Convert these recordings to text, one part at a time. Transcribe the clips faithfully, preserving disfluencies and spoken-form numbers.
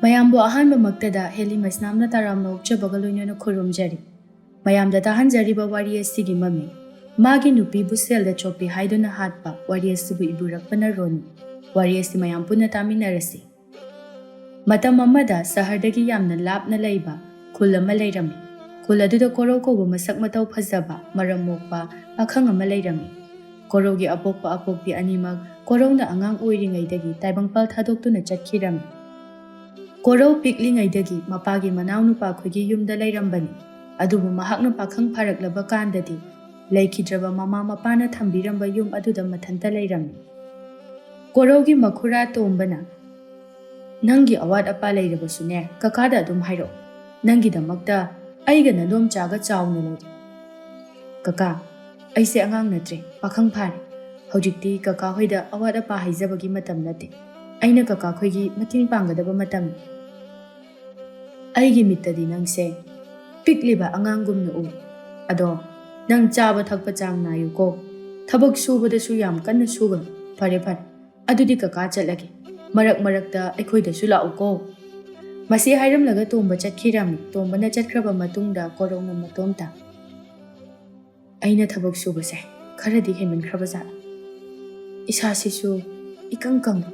ꯃꯌꯥꯝꯕꯨ ꯑꯍꯥꯟꯕꯃꯛꯇꯗ ꯍꯦꯂꯤ ꯃꯩꯁꯅꯥꯝꯅ ꯇꯔꯥꯝꯅ ꯑꯣꯛꯆꯕꯒ ꯂꯣꯏꯅꯅ ꯈꯨꯔꯨꯝꯖꯔꯤ꯫ ꯃꯌꯥꯝꯗ ꯇꯥꯍꯟꯖꯔꯤꯕ ꯋꯥꯔꯤ ꯑꯁꯤꯒꯤ ꯃꯃꯤꯡ ꯃꯥꯒꯤ ꯅꯨꯄꯤꯕꯨ ꯁꯦꯜꯗ ꯆꯣꯞꯄꯤ ꯍꯥꯏꯗꯨꯅ ꯍꯥꯠꯄ ꯋꯥꯔꯤ ꯑꯁꯤꯕꯨ ꯏꯕꯤꯔꯛꯄꯅ ꯔꯣꯅꯤ꯫ ꯋꯥꯔꯤ ꯑꯁꯤ ꯃꯌꯥꯝ ꯄꯨꯟꯅ ꯇꯥꯃꯤꯟꯅꯔꯁꯤ꯫ ꯃꯇꯝ ꯑꯃꯗ ꯁꯍꯔꯗꯒꯤ ꯌꯥꯝꯅ ꯂꯥꯞꯅ ꯂꯩꯕ ꯈꯨꯜ ꯑꯃ ꯂꯩꯔꯝꯃꯤ꯫ ꯈꯨꯜ ꯑꯗꯨꯗ ꯀꯣꯔꯧ ꯀꯧꯕ ꯃꯁꯛ ꯃꯇꯧ ꯐꯖꯕ, ꯃꯔꯝ ꯃꯣꯛꯄ ꯄꯥꯈꯪ ꯑꯃ ꯂꯩꯔꯝꯃꯤ꯫ ꯀꯣꯔꯧꯒꯤ ꯑꯄꯣꯛꯄ ꯑꯄꯣꯛꯄꯤ ꯑꯅꯤꯃꯛ ꯀꯣꯔꯧꯅ ꯑꯉꯥꯡ ꯑꯣꯏꯔꯤꯉꯩꯗꯒꯤ ꯇꯥꯏꯕꯪꯄꯥꯜ ꯊꯥꯗꯣꯛꯇꯨꯅ ꯆꯠꯈꯤꯔꯝꯃꯤ꯫ ꯀꯣꯔꯧ ꯄꯤꯛꯂꯤꯉꯩꯗꯒꯤ ꯃꯄꯥꯒꯤ ꯃꯅꯥꯎꯅꯨꯄꯥ ꯈꯣꯏꯒꯤ ꯌꯨꯝꯗ ꯂꯩꯔꯝꯕꯅꯤ꯫ ꯑꯗꯨꯕꯨ ꯃꯍꯥꯛꯅ ꯄꯥꯈꯪ ꯐꯥꯔꯛꯂꯕ ꯀꯥꯟꯗꯗꯤ ꯂꯩꯈꯤꯗ꯭ꯔꯕ ꯃꯃꯥ ꯃꯄꯥꯅ ꯊꯝꯕꯤꯔꯝꯕ ꯌꯨꯝ ꯑꯗꯨꯗ ꯃꯊꯟꯇ ꯂꯩꯔꯝꯃꯤ꯫ ꯀꯣꯔꯧꯒꯤ ꯃꯈꯨꯔꯥ ꯇꯣꯝꯕꯅ, "ꯅꯪꯒꯤ ꯑꯋꯥꯠ ꯑꯄꯥ ꯂꯩꯔꯕꯁꯨꯅꯦ, ꯀꯀꯥꯗ ꯑꯗꯨꯝ ꯍꯥꯏꯔꯛꯑꯣ꯫ ꯅꯪꯒꯤꯗꯃꯛꯇ ꯑꯩꯒ ꯅꯗꯣꯝꯆꯥꯒ ꯆꯥꯎꯅ ꯂꯩꯔꯤ꯫" "ꯀꯀꯥ, ꯑꯩꯁꯦ ꯑꯉꯥꯡ ꯅꯠꯇ꯭ꯔꯦ, ꯄꯥꯈꯪ ꯐꯥꯔꯦ꯫ ꯍꯧꯖꯤꯛꯇꯤ ꯀꯀꯥ ꯍꯣꯏꯗ ꯑꯋꯥꯠ ꯑꯄꯥ ꯍꯥꯏꯖꯕꯒꯤ ꯃꯇꯝ ꯅꯠꯇꯦ꯫ ꯑꯩꯅ ꯀꯀꯥ ꯈꯣꯏꯒꯤ ꯃꯇꯦꯡ ꯄꯥꯡꯒꯗꯕ ꯃꯇꯝꯅꯤ꯫ ꯑꯩꯒꯤ ꯃꯤꯠꯇꯗꯤ ꯅꯪꯁꯦ ꯄꯤꯛꯂꯤꯕ ꯑꯉꯥꯡꯒꯨꯝꯅ ꯎꯏ꯫ ꯑꯗꯣ ꯅꯪ ꯆꯥꯕ ꯊꯛꯄ ꯆꯥꯡ ꯅꯥꯏꯌꯨꯀꯣ꯫ ꯊꯕꯛ ꯁꯨꯕꯗꯁꯨ ꯌꯥꯝ ꯀꯟꯅ ꯁꯨꯒꯅꯨ꯫ ꯐꯔꯦ, ꯐꯔꯦ꯫ ꯑꯗꯨꯗꯤ ꯀꯀꯥ ꯆꯠꯂꯒꯦ꯫ ꯃꯔꯛ ꯃꯔꯛꯇ ꯑꯩꯈꯣꯏꯗꯁꯨ ꯂꯥꯛꯎꯀꯣ꯫" ꯃꯁꯤ ꯍꯥꯏꯔꯝꯂꯒ ꯇꯣꯝꯕ ꯆꯠꯈꯤꯔꯝꯃꯤ꯫ ꯇꯣꯝꯕꯅ ꯆꯠꯈ꯭ꯔꯕ ꯃꯇꯨꯡꯗ ꯀꯣꯔꯧꯅ ꯃꯇꯣꯝꯇ, "ꯑꯩꯅ ꯊꯕꯛ ꯁꯨꯕꯁꯦ ꯈꯔꯗꯤ ꯍꯦꯟꯃꯟꯈ꯭ꯔꯕ ꯖꯥꯠꯂ? ꯏꯁꯥꯁꯤꯁꯨ ꯏꯀꯪ ꯀꯪꯉꯤ꯫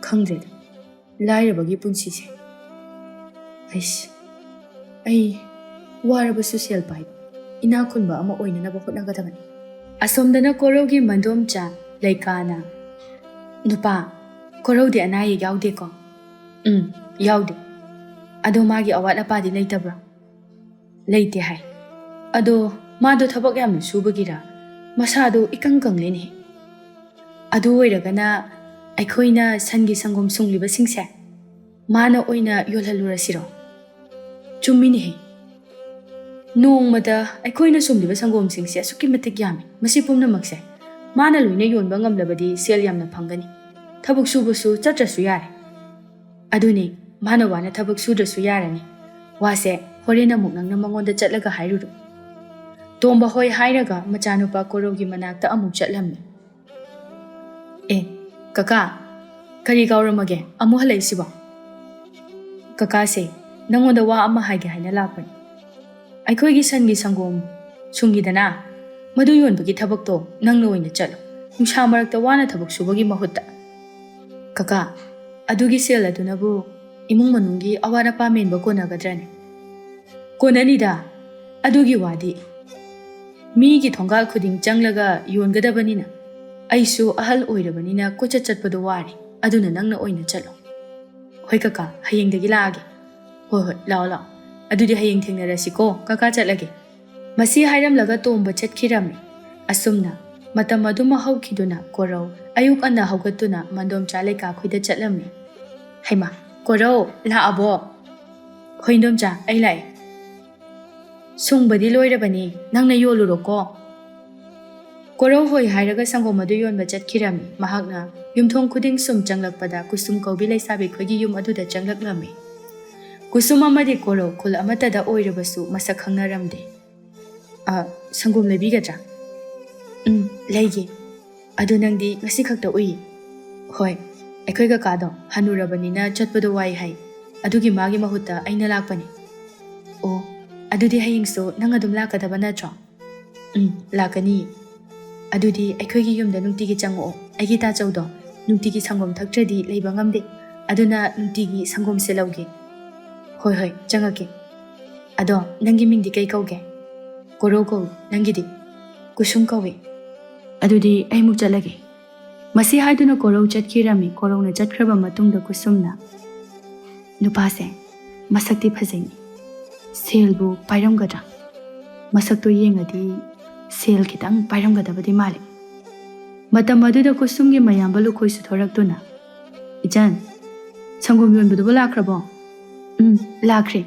ꯈꯪꯗ꯭ꯔꯦꯗ, ꯂꯥꯏꯔꯕꯒꯤ ꯄꯨꯟꯁꯤꯁꯦ꯫ ꯑꯩꯁ, ꯑꯩ ꯋꯥꯔꯕꯁꯨ ꯁꯦꯜ ꯄꯥꯏꯕ, ꯏꯅꯥꯛ ꯈꯨꯟꯕ ꯑꯃ ꯑꯣꯏꯅꯅꯕ ꯍꯣꯠꯅꯒꯗꯕꯅꯤ꯫" ꯑꯁꯣꯝꯗꯅ ꯀꯣꯔꯧꯒꯤ ꯃꯗꯣꯝꯆꯥ ꯂꯩꯀꯥꯅ, "ꯅꯨꯄꯥ, ꯀꯣꯔꯧꯗꯤ ꯑꯅꯥ ꯑꯌꯦꯛ ꯌꯥꯎꯗꯦꯀꯣ?" "ꯎꯝ, ꯌꯥꯎꯗꯦ꯫ ꯑꯗꯣ ꯃꯥꯒꯤ ꯑꯋꯥꯠ ꯑꯄꯥꯗꯤ ꯂꯩꯇꯕ꯭ꯔꯣ?" "ꯂꯩꯇꯦ ꯍꯥꯏ꯫ ꯑꯗꯣ ꯃꯥꯗꯣ ꯊꯕꯛ ꯌꯥꯝꯅ ꯁꯨꯕꯒꯤꯔ ꯃꯁꯥꯗꯣ ꯏꯀꯪ ꯀꯪꯂꯦꯅꯦ꯫ ꯑꯗꯨ ꯑꯣꯏꯔꯒꯅ ꯑꯩꯈꯣꯏꯅ ꯁꯟꯒꯤ ꯁꯪꯒꯣꯝ ꯁꯨꯡꯂꯤꯕꯁꯤꯡꯁꯦ ꯃꯥꯅ ꯑꯣꯏꯅ ꯌꯣꯜꯍꯜꯂꯨꯔꯁꯤꯔꯣ?" "ꯆꯨꯝꯃꯤꯅꯦꯍꯦ꯫ ꯅꯣꯡꯃꯗ ꯑꯩꯈꯣꯏꯅ ꯁꯨꯡꯂꯤꯕ ꯁꯪꯒꯣꯝꯁꯤꯡꯁꯦ ꯑꯁꯨꯛꯀꯤ ꯃꯇꯤꯛ ꯌꯥꯝꯃꯤ꯫ ꯃꯁꯤ ꯄꯨꯝꯅꯃꯛꯁꯦ ꯃꯥꯅ ꯂꯣꯏꯅ ꯌꯣꯟꯕ ꯉꯝꯂꯕꯗꯤ ꯁꯦꯜ ꯌꯥꯝꯅ ꯐꯪꯒꯅꯤ꯫ ꯊꯕꯛ ꯁꯨꯕꯁꯨ ꯆꯠꯇ꯭ꯔꯁꯨ ꯌꯥꯔꯦ꯫" "ꯑꯗꯨꯅꯤ, ꯃꯥꯅ ꯋꯥꯅ ꯊꯕꯛ ꯁꯨꯗ꯭ꯔꯁꯨ ꯌꯥꯔꯅꯤ꯫ ꯋꯥꯁꯦ ꯍꯣꯔꯦꯟ ꯑꯃꯨꯛ ꯅꯪꯅ ꯃꯉꯣꯟꯗ ꯆꯠꯂꯒ ꯍꯥꯏꯔꯨꯔꯣ꯫" ꯇꯣꯝꯕ ꯍꯣꯏ ꯍꯥꯏꯔꯒ ꯃꯆꯥꯅꯨꯄꯥ ꯀꯣꯔꯧꯒꯤ ꯃꯅꯥꯛꯇ ꯑꯃꯨꯛ ꯆꯠꯂꯝꯃꯤ꯫ "ꯑꯦ, ꯀꯀꯥ, ꯀꯔꯤ ꯀꯥꯎꯔꯝꯃꯒꯦ? ꯑꯃꯨꯛ ꯍꯜꯂꯛꯏꯁꯤꯕꯣ?" "ꯀꯀꯥꯁꯦ, ꯅꯪꯉꯣꯟꯗ ꯋꯥ ꯑꯃ ꯍꯥꯏꯒꯦ ꯍꯥꯏꯅ ꯂꯥꯛꯄꯅꯤ꯫ ꯑꯩꯈꯣꯏꯒꯤ ꯁꯟꯒꯤ ꯁꯪꯒꯣꯝ ꯁꯨꯡꯉꯤꯗꯅ, ꯃꯗꯨ ꯌꯣꯟꯕꯒꯤ ꯊꯕꯛꯇꯣ ꯅꯪꯅ ꯑꯣꯏꯅ ꯆꯠꯂꯣ꯫ ꯅꯨꯡꯁꯥ ꯃꯔꯛꯇ ꯋꯥꯅ ꯊꯕꯛ ꯁꯨꯕꯒꯤ ꯃꯍꯨꯠꯇ꯫" "ꯀꯀꯥ, ꯑꯗꯨꯒꯤ ꯁꯦꯜ ꯑꯗꯨꯅꯕꯨ ꯏꯃꯨꯡ ꯃꯅꯨꯡꯒꯤ ꯑꯋꯥꯠ ꯑꯄꯥ ꯃꯦꯟꯕ ꯀꯣꯟꯅꯒꯗ꯭ꯔꯅꯦ?" "ꯀꯣꯟꯅꯅꯤꯗ, ꯑꯗꯨꯒꯤ ꯋꯥꯗꯤ꯫ ꯃꯤꯒꯤ ꯊꯣꯡꯒꯥꯜ ꯈꯨꯗꯤꯡ ꯆꯪꯂꯒ ꯌꯣꯟꯒꯗꯕꯅꯤꯅ꯫ ꯑꯩꯁꯨ ꯑꯍꯜ ꯑꯣꯏꯔꯕꯅꯤꯅ ꯀꯣꯏꯆꯠ ꯆꯠꯄꯗꯣ ꯋꯥꯔꯦ꯫ ꯑꯗꯨꯅ ꯅꯪꯅ ꯑꯣꯏꯅ ꯆꯠꯂꯣ꯫" "ꯍꯣꯏ ꯀꯀꯥ, ꯍꯌꯦꯡꯗꯒꯤ ꯂꯥꯛꯑꯒꯦ꯫" "ꯍꯣꯏ ꯍꯣꯏ, ꯂꯥꯛꯑꯣ ꯂꯥꯛꯑꯣ꯫ ꯑꯗꯨꯗꯤ ꯍꯌꯦꯡ ꯊꯦꯡꯅꯔꯁꯤꯀꯣ, ꯀꯀꯥ ꯆꯠꯂꯒꯦ꯫" ꯃꯁꯤ ꯍꯥꯏꯔꯝꯂꯒ ꯇꯣꯝꯕ ꯆꯠꯈꯤꯔꯝꯃꯤ꯫ ꯑꯁꯨꯝꯅ ꯃꯇꯝ ꯑꯗꯨꯃ ꯍꯧꯈꯤꯗꯨꯅ ꯀꯣꯔꯧ ꯑꯌꯨꯛ ꯉꯟꯅ ꯍꯧꯒꯠꯇꯨꯅ ꯃꯟꯗꯣꯝꯆꯥ ꯂꯩꯀꯥꯈꯣꯏꯗ ꯆꯠꯂꯝꯃꯤ꯫ "ꯍꯩꯃꯥ, ꯀꯣꯔꯧ, ꯂꯥꯛꯑꯕꯣ?" "ꯍꯣꯏ ꯏꯟꯗꯣꯝꯆꯥ, ꯑꯩ ꯂꯥꯛꯑꯦ꯫" "ꯁꯨꯡꯕꯗꯤ ꯂꯣꯏꯔꯕꯅꯤ, ꯅꯪꯅ ꯌꯣꯜꯂꯨꯔꯣꯀꯣ꯫" ꯀꯣꯔꯧ ꯍꯣꯏ ꯍꯥꯏꯔꯒ ꯁꯪꯒꯣꯝ ꯑꯗꯨ ꯌꯣꯟꯕ ꯆꯠꯈꯤꯔꯝꯃꯤ꯫ ꯃꯍꯥꯛꯅ ꯌꯨꯝꯊꯣꯡ ꯈꯨꯗꯤꯡ ꯁꯨꯝ ꯆꯪꯂꯛꯄꯗ ꯀꯨꯁꯨꯝ ꯀꯧꯕꯤ ꯂꯩꯁꯥꯕꯤ ꯈꯣꯏꯒꯤ ꯌꯨꯝ ꯑꯗꯨꯗ ꯆꯪꯂꯛꯂꯝꯃꯤ꯫ ꯀꯨꯁꯨꯝ ꯑꯃꯗꯤ ꯀꯣꯔꯧ ꯈꯨꯜ ꯑꯃꯠꯇꯗ ꯑꯣꯏꯔꯕꯁꯨ ꯃꯁꯛ ꯈꯪꯅꯔꯝꯗꯦ꯫ "ꯑ, ꯁꯪꯒꯣꯝ ꯂꯩꯕꯤꯒꯗ꯭ꯔꯥ?" "ꯎꯝ, ꯂꯩꯒꯦ꯫ ꯑꯗꯨ ꯅꯪꯗꯤ ꯉꯁꯤ ꯈꯛꯇ ꯎꯏ꯫" "ꯍꯣꯏ, ꯑꯩꯈꯣꯏ ꯀꯀꯥꯗꯣ ꯍꯅꯨꯔꯕꯅꯤꯅ ꯆꯠꯄꯗꯣ ꯋꯥꯏ ꯍꯥꯏ꯫ ꯑꯗꯨꯒꯤ ꯃꯥꯒꯤ ꯃꯍꯨꯠꯇ ꯑꯩꯅ ꯂꯥꯛꯄꯅꯤ꯫" "ꯑꯣ, ꯑꯗꯨꯗꯤ ꯍꯌꯦꯡꯁꯨ ꯅꯪ ꯑꯗꯨꯝ ꯂꯥꯛꯀꯗꯕ ꯅꯠꯇ꯭ꯔꯣ?" "ꯎꯝ, ꯂꯥꯛꯀꯅꯤ꯫" "ꯑꯗꯨꯗꯤ ꯑꯩꯈꯣꯏꯒꯤ ꯌꯨꯝꯗ ꯅꯨꯡꯇꯤꯒꯤ ꯆꯪꯉꯛꯑꯣ꯫ ꯑꯩꯒꯤ ꯇꯥꯆꯧꯗꯣ ꯅꯨꯡꯇꯤꯒꯤ ꯁꯪꯒꯣꯝ ꯊꯛꯇ꯭ꯔꯗꯤ ꯂꯩꯕ ꯉꯝꯗꯦ꯫ ꯑꯗꯨꯅ ꯅꯨꯡꯇꯤꯒꯤ ꯁꯪꯒꯣꯝꯁꯦ ꯂꯧꯒꯦ꯫" "ꯍꯣꯏ ꯍꯣꯏ, ꯆꯪꯉꯛꯀꯦ꯫ ꯑꯗꯣ ꯅꯪꯒꯤ ꯃꯤꯡꯗꯤ ꯀꯩ ꯀꯧꯒꯦ?" "ꯀꯣꯔꯧ ꯀꯧꯏ꯫ ꯅꯪꯒꯤꯗꯤ?" "ꯀꯨꯁꯨꯝ ꯀꯧꯏ꯫" "ꯑꯗꯨꯗꯤ ꯑꯩ ꯑꯃꯨꯛ ꯆꯠꯂꯒꯦ꯫" ꯃꯁꯤ ꯍꯥꯏꯗꯨꯅ ꯀꯣꯔꯧ ꯆꯠꯈꯤꯔꯝꯃꯤ꯫ ꯀꯣꯔꯧꯅ ꯆꯠꯈ꯭ꯔꯕ ꯃꯇꯨꯡꯗ ꯀꯨꯁꯨꯝꯅ, "ꯅꯨꯄꯥꯁꯦ ꯃꯁꯛꯇꯤ ꯐꯖꯩꯅꯦ꯫ ꯁꯦꯜꯕꯨ ꯄꯥꯏꯔꯝꯒꯗ꯭ꯔꯥ? ꯃꯁꯛꯇꯣ ꯌꯦꯡꯉꯗꯤ ꯁꯦꯜ ꯈꯤꯇꯪ ꯄꯥꯏꯔꯝꯒꯗꯕꯗꯤ ꯃꯥꯜꯂꯤ꯫" ꯃꯇꯝ ꯑꯗꯨꯗ ꯀꯨꯁꯨꯝꯒꯤ ꯃꯌꯥꯝꯕ ꯂꯨꯈꯣꯏꯁꯨ ꯊꯣꯔꯛꯇꯨꯅ, "ꯏꯆꯟ, ꯁꯪꯒꯣꯝ ꯌꯣꯟꯕꯗꯨꯕꯨ ꯂꯥꯛꯈ꯭ꯔꯕꯣ?" "ꯎꯝ, ꯂꯥꯛꯈ꯭ꯔꯦ꯫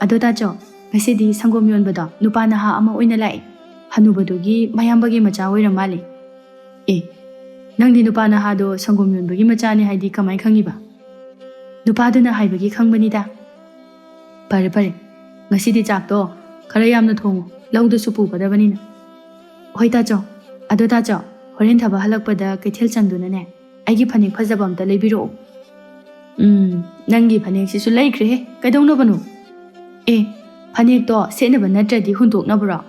ꯑꯗꯣ ꯇꯥꯆꯧ, ꯉꯁꯤꯗꯤ ꯁꯪꯒꯣꯝ ꯌꯣꯟꯕꯗꯣ ꯅꯨꯄꯥ ꯅꯍꯥ ꯑꯃ ꯑꯣꯏꯅ ꯂꯥꯛꯑꯦ꯫ ꯍꯅꯨꯕꯗꯨꯒꯤ ꯃꯌꯥꯝꯕꯒꯤ ꯃꯆꯥ ꯑꯣꯏꯔ ꯃꯥꯜꯂꯦ꯫" "ꯑꯦ, ꯅꯪꯗꯤ ꯅꯨꯄꯥ ꯅꯍꯥꯗꯣ ꯁꯪꯒꯣꯝ ꯌꯣꯟꯕꯒꯤ ꯃꯆꯥꯅꯤ ꯍꯥꯏꯗꯤ ꯀꯃꯥꯏ ꯈꯪꯉꯤꯕ?" "ꯅꯨꯄꯥꯗꯨꯅ ꯍꯥꯏꯕꯒꯤ ꯈꯪꯕꯅꯤꯗ꯫" "ꯐꯔꯦ ꯐꯔꯦ, ꯉꯁꯤꯗꯤ ꯆꯥꯛꯇꯣ ꯈꯔ ꯌꯥꯝꯅ ꯊꯣꯡꯉꯨ, ꯂꯧꯗꯁꯨ ꯄꯨꯒꯗꯕꯅꯤꯅ꯫" "ꯍꯣꯏ ꯇꯥꯆꯧ꯫ ꯑꯗꯣ ꯇꯥꯆꯧ, ꯍꯣꯔꯦꯟ ꯊꯕꯛ ꯍꯜꯂꯛꯄꯗ ꯀꯩꯊꯦꯜ ꯆꯪꯗꯨꯅꯅꯦ, ꯑꯩꯒꯤ ꯐꯅꯦꯛ ꯐꯖꯕ ꯑꯝꯇ ꯂꯩꯕꯤꯔꯛꯑꯣ꯫" ꯎꯝ, ꯅꯪꯒꯤ ꯐꯅꯦꯛꯁꯤꯁꯨ ꯂꯩꯈ꯭ꯔꯦꯍꯦ꯫ ꯀꯩꯗꯧꯅꯕꯅꯣ? ꯑꯦ, ꯐꯅꯦꯛꯇꯣ ꯁꯦꯠꯅꯕ ꯅꯠꯇ꯭ꯔꯗꯤ ꯍꯨꯟꯗꯣꯛꯅꯕꯔꯣ?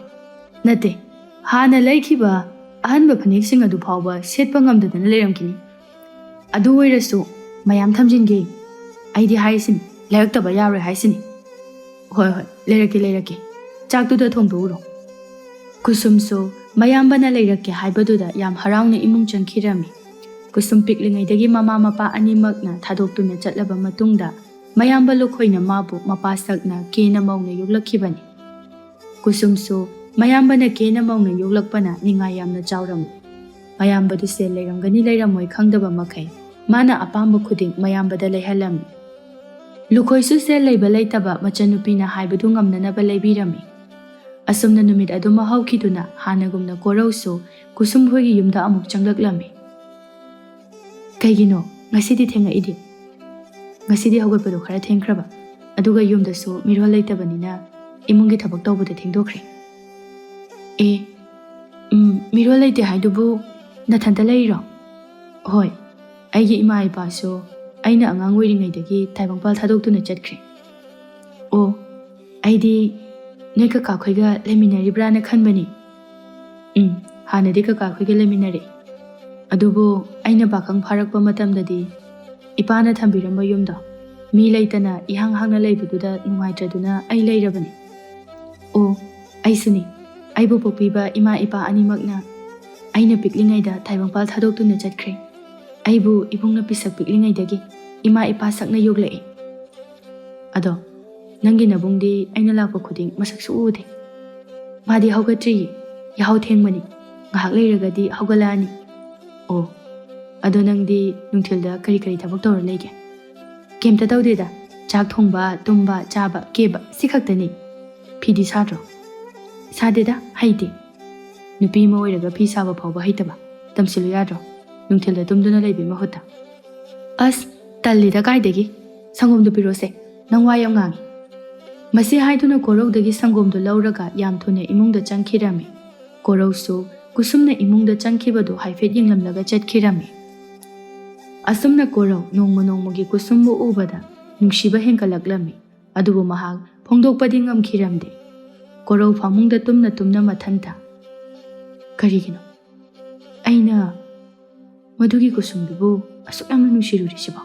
ꯅꯠꯇꯦ, ꯍꯥꯟꯅ ꯂꯩꯈꯤꯕ ꯑꯍꯟꯕ ꯐꯅꯦꯛꯁꯤꯡ ꯑꯗꯨ ꯐꯥꯎꯕ ꯁꯦꯠꯄ ꯉꯝꯗꯗꯅ ꯂꯩꯔꯝꯈꯤꯅꯤ꯫ ꯑꯗꯨ ꯑꯣꯏꯔꯁꯨ ꯃꯌꯥꯝ ꯊꯝꯖꯤꯟꯒꯦ꯫ ꯑꯩꯗꯤ ꯍꯥꯏꯔꯤꯁꯤꯅꯤ, ꯂꯩꯔꯛꯇꯕ ꯌꯥꯔꯣꯏ ꯍꯥꯏꯁꯤꯅꯤ꯫ ꯍꯣꯏ, ꯍꯣꯏ, ꯂꯩꯔꯛꯀꯦ, ꯂꯩꯔꯛꯀꯦ꯫ ꯆꯥꯛꯇꯨꯗ ꯊꯣꯡꯗꯣꯛꯎꯔꯣ꯫ ꯀꯨꯁꯨꯝꯁꯨ ꯃꯌꯥꯝꯕꯅ ꯂꯩꯔꯛꯀꯦ ꯍꯥꯏꯕꯗꯨꯗ ꯌꯥꯝ ꯍꯔꯥꯎꯅ ꯏꯃꯨꯡ ꯆꯪꯈꯤꯔꯝꯃꯤ꯫ ꯀꯨꯁꯨꯝ ꯄꯤꯛꯂꯤꯉꯩꯗꯒꯤ ꯃꯃꯥ ꯃꯄꯥ ꯑꯅꯤꯃꯛꯅ ꯊꯥꯗꯣꯛꯇꯨꯅ ꯆꯠꯂꯕ ꯃꯇꯨꯡꯗ, ꯃꯌꯥꯝꯕ ꯂꯨꯈꯣꯏꯅ ꯃꯥꯕꯨ ꯃꯄꯥ ꯁꯛꯅ ꯀꯦꯅ ꯃꯧꯅ ꯌꯣꯛꯂꯛꯈꯤꯕꯅꯤ꯫ ꯀꯨꯁꯨꯝꯁꯨ ꯃꯌꯥꯝꯕꯅ ꯀꯦꯅ ꯃꯧꯅ ꯌꯣꯛꯂꯛꯄꯅ ꯅꯤꯡꯉꯥꯏ ꯌꯥꯝꯅ ꯆꯥꯎꯔꯝꯃꯤ꯫ ꯃꯌꯥꯝꯕꯗꯨ ꯁꯦꯜ ꯂꯩꯔꯝꯒꯅꯤ ꯂꯩꯔꯝꯃꯣꯏ ꯈꯪꯗꯕ ꯃꯈꯩ, ꯃꯥꯅ ꯑꯄꯥꯝꯕ ꯈꯨꯗꯤꯡ ꯃꯌꯥꯝꯕꯗ ꯂꯩꯍꯜꯂꯝꯃꯤ꯫ ꯂꯨꯈꯣꯏꯁꯨ ꯁꯦꯜ ꯂꯩꯕ ꯂꯩꯇꯕ ꯃꯆꯟꯅꯨꯄꯤꯅ ꯍꯥꯏꯕꯗꯨ ꯉꯝꯅꯅꯕ ꯂꯩꯕꯤꯔꯝꯃꯤ꯫ ꯑꯁꯨꯝꯅ ꯅꯨꯃꯤꯠ ꯑꯗꯨꯃ ꯍꯧꯈꯤꯗꯨꯅ ꯍꯥꯟꯅꯒꯨꯝꯅ ꯀꯣꯔꯧꯁꯨ ꯀꯨꯁꯨꯝ ꯍꯣꯏꯒꯤ ꯌꯨꯝꯗ ꯑꯃꯨꯛ ꯆꯪꯂꯛꯂꯝꯃꯤ꯫ "ꯀꯩꯒꯤꯅꯣ ꯉꯁꯤꯗꯤ ꯊꯦꯡꯂꯛꯏꯗꯤ?" "ꯉꯁꯤꯗꯤ ꯍꯧꯒꯠꯄꯗꯣ ꯈꯔ ꯊꯦꯡꯈ꯭ꯔꯕ, ꯑꯗꯨꯒ ꯌꯨꯝꯗꯁꯨ ꯃꯤꯔꯣꯜ ꯂꯩꯇꯕꯅꯤꯅ ꯏꯃꯨꯡꯒꯤ ꯊꯕꯛ ꯇꯧꯕꯗ ꯊꯦꯡꯗꯣꯛꯈ꯭ꯔꯦ꯫" "ꯑꯦ, ꯎꯝ, ꯃꯤꯔꯣꯜ ꯂꯩꯇꯦ ꯍꯥꯏꯗꯨꯕꯨ ꯅꯊꯟꯇ ꯂꯩꯔꯤꯔꯣ?" "ꯍꯣꯏ, ꯑꯩꯒꯤ ꯏꯃꯥ ꯏꯄꯥꯁꯨ ꯑꯩꯅ ꯑꯉꯥꯡ ꯑꯣꯏꯔꯤꯉꯩꯗꯒꯤ ꯇꯥꯏꯕꯪꯄꯥꯜ ꯊꯥꯗꯣꯛꯇꯨꯅ ꯆꯠꯈ꯭ꯔꯦ꯫" "ꯑꯣ, ꯑꯩꯗꯤ ꯅꯣꯏ ꯀꯀꯥꯈꯣꯏꯒ ꯂꯩꯃꯤꯟꯅꯔꯤꯕ꯭ꯔꯥꯅ ꯈꯟꯕꯅꯤ꯫" "ꯎꯝ, ꯍꯥꯟꯅꯗꯤ ꯀꯀꯥꯈꯣꯏꯒ ꯂꯩꯃꯤꯟꯅꯔꯛꯏ꯫ ꯑꯗꯨꯕꯨ ꯑꯩꯅ ꯄꯥꯈꯪ ꯐꯥꯔꯛꯄ ꯃꯇꯝꯗꯗꯤ ꯏꯄꯥꯅ ꯊꯝꯕꯤꯔꯝꯕ ꯌꯨꯝꯗꯣ ꯃꯤ ꯂꯩꯇꯅ ꯏꯍꯥꯡ ꯍꯥꯡꯅ ꯂꯩꯕꯗꯨꯗ ꯅꯨꯡꯉꯥꯏꯇ꯭ꯔꯗꯨꯅ ꯑꯩ ꯂꯩꯔꯕꯅꯤ꯫" "ꯑꯣ, ꯑꯩꯁꯨꯅꯤ꯫ ꯑꯩꯕꯨ ꯄꯣꯛꯄꯤꯕ ꯏꯃꯥ ꯏꯄꯥ ꯑꯅꯤꯃꯛꯅ ꯑꯩꯅ ꯄꯤꯛꯂꯤꯉꯩꯗ ꯇꯥꯏꯕꯪꯄꯥꯜ ꯊꯥꯗꯣꯛꯇꯨꯅ ꯆꯠꯈ꯭ꯔꯦ꯫ ꯑꯩꯕꯨ ꯏꯕꯨꯡꯅ ꯄꯤꯁꯛ ꯄꯤꯛꯂꯤꯉꯩꯗꯒꯤ ꯏꯃꯥ ꯏꯄꯥ ꯁꯛꯅ ꯌꯣꯛꯂꯛꯏ꯫ ꯑꯗꯣ ꯅꯪꯒꯤ ꯅꯕꯨꯡꯗꯤ ꯑꯩꯅ ꯂꯥꯛꯄ ꯈꯨꯗꯤꯡ ꯃꯁꯛ ꯁꯨꯛꯎ ꯎꯗꯦ꯫ ꯃꯥꯗꯤ ꯍꯧꯒꯠꯇ꯭ꯔꯤꯌꯦ꯫ ꯌꯥꯍꯧ ꯊꯦꯡꯕꯅꯤ꯫ ꯉꯥꯏꯍꯥꯛ ꯂꯩꯔꯒꯗꯤ ꯍꯧꯒꯠꯂꯛꯑꯅꯤ꯫" "ꯑꯣ, ꯑꯗꯣ ꯅꯪꯗꯤ ꯅꯨꯡꯊꯤꯜꯗ ꯀꯔꯤ ꯀꯔꯤ ꯊꯕꯛ ꯇꯧꯔ ꯂꯩꯒꯦ?" "ꯀꯩꯝꯇ ꯇꯧꯗꯦꯗ꯫ ꯆꯥꯛ ꯊꯣꯡꯕ, ꯇꯨꯝꯕ, ꯆꯥꯕ, ꯀꯦꯕ, ꯁꯤ ꯈꯛꯇꯅꯤ꯫" "ꯐꯤꯗꯤ ꯁꯥꯗ꯭ꯔꯣ?" "ꯁꯥꯗꯦꯗ, ꯍꯩꯇꯦ꯫" "ꯅꯨꯄꯤ ꯑꯃ ꯑꯣꯏꯔꯒ ꯐꯤ ꯁꯥꯕ ꯐꯥꯎꯕ ꯍꯩꯇꯕ? ꯇꯝꯁꯤꯜꯂꯨ ꯌꯥꯗ꯭ꯔꯣ, ꯅꯨꯡꯊꯤꯜꯗ ꯇꯨꯝꯗꯨꯅ ꯂꯩꯕꯩ ꯃꯍꯨꯠꯇ?" "ꯑꯁ, ꯇꯜꯂꯤꯗ ꯀꯥꯏꯗꯒꯤ꯫ ꯁꯪꯒꯣꯝꯗꯨ ꯄꯤꯔꯣꯁꯦ, ꯅꯪ ꯋꯥ ꯌꯥꯝ ꯉꯥꯡꯉꯤ꯫" ꯃꯁꯤ ꯍꯥꯏꯗꯨꯅ ꯀꯣꯔꯧꯗꯒꯤ ꯁꯪꯒꯣꯝꯗꯨ ꯂꯧꯔꯒ ꯌꯥꯝ ꯊꯨꯅ ꯏꯃꯨꯡꯗ ꯆꯪꯈꯤꯔꯝꯃꯤ꯫ ꯀꯣꯔꯧꯁꯨ ꯀꯨꯁꯨꯝꯅ ꯏꯃꯨꯡꯗ ꯆꯪꯈꯤꯕꯗꯨ ꯍꯥꯏꯐꯦꯠ ꯌꯦꯡꯂꯝꯂꯒ ꯆꯠꯈꯤꯔꯝꯃꯤ꯫ ꯑꯁꯨꯝꯅ ꯀꯣꯔꯧ ꯅꯣꯡꯃ ꯅꯣꯡꯃꯒꯤ ꯀꯨꯁꯨꯝꯕꯨ ꯎꯕꯗ ꯅꯨꯡꯁꯤꯕ ꯍꯦꯟꯒꯠꯂꯛꯂꯝꯃꯤ꯫ ꯑꯗꯨꯕꯨ ꯃꯍꯥꯛ ꯐꯣꯡꯗꯣꯛꯄꯗꯤ ꯉꯝꯈꯤꯔꯝꯗꯦ꯫ ꯀꯣꯔꯧ ꯐꯃꯨꯡꯗ ꯇꯨꯝꯅ ꯇꯨꯝꯅ ꯃꯊꯟꯇ, "ꯀꯔꯤꯒꯤꯅꯣ ꯑꯩꯅ ꯃꯗꯨꯒꯤ ꯀꯨꯁꯨꯝꯗꯨꯕꯨ ꯑꯁꯨꯛ ꯌꯥꯝꯅ ꯅꯨꯡꯁꯤꯔꯨꯔꯤꯁꯤꯕꯣ?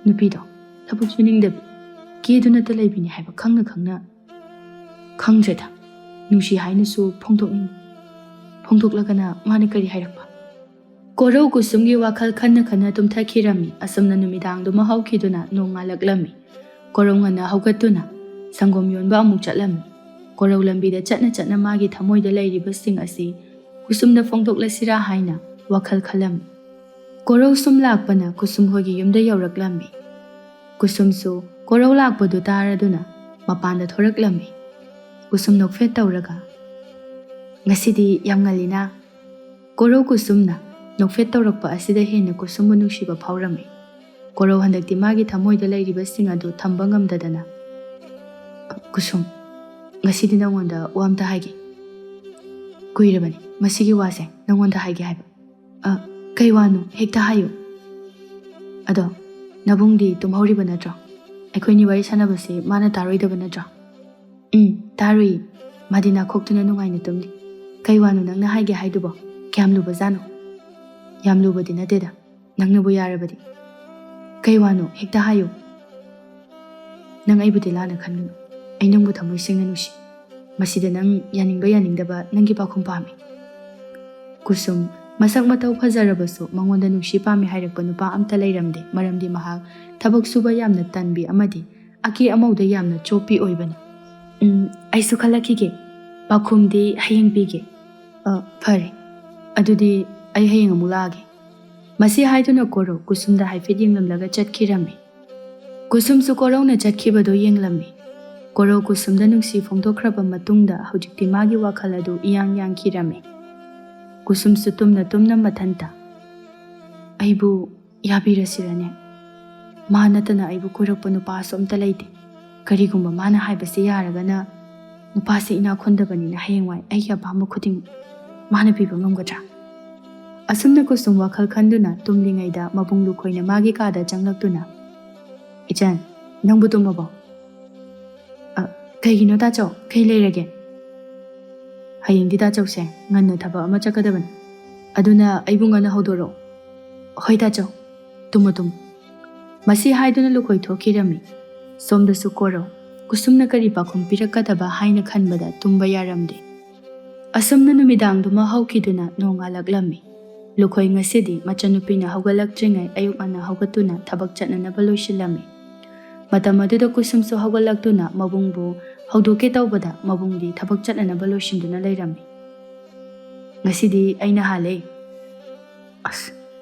ꯅꯨꯄꯤꯗꯣ ꯊꯕꯛ ꯁꯨꯅꯤꯡꯗꯕꯤ, ꯀꯦꯗꯨꯅꯇ ꯂꯩꯕꯤꯅꯤ ꯍꯥꯏꯕ ꯈꯪꯅ ꯈꯪꯅ, ꯈꯪꯗ꯭ꯔꯦꯗ, ꯅꯨꯡꯁꯤ ꯍꯥꯏꯅꯁꯨ ꯐꯣꯡꯗꯣꯛꯅꯤꯡꯗꯦ꯫ ꯐꯣꯡꯗꯣꯛꯂꯒꯅ ꯃꯥꯅ ꯀꯔꯤ ꯍꯥꯏꯔꯛꯄ?" ꯀꯣꯔꯧ ꯀꯨꯁꯨꯝꯒꯤ ꯋꯥꯈꯜ ꯈꯟꯅ ꯈꯟꯅ ꯇꯨꯝꯊꯈꯤꯔꯝꯃꯤ꯫ ꯑꯁꯨꯝꯅ ꯅꯨꯃꯤꯗꯥꯡꯗꯨꯃ ꯍꯧꯈꯤꯗꯨꯅ ꯅꯣꯡꯉꯥꯜꯂꯛꯂꯝꯃꯤ꯫ ꯀꯣꯔꯧ ꯉꯟꯅ ꯍꯧꯒꯠꯇꯨꯅ ꯁꯪꯒꯣꯝ ꯌꯣꯟꯕ ꯑꯃꯨꯛ ꯆꯠꯂꯝꯃꯤ꯫ ꯀꯣꯔꯧ ꯂꯝꯕꯤꯗ ꯆꯠꯅ ꯆꯠꯅ ꯃꯥꯒꯤ ꯊꯃꯣꯏꯗ ꯂꯩꯔꯤꯕꯁꯤꯡ ꯑꯁꯤ ꯀꯨꯁꯨꯝꯗ ꯐꯣꯡꯗꯣꯛꯂꯁꯤꯔꯥ ꯍꯥꯏꯅ ꯋꯥꯈꯜ ꯈꯜꯂꯝꯃꯤ꯫ ꯀꯣꯔꯧ ꯁꯨꯝ ꯂꯥꯛꯄꯅ ꯀꯨꯁꯨꯝ ꯍꯣꯏꯒꯤ ꯌꯨꯝꯗ ꯌꯧꯔꯛꯂꯝꯃꯤ꯫ ꯀꯨꯁꯨꯝꯁꯨ ꯀꯣꯔꯧ ꯂꯥꯛꯄꯗꯨ ꯇꯥꯔꯗꯨꯅ ꯃꯄꯥꯟꯗ ꯊꯣꯔꯛꯂꯝꯃꯤ꯫ ꯀꯨꯁꯨꯝ ꯅꯣꯛꯐꯦꯠ ꯇꯧꯔꯒ, "ꯉꯁꯤꯗꯤ ꯌꯥꯝ ꯉꯜꯂꯤꯅ?" ꯀꯣꯔꯧ ꯀꯨꯁꯨꯝꯅ ꯅꯣꯛꯐꯦꯠ ꯇꯧꯔꯛꯄ ꯑꯁꯤꯗ ꯍꯦꯟꯅ ꯀꯨꯁꯨꯝꯕꯨ ꯅꯨꯡꯁꯤꯕ ꯐꯥꯎꯔꯝꯃꯤ꯫ ꯀꯣꯔꯧ ꯍꯟꯗꯛꯇꯤ ꯃꯥꯒꯤ ꯊꯃꯣꯏꯗ ꯂꯩꯔꯤꯕꯁꯤꯡ ꯑꯗꯨ ꯊꯝꯕ ꯉꯝꯗꯗꯅ, "ꯀꯨꯁꯨꯝ, ꯉꯁꯤꯗꯤ ꯅꯪꯉꯣꯟꯗ ꯋꯥ ꯑꯝꯇ ꯍꯥꯏꯒꯦ꯫ ꯀꯨꯏꯔꯕꯅꯤ ꯃꯁꯤꯒꯤ ꯋꯥꯁꯦ ꯅꯪꯉꯣꯟꯗ ꯍꯥꯏꯒꯦ ꯍꯥꯏꯕ꯫" "ꯑ, ꯀꯩ ꯋꯥꯅꯣ? ꯍꯦꯛꯇ ꯍꯥꯏꯌꯨ꯫ ꯑꯗꯣ, ꯅꯕꯨꯡꯗꯤ ꯇꯨꯝꯍꯧꯔꯤꯕ ꯅꯠꯇ꯭ꯔꯣ? ꯑꯩꯈꯣꯏꯅꯤ ꯋꯥꯔꯤ ꯁꯥꯟꯅꯕꯁꯦ ꯃꯥꯅ ꯇꯥꯔꯣꯏꯗꯕ ꯅꯠꯇ꯭ꯔꯣ?" "ꯎꯝ, ꯇꯥꯔꯨꯏ꯫ ꯃꯥꯗꯤ ꯅꯥꯈꯣꯛꯇꯨꯅ ꯅꯨꯡꯉꯥꯏꯅ ꯇꯨꯝꯂꯤ꯫ ꯀꯩ ꯋꯥꯅꯣ ꯅꯪꯅ ꯍꯥꯏꯒꯦ ꯍꯥꯏꯗꯨꯕꯣ? ꯀꯌꯥꯝ ꯂꯨꯕꯖꯥꯠꯅꯣ?" "ꯌꯥꯝ ꯂꯨꯕꯗꯤ ꯅꯠꯇꯦꯗ꯫ ꯅꯪꯅꯕꯨ ꯌꯥꯔꯕꯗꯤ꯫" "ꯀꯩ ꯋꯥꯅꯣ? ꯍꯦꯛꯇ ꯍꯥꯏꯌꯨ꯫" "ꯅꯪ ꯑꯩꯕꯨꯗꯤ ꯂꯥꯟꯅ ꯈꯟꯒꯅꯨ꯫ ꯑꯩ ꯅꯪꯕꯨ ꯊꯃꯣꯏ ꯁꯦꯡꯅ ꯅꯨꯡꯁꯤ꯫ ꯃꯁꯤꯗ ꯅꯪ ꯌꯥꯅꯤꯡꯕ ꯌꯥꯅꯤꯡꯗꯕ ꯅꯪꯒꯤ ꯄꯥꯎꯈꯨꯝ ꯄꯥꯝꯃꯤ꯫" ꯀꯨꯁꯨꯝ, ꯃꯁꯛ ꯃꯇꯧ ꯐꯖꯔꯕꯁꯨ ꯃꯉꯣꯟꯗ ꯅꯨꯡꯁꯤ ꯄꯥꯝꯃꯤ ꯍꯥꯏꯔꯛꯄ ꯅꯨꯄꯥ ꯑꯝꯇ ꯂꯩꯔꯝꯗꯦ꯫ ꯃꯔꯝꯗꯤ ꯃꯍꯥꯛ ꯊꯕꯛ ꯁꯨꯕ ꯌꯥꯝꯅ ꯇꯟꯕꯤ ꯑꯃꯗꯤ ꯑꯀꯦ ꯑꯃꯧꯗ ꯌꯥꯝꯅ ꯆꯣꯞꯄꯤ ꯑꯣꯏꯕꯅꯤ꯫ "ꯎꯝ, ꯑꯩꯁꯨ ꯈꯜꯂꯛꯈꯤꯒꯦ꯫ ꯄꯥꯎꯈꯨꯝꯗꯤ ꯍꯌꯦꯡ ꯄꯤꯒꯦ꯫" "ꯑ, ꯐꯔꯦ꯫ ꯑꯗꯨꯗꯤ ꯑꯩ ꯍꯌꯦꯡ ꯑꯃꯨꯛ ꯂꯥꯛꯑꯒꯦ꯫" ꯃꯁꯤ ꯍꯥꯏꯗꯨꯅ ꯀꯣꯔꯧ ꯀꯨꯁꯨꯝꯗ ꯍꯥꯏꯐꯦꯠ ꯌꯦꯡꯂꯝꯂꯒ ꯆꯠꯈꯤꯔꯝꯃꯤ꯫ ꯀꯨꯁꯨꯝꯁꯨ ꯀꯣꯔꯧꯅ ꯆꯠꯈꯤꯕꯗꯨ ꯌꯦꯡꯂꯝꯃꯤ꯫ ꯀꯣꯔꯧ ꯀꯨꯁꯨꯝꯗ ꯅꯨꯡꯁꯤ ꯐꯣꯡꯗꯣꯛꯈ꯭ꯔꯕ ꯃꯇꯨꯡꯗ ꯍꯧꯖꯤꯛꯇꯤ ꯃꯥꯒꯤ ꯋꯥꯈꯜ ꯑꯗꯨ ꯏꯌꯥꯡ ꯌꯥꯡꯈꯤꯔꯝꯃꯤ꯫ ꯀꯨꯁꯨꯝꯁꯨ ꯇꯨꯝꯅ ꯇꯨꯝꯅ ꯃꯊꯟꯇ, "ꯑꯩꯕꯨ ꯌꯥꯕꯤꯔꯁꯤꯔꯅꯦ? ꯃꯥ ꯅꯠꯇꯅ ꯑꯩꯕꯨ ꯀꯣꯏꯔꯛꯄ ꯅꯨꯄꯥꯁꯨ ꯑꯝꯇ ꯂꯩꯇꯦ꯫ ꯀꯔꯤꯒꯨꯝꯕ ꯃꯥꯅ ꯍꯥꯏꯕꯁꯦ ꯌꯥꯔꯒꯅ, ꯅꯨꯄꯥꯁꯦ ꯏꯅꯥꯛ ꯈꯨꯟꯗꯕꯅꯤꯅ ꯍꯌꯦꯡꯋꯥꯏ ꯑꯩꯒꯤ ꯑꯄꯥꯝꯕ ꯈꯨꯗꯤꯡ ꯃꯥꯅ ꯄꯤꯕ ꯉꯝꯒꯗ꯭ꯔꯥ?" ꯑꯁꯨꯝꯅ ꯀꯨꯁꯨꯝ ꯋꯥꯈꯜ ꯈꯟꯗꯨꯅ ꯇꯨꯝꯂꯤꯉꯩꯗ ꯃꯕꯨꯡ ꯂꯨꯈꯣꯏꯅ ꯃꯥꯒꯤ ꯀꯥꯗ ꯆꯪꯂꯛꯇꯨꯅ, "ꯏꯆꯟ, ꯅꯪꯕꯨ ꯇꯨꯝꯃꯕꯣ?" "ꯑ, ꯀꯩꯒꯤꯅꯣ ꯇꯥꯆꯧ? ꯀꯩ ꯂꯩꯔꯒꯦ?" "ꯍꯌꯦꯡꯗꯤ ꯇꯥꯆꯧꯁꯦ ꯉꯟꯅ ꯊꯕꯛ ꯑꯃ ꯆꯠꯀꯗꯕꯅꯤ꯫ ꯑꯗꯨꯅ ꯑꯩꯕꯨ ꯉꯟꯅ ꯍꯧꯗꯣꯔꯛꯑꯣ꯫" "ꯍꯣꯏ ꯇꯥꯆꯧ, ꯇꯨꯝꯃꯣ ꯇꯨꯝꯃꯣ꯫" ꯃꯁꯤ ꯍꯥꯏꯗꯨꯅ ꯂꯨꯈꯣꯏ ꯊꯣꯛꯈꯤꯔꯝꯃꯤ꯫ ꯁꯣꯝꯗꯁꯨ ꯀꯣꯔꯧ, ꯀꯨꯁꯨꯝꯅ ꯀꯔꯤ ꯄꯥꯎꯈꯨꯝ ꯄꯤꯔꯛꯀꯗꯕ ꯍꯥꯏꯅ ꯈꯟꯕꯗ ꯇꯨꯝꯕ ꯌꯥꯔꯝꯗꯦ꯫ ꯑꯁꯨꯝꯅ ꯅꯨꯃꯤꯗꯥꯡꯗꯨꯃ ꯍꯧꯈꯤꯗꯨꯅ ꯅꯣꯡꯉꯥꯜꯂꯛꯂꯝꯃꯤ꯫ ꯂꯨꯈꯣꯏ ꯉꯁꯤꯗꯤ ꯃꯆꯟꯅꯨꯄꯤꯅ ꯍꯧꯒꯠꯂꯛꯇ꯭ꯔꯤꯉꯩ ꯑꯌꯨꯛ ꯉꯟꯅ ꯍꯧꯒꯠꯇꯨꯅ ꯊꯕꯛ ꯆꯠꯅꯅꯕ ꯂꯣꯏꯁꯤꯜꯂꯝꯃꯤ꯫ ꯃꯇꯝ ꯑꯗꯨꯗ ꯀꯨꯁꯨꯝꯁꯨ ꯍꯧꯒꯠꯂꯛꯇꯨꯅ ꯃꯕꯨꯡꯕꯨ ꯍꯧꯗꯣꯛꯀꯦ ꯇꯧꯕꯗ ꯃꯕꯨꯡꯗꯤ ꯊꯕꯛ ꯆꯠꯅꯅꯕ ꯂꯣꯏꯁꯤꯟꯗꯨꯅ ꯂꯩꯔꯝꯃꯤ꯫ "ꯉꯁꯤꯗꯤ ꯑꯩꯅ ꯍꯥꯜꯂꯦ꯫" "ꯑꯁ,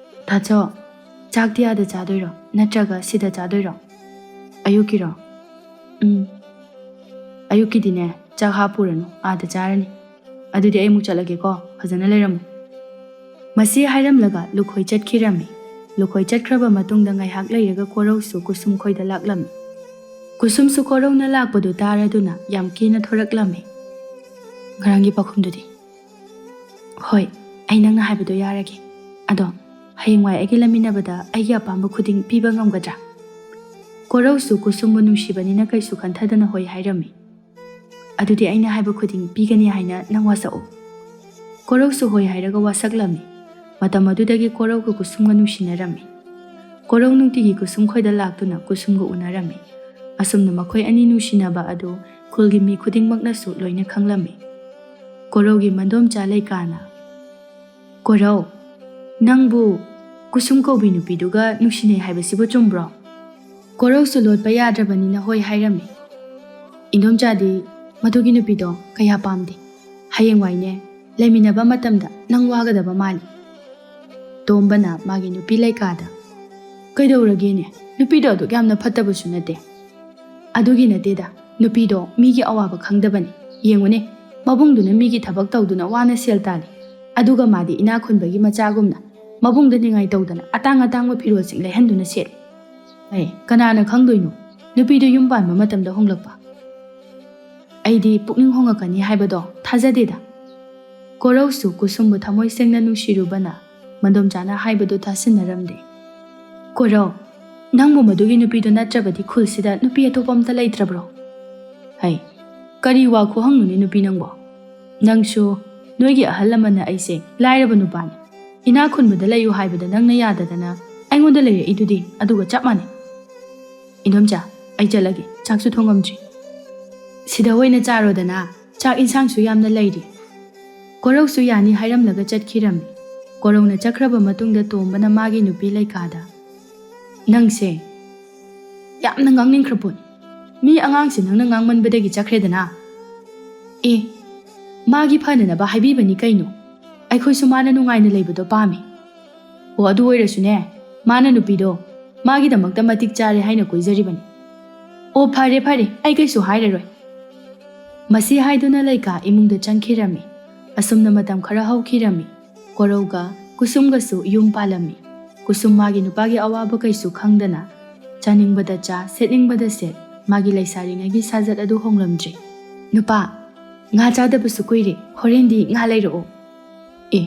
ꯇꯥꯆꯧ, ꯆꯥꯛꯇꯤ ꯑꯥꯗ ꯆꯥꯗꯣꯏꯔꯣ ꯅꯠꯇ꯭ꯔꯒ ꯁꯤꯗ ꯆꯥꯗꯣꯏꯔꯣ? ꯑꯌꯨꯛꯀꯤꯔꯣ?" "ꯎꯝ, ꯑꯌꯨꯛꯀꯤꯗꯤꯅꯦ ꯆꯥꯛ ꯍꯥꯞꯄꯨꯔꯅꯨ, ꯑꯥꯗ ꯆꯥꯔꯅꯤ꯫ ꯑꯗꯨꯗꯤ ꯑꯩ ꯑꯃꯨꯛ ꯆꯠꯂꯒꯦꯀꯣ, ꯐꯖꯅ ꯂꯩꯔꯝꯃꯨ꯫" ꯃꯁꯤ ꯍꯥꯏꯔꯝꯂꯒ ꯂꯨꯈꯣꯏ ꯆꯠꯈꯤꯔꯝꯃꯤ꯫ ꯂꯨꯈꯣꯏ ꯆꯠꯈ꯭ꯔꯕ ꯃꯇꯨꯡꯗ ꯉꯥꯏꯍꯥꯛ ꯂꯩꯔꯒ ꯀꯣꯔꯧꯁꯨ ꯀꯨꯁꯨꯝ ꯈꯣꯏꯗ ꯂꯥꯛꯂꯝꯃꯤ꯫ ꯀꯨꯁꯨꯝꯁꯨ ꯀꯣꯔꯧꯅ ꯂꯥꯛꯄꯗꯨ ꯇꯥꯔꯗꯨꯅ ꯌꯥꯝ ꯀꯦꯅ ꯊꯣꯔꯛꯂꯝꯃꯤ꯫ "ꯉꯔꯥꯡꯒꯤ ꯄꯥꯎꯈꯨꯝꯗꯨꯗꯤ?" "ꯍꯣꯏ, ꯑꯩ ꯅꯪꯅ ꯍꯥꯏꯕꯗꯣ ꯌꯥꯔꯒꯦ꯫ ꯑꯗꯣ ꯍꯌꯦꯡꯋꯥꯏ ꯑꯩꯒ ꯂꯩꯃꯤꯟꯅꯕꯗ ꯑꯩꯒꯤ ꯑꯄꯥꯝꯕ ꯈꯨꯗꯤꯡ ꯄꯤꯕ ꯉꯝꯒꯗ꯭ꯔꯥ?" ꯀꯣꯔꯧꯁꯨ ꯀꯨꯁꯨꯝꯕꯨ ꯅꯨꯡꯁꯤꯕꯅꯤꯅ ꯀꯩꯁꯨ ꯈꯟꯊꯗꯅ ꯍꯣꯏ ꯍꯥꯏꯔꯝꯃꯤ꯫ "ꯑꯗꯨꯗꯤ ꯑꯩꯅ ꯍꯥꯏꯕ ꯈꯨꯗꯤꯡ ꯄꯤꯒꯅꯤ ꯍꯥꯏꯅ ꯅꯪ ꯋꯥꯁꯛꯎ꯫" ꯀꯣꯔꯧꯁꯨ ꯍꯣꯏ ꯍꯥꯏꯔꯒ ꯋꯥꯁꯛꯂꯝꯃꯤ꯫ ꯃꯇꯝ ꯑꯗꯨꯗꯒꯤ ꯀꯣꯔꯧꯒ ꯀꯨꯁꯨꯝꯒ ꯅꯨꯡꯁꯤꯅꯔꯝꯃꯤ꯫ ꯀꯣꯔꯧ ꯅꯨꯡꯇꯤꯒꯤ ꯀꯨꯁꯨꯝ ꯈꯣꯏꯗ ꯂꯥꯛꯇꯨꯅ ꯀꯨꯁꯨꯝꯒ ꯎꯅꯔꯝꯃꯤ꯫ ꯑꯁꯨꯝꯅ ꯃꯈꯣꯏ ꯑꯅꯤ ꯅꯨꯡꯁꯤꯅꯕ ꯑꯗꯨ ꯈꯨꯜꯒꯤ ꯃꯤ ꯈꯨꯗꯤꯡꯃꯛꯅꯁꯨ ꯂꯣꯏꯅ ꯈꯪꯂꯝꯃꯤ꯫ ꯀꯣꯔꯧꯒꯤ ꯃꯟꯗꯣꯝꯆꯥ ꯂꯩꯀꯥꯅ, "ꯀꯣꯔꯧ, ꯅꯪꯕꯨ ꯀꯨꯁꯨꯝ ꯀꯧꯕꯤ ꯅꯨꯄꯤꯗꯨꯒ ꯅꯨꯡꯁꯤꯅꯩ ꯍꯥꯏꯕꯁꯤꯕꯨ ꯆꯨꯝꯕ꯭ꯔꯣ?" ꯀꯣꯔꯧꯁꯨ ꯂꯣꯠꯄ ꯌꯥꯗ꯭ꯔꯕꯅꯤꯅ ꯍꯣꯏ ꯍꯥꯏꯔꯝꯃꯤ꯫ "ꯏꯟꯗꯣꯝꯆꯥꯗꯤ ꯃꯗꯨꯒꯤ ꯅꯨꯄꯤꯗꯣ ꯀꯌꯥ ꯄꯥꯝꯗꯦ꯫ ꯍꯌꯦꯡꯋꯥꯏꯅꯦ, ꯂꯩꯃꯤꯟꯅꯕ ꯃꯇꯝꯗ ꯅꯪ ꯋꯥꯒꯗꯕ ꯃꯥꯜꯂꯤ꯫" ꯇꯣꯝꯕꯅ ꯃꯥꯒꯤ ꯅꯨꯄꯤ ꯂꯩꯀꯥꯗ, "ꯀꯩꯗꯧꯔꯒꯦꯅꯦ? ꯅꯨꯄꯤꯗꯣ ꯑꯗꯨꯛ ꯌꯥꯝꯅ ꯐꯠꯇꯕꯁꯨ ꯅꯠꯇꯦ꯫" "ꯑꯗꯨꯒꯤ ꯅꯠꯇꯦꯗ, ꯅꯨꯄꯤꯗꯣ ꯃꯤꯒꯤ ꯑꯋꯥꯕ ꯈꯪꯗꯕꯅꯤ꯫ ꯌꯦꯡꯉꯨꯅꯦ, ꯃꯕꯨꯡꯗꯨꯅ ꯃꯤꯒꯤ ꯊꯕꯛ ꯇꯧꯗꯨꯅ ꯋꯥꯅ ꯁꯦꯜ ꯇꯥꯜꯂꯤ, ꯑꯗꯨꯒ ꯃꯥꯗꯤ ꯏꯅꯥꯛ ꯈꯨꯟꯕꯒꯤ ꯃꯆꯥꯒꯨꯝꯅ ꯃꯕꯨꯡꯗ ꯅꯤꯡꯉꯥꯏ ꯇꯧꯗꯅ ꯑꯇꯥꯡ ꯑꯇꯥꯡꯕ ꯐꯤꯔꯣꯜꯁꯤꯡ ꯂꯩꯍꯟꯗꯨꯅ ꯁꯦꯠꯂꯤ꯫ ꯑꯦ, ꯀꯅꯥꯅ ꯈꯪꯗꯣꯏꯅꯣ ꯅꯨꯄꯤꯗꯨ ꯌꯨꯝ ꯄꯥꯟꯕ ꯃꯇꯝꯗ ꯍꯣꯡꯂꯛꯄ? ꯑꯩꯗꯤ ꯄꯨꯛꯅꯤꯡ ꯍꯣꯡꯉꯛꯀꯅꯤ ꯍꯥꯏꯕꯗꯣ ꯊꯥꯖꯗꯦꯗ꯫" ꯀꯣꯔꯧꯁꯨ ꯀꯨꯁꯨꯝꯕꯨ ꯊꯃꯣꯏ ꯁꯦꯡꯅ ꯅꯨꯡꯁꯤꯔꯨꯕꯅ ꯃꯟꯗꯣꯝꯆꯥꯅ ꯍꯥꯏꯕꯗꯨ ꯇꯥꯁꯤꯟꯅꯔꯝꯗꯦ꯫ "ꯀꯣꯔꯧ, ꯅꯪꯕꯨ ꯃꯗꯨꯒꯤ ꯅꯨꯄꯤꯗꯨ ꯅꯠꯇ꯭ꯔꯕꯗꯤ ꯈꯨꯜꯁꯤꯗ ꯅꯨꯄꯤ ꯑꯇꯣꯞꯄ ꯑꯝꯇ ꯂꯩꯇ꯭ꯔꯕ꯭ꯔꯣ?" "ꯍꯩ, ꯀꯔꯤ ꯋꯥ ꯈꯨꯍꯪꯅꯣꯅꯦ ꯅꯨꯄꯤ ꯅꯪꯕꯣ? ꯅꯪꯁꯨ, ꯅꯣꯏꯒꯤ ꯑꯍꯜ ꯂꯃꯟꯅ ꯑꯩꯁꯦ ꯂꯥꯏꯔꯕ ꯅꯨꯄꯥꯅꯤ, ꯏꯅꯥꯛ ꯈꯨꯟꯕꯗ ꯂꯩꯌꯨ ꯍꯥꯏꯕꯗ ꯅꯪꯅ ꯌꯥꯗꯗꯅ ꯑꯩꯉꯣꯟꯗ ꯂꯩꯔꯛꯏꯗꯨꯗꯤ ꯑꯗꯨꯒ ꯆꯞ ꯃꯥꯟꯅꯩ꯫ ꯏꯟꯗꯣꯝꯆꯥ, ꯑꯩ ꯆꯠꯂꯒꯦ, ꯆꯥꯛꯁꯨ ꯊꯣꯡꯉꯝꯗ꯭ꯔꯤ꯫ ꯁꯤꯗ ꯑꯣꯏꯅ ꯆꯥꯔꯣꯗꯅ, ꯆꯥꯛ ꯏꯟꯁꯥꯡꯁꯨ ꯌꯥꯝꯅ ꯂꯩꯔꯤ꯫" ꯀꯣꯔꯧꯁꯨ ꯌꯥꯅꯤ ꯍꯥꯏꯔꯝꯂꯒ ꯆꯠꯈꯤꯔꯝꯃꯤ꯫ ꯀꯣꯔꯧꯅ ꯆꯠꯈ꯭ꯔꯕ ꯃꯇꯨꯡꯗ ꯇꯣꯝꯕꯅ ꯃꯥꯒꯤ ꯅꯨꯄꯤ ꯂꯩꯀꯥꯗ, "ꯅꯪꯁꯦ ꯌꯥꯝꯅ ꯉꯥꯡꯅꯤꯡꯈ꯭ꯔ ꯄꯣꯠꯅꯤ꯫ ꯃꯤ ꯑꯉꯥꯡꯁꯦ ꯅꯪꯅ ꯉꯥꯡꯃꯟꯕꯗꯒꯤ ꯆꯠꯈ꯭ꯔꯦꯗꯅ꯫ ꯑꯦ, ꯃꯥꯒꯤ ꯐꯅꯅꯕ ꯍꯥꯏꯕꯤꯕꯅꯤ ꯀꯩꯅꯣ꯫ ꯑꯩꯈꯣꯏꯁꯨ ꯃꯥꯅ ꯅꯨꯡꯉꯥꯏꯅ ꯂꯩꯕꯗꯣ ꯄꯥꯝꯃꯤ꯫ ꯑꯣ, ꯑꯗꯨ ꯑꯣꯏꯔꯁꯨꯅꯦ, ꯃꯥꯅ ꯅꯨꯄꯤꯗꯣ ꯃꯥꯒꯤꯗꯃꯛꯇ ꯃꯇꯤꯛ ꯆꯥꯔꯦ ꯍꯥꯏꯅ ꯀꯣꯏꯖꯔꯤꯕꯅꯤ꯫ ꯑꯣ, ꯐꯔꯦ ꯐꯔꯦ, ꯑꯩ ꯀꯩꯁꯨ ꯍꯥꯏꯔꯔꯣꯏ꯫" ꯃꯁꯤ ꯍꯥꯏꯗꯨꯅ ꯂꯩꯀꯥ ꯏꯃꯨꯡꯗ ꯆꯪꯈꯤꯔꯝꯃꯤ꯫ ꯑꯁꯨꯝꯅ ꯃꯇꯝ ꯈꯔ ꯍꯧꯈꯤꯔꯝꯃꯤ꯫ ꯀꯣꯔꯧꯒ ꯀꯨꯁꯨꯝꯒꯁꯨ ꯌꯨꯝ ꯄꯥꯜꯂꯝꯃꯤ꯫ ꯀꯨꯁꯨꯝ ꯃꯥꯒꯤ ꯅꯨꯄꯥꯒꯤ ꯑꯋꯥꯕ ꯀꯩꯁꯨ ꯈꯪꯗꯅ ꯆꯥꯅꯤꯡꯕꯗ ꯆꯥ, ꯁꯦꯠꯅꯤꯡꯕꯗ ꯁꯦꯠ, ꯃꯥꯒꯤ ꯂꯩꯁꯥꯔꯤꯉꯩꯒꯤ ꯁꯥꯖꯠ ꯑꯗꯨ ꯍꯣꯡꯂꯝꯗ꯭ꯔꯤ꯫ "ꯅꯨꯄꯥ, ꯉꯥ ꯆꯥꯗꯕꯁꯨ ꯀꯨꯏꯔꯦ, ꯍꯣꯔꯦꯟꯗꯤ ꯉꯥ ꯂꯩꯔꯛꯑꯣ꯫" "ꯑꯦ,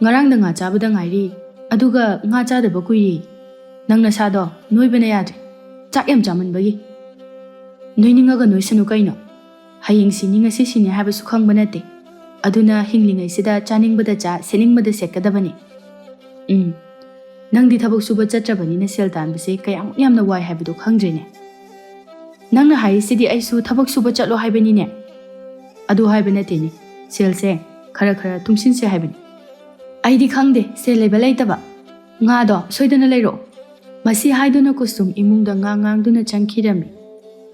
ꯉꯔꯥꯡꯗ ꯉꯥ ꯆꯥꯕꯗ ꯉꯥꯏꯔꯤ, ꯑꯗꯨꯒ ꯉꯥ ꯆꯥꯗꯕ ꯀꯨꯏꯔꯦ꯫ ꯅꯪ ꯅꯁꯥꯗꯣ ꯅꯣꯏꯕꯅ ꯌꯥꯗ꯭ꯔꯦ, ꯆꯥꯛ ꯌꯥꯝ ꯆꯥꯃꯟꯕꯒꯤ꯫" "ꯅꯣꯏꯅꯤꯡꯉꯒ ꯅꯣꯏꯁꯅꯨ ꯀꯩꯅꯣ꯫ ꯍꯌꯦꯡ ꯁꯤꯅꯤ, ꯉꯁꯤ ꯁꯤꯅꯤ ꯍꯥꯏꯕꯁꯨ ꯈꯪꯕ ꯅꯠꯇꯦ꯫ ꯑꯗꯨꯅ ꯍꯤꯡꯂꯤꯉꯩꯁꯤꯗ ꯆꯥꯅꯤꯡꯕꯗ ꯆꯥ, ꯁꯦꯠꯅꯤꯡꯕꯗ ꯁꯦꯠꯀꯗꯕꯅꯤ꯫" "ꯎꯝ, ꯅꯪꯗꯤ ꯊꯕꯛ ꯁꯨꯕ ꯆꯠꯇ꯭ꯔꯕꯅꯤꯅ ꯁꯦꯜ ꯇꯥꯟꯕꯁꯦ ꯀꯌꯥꯃꯨꯛ ꯌꯥꯝꯅ ꯋꯥꯏ ꯍꯥꯏꯕꯗꯨ ꯈꯪꯗ꯭ꯔꯦꯅꯦ꯫" "ꯅꯪꯅ ꯍꯥꯏꯔꯤꯁꯤꯗꯤ ꯑꯩꯁꯨ ꯊꯕꯛ ꯁꯨꯕ ꯆꯠꯂꯣ ꯍꯥꯏꯕꯅꯤꯅꯦ꯫" "ꯑꯗꯨ ꯍꯥꯏꯕ ꯅꯠꯇꯦꯅꯦ, ꯁꯦꯜꯁꯦ ꯈꯔ ꯈꯔ ꯇꯨꯡꯁꯤꯟꯁꯦ ꯍꯥꯏꯕꯅꯤ꯫" "ꯑꯩꯗꯤ ꯈꯪꯗꯦ ꯁꯦꯜ ꯂꯩꯕ ꯂꯩꯇꯕ꯫ ꯉꯥꯗꯣ ꯁꯣꯏꯗꯅ ꯂꯩꯔꯛꯑꯣ꯫" ꯃꯁꯤ ꯍꯥꯏꯗꯨꯅ ꯀꯨꯁꯨꯝ ꯏꯃꯨꯡꯗ ꯉꯥꯡ ꯉꯥꯡꯗꯨꯅ ꯆꯪꯈꯤꯔꯝꯃꯤ꯫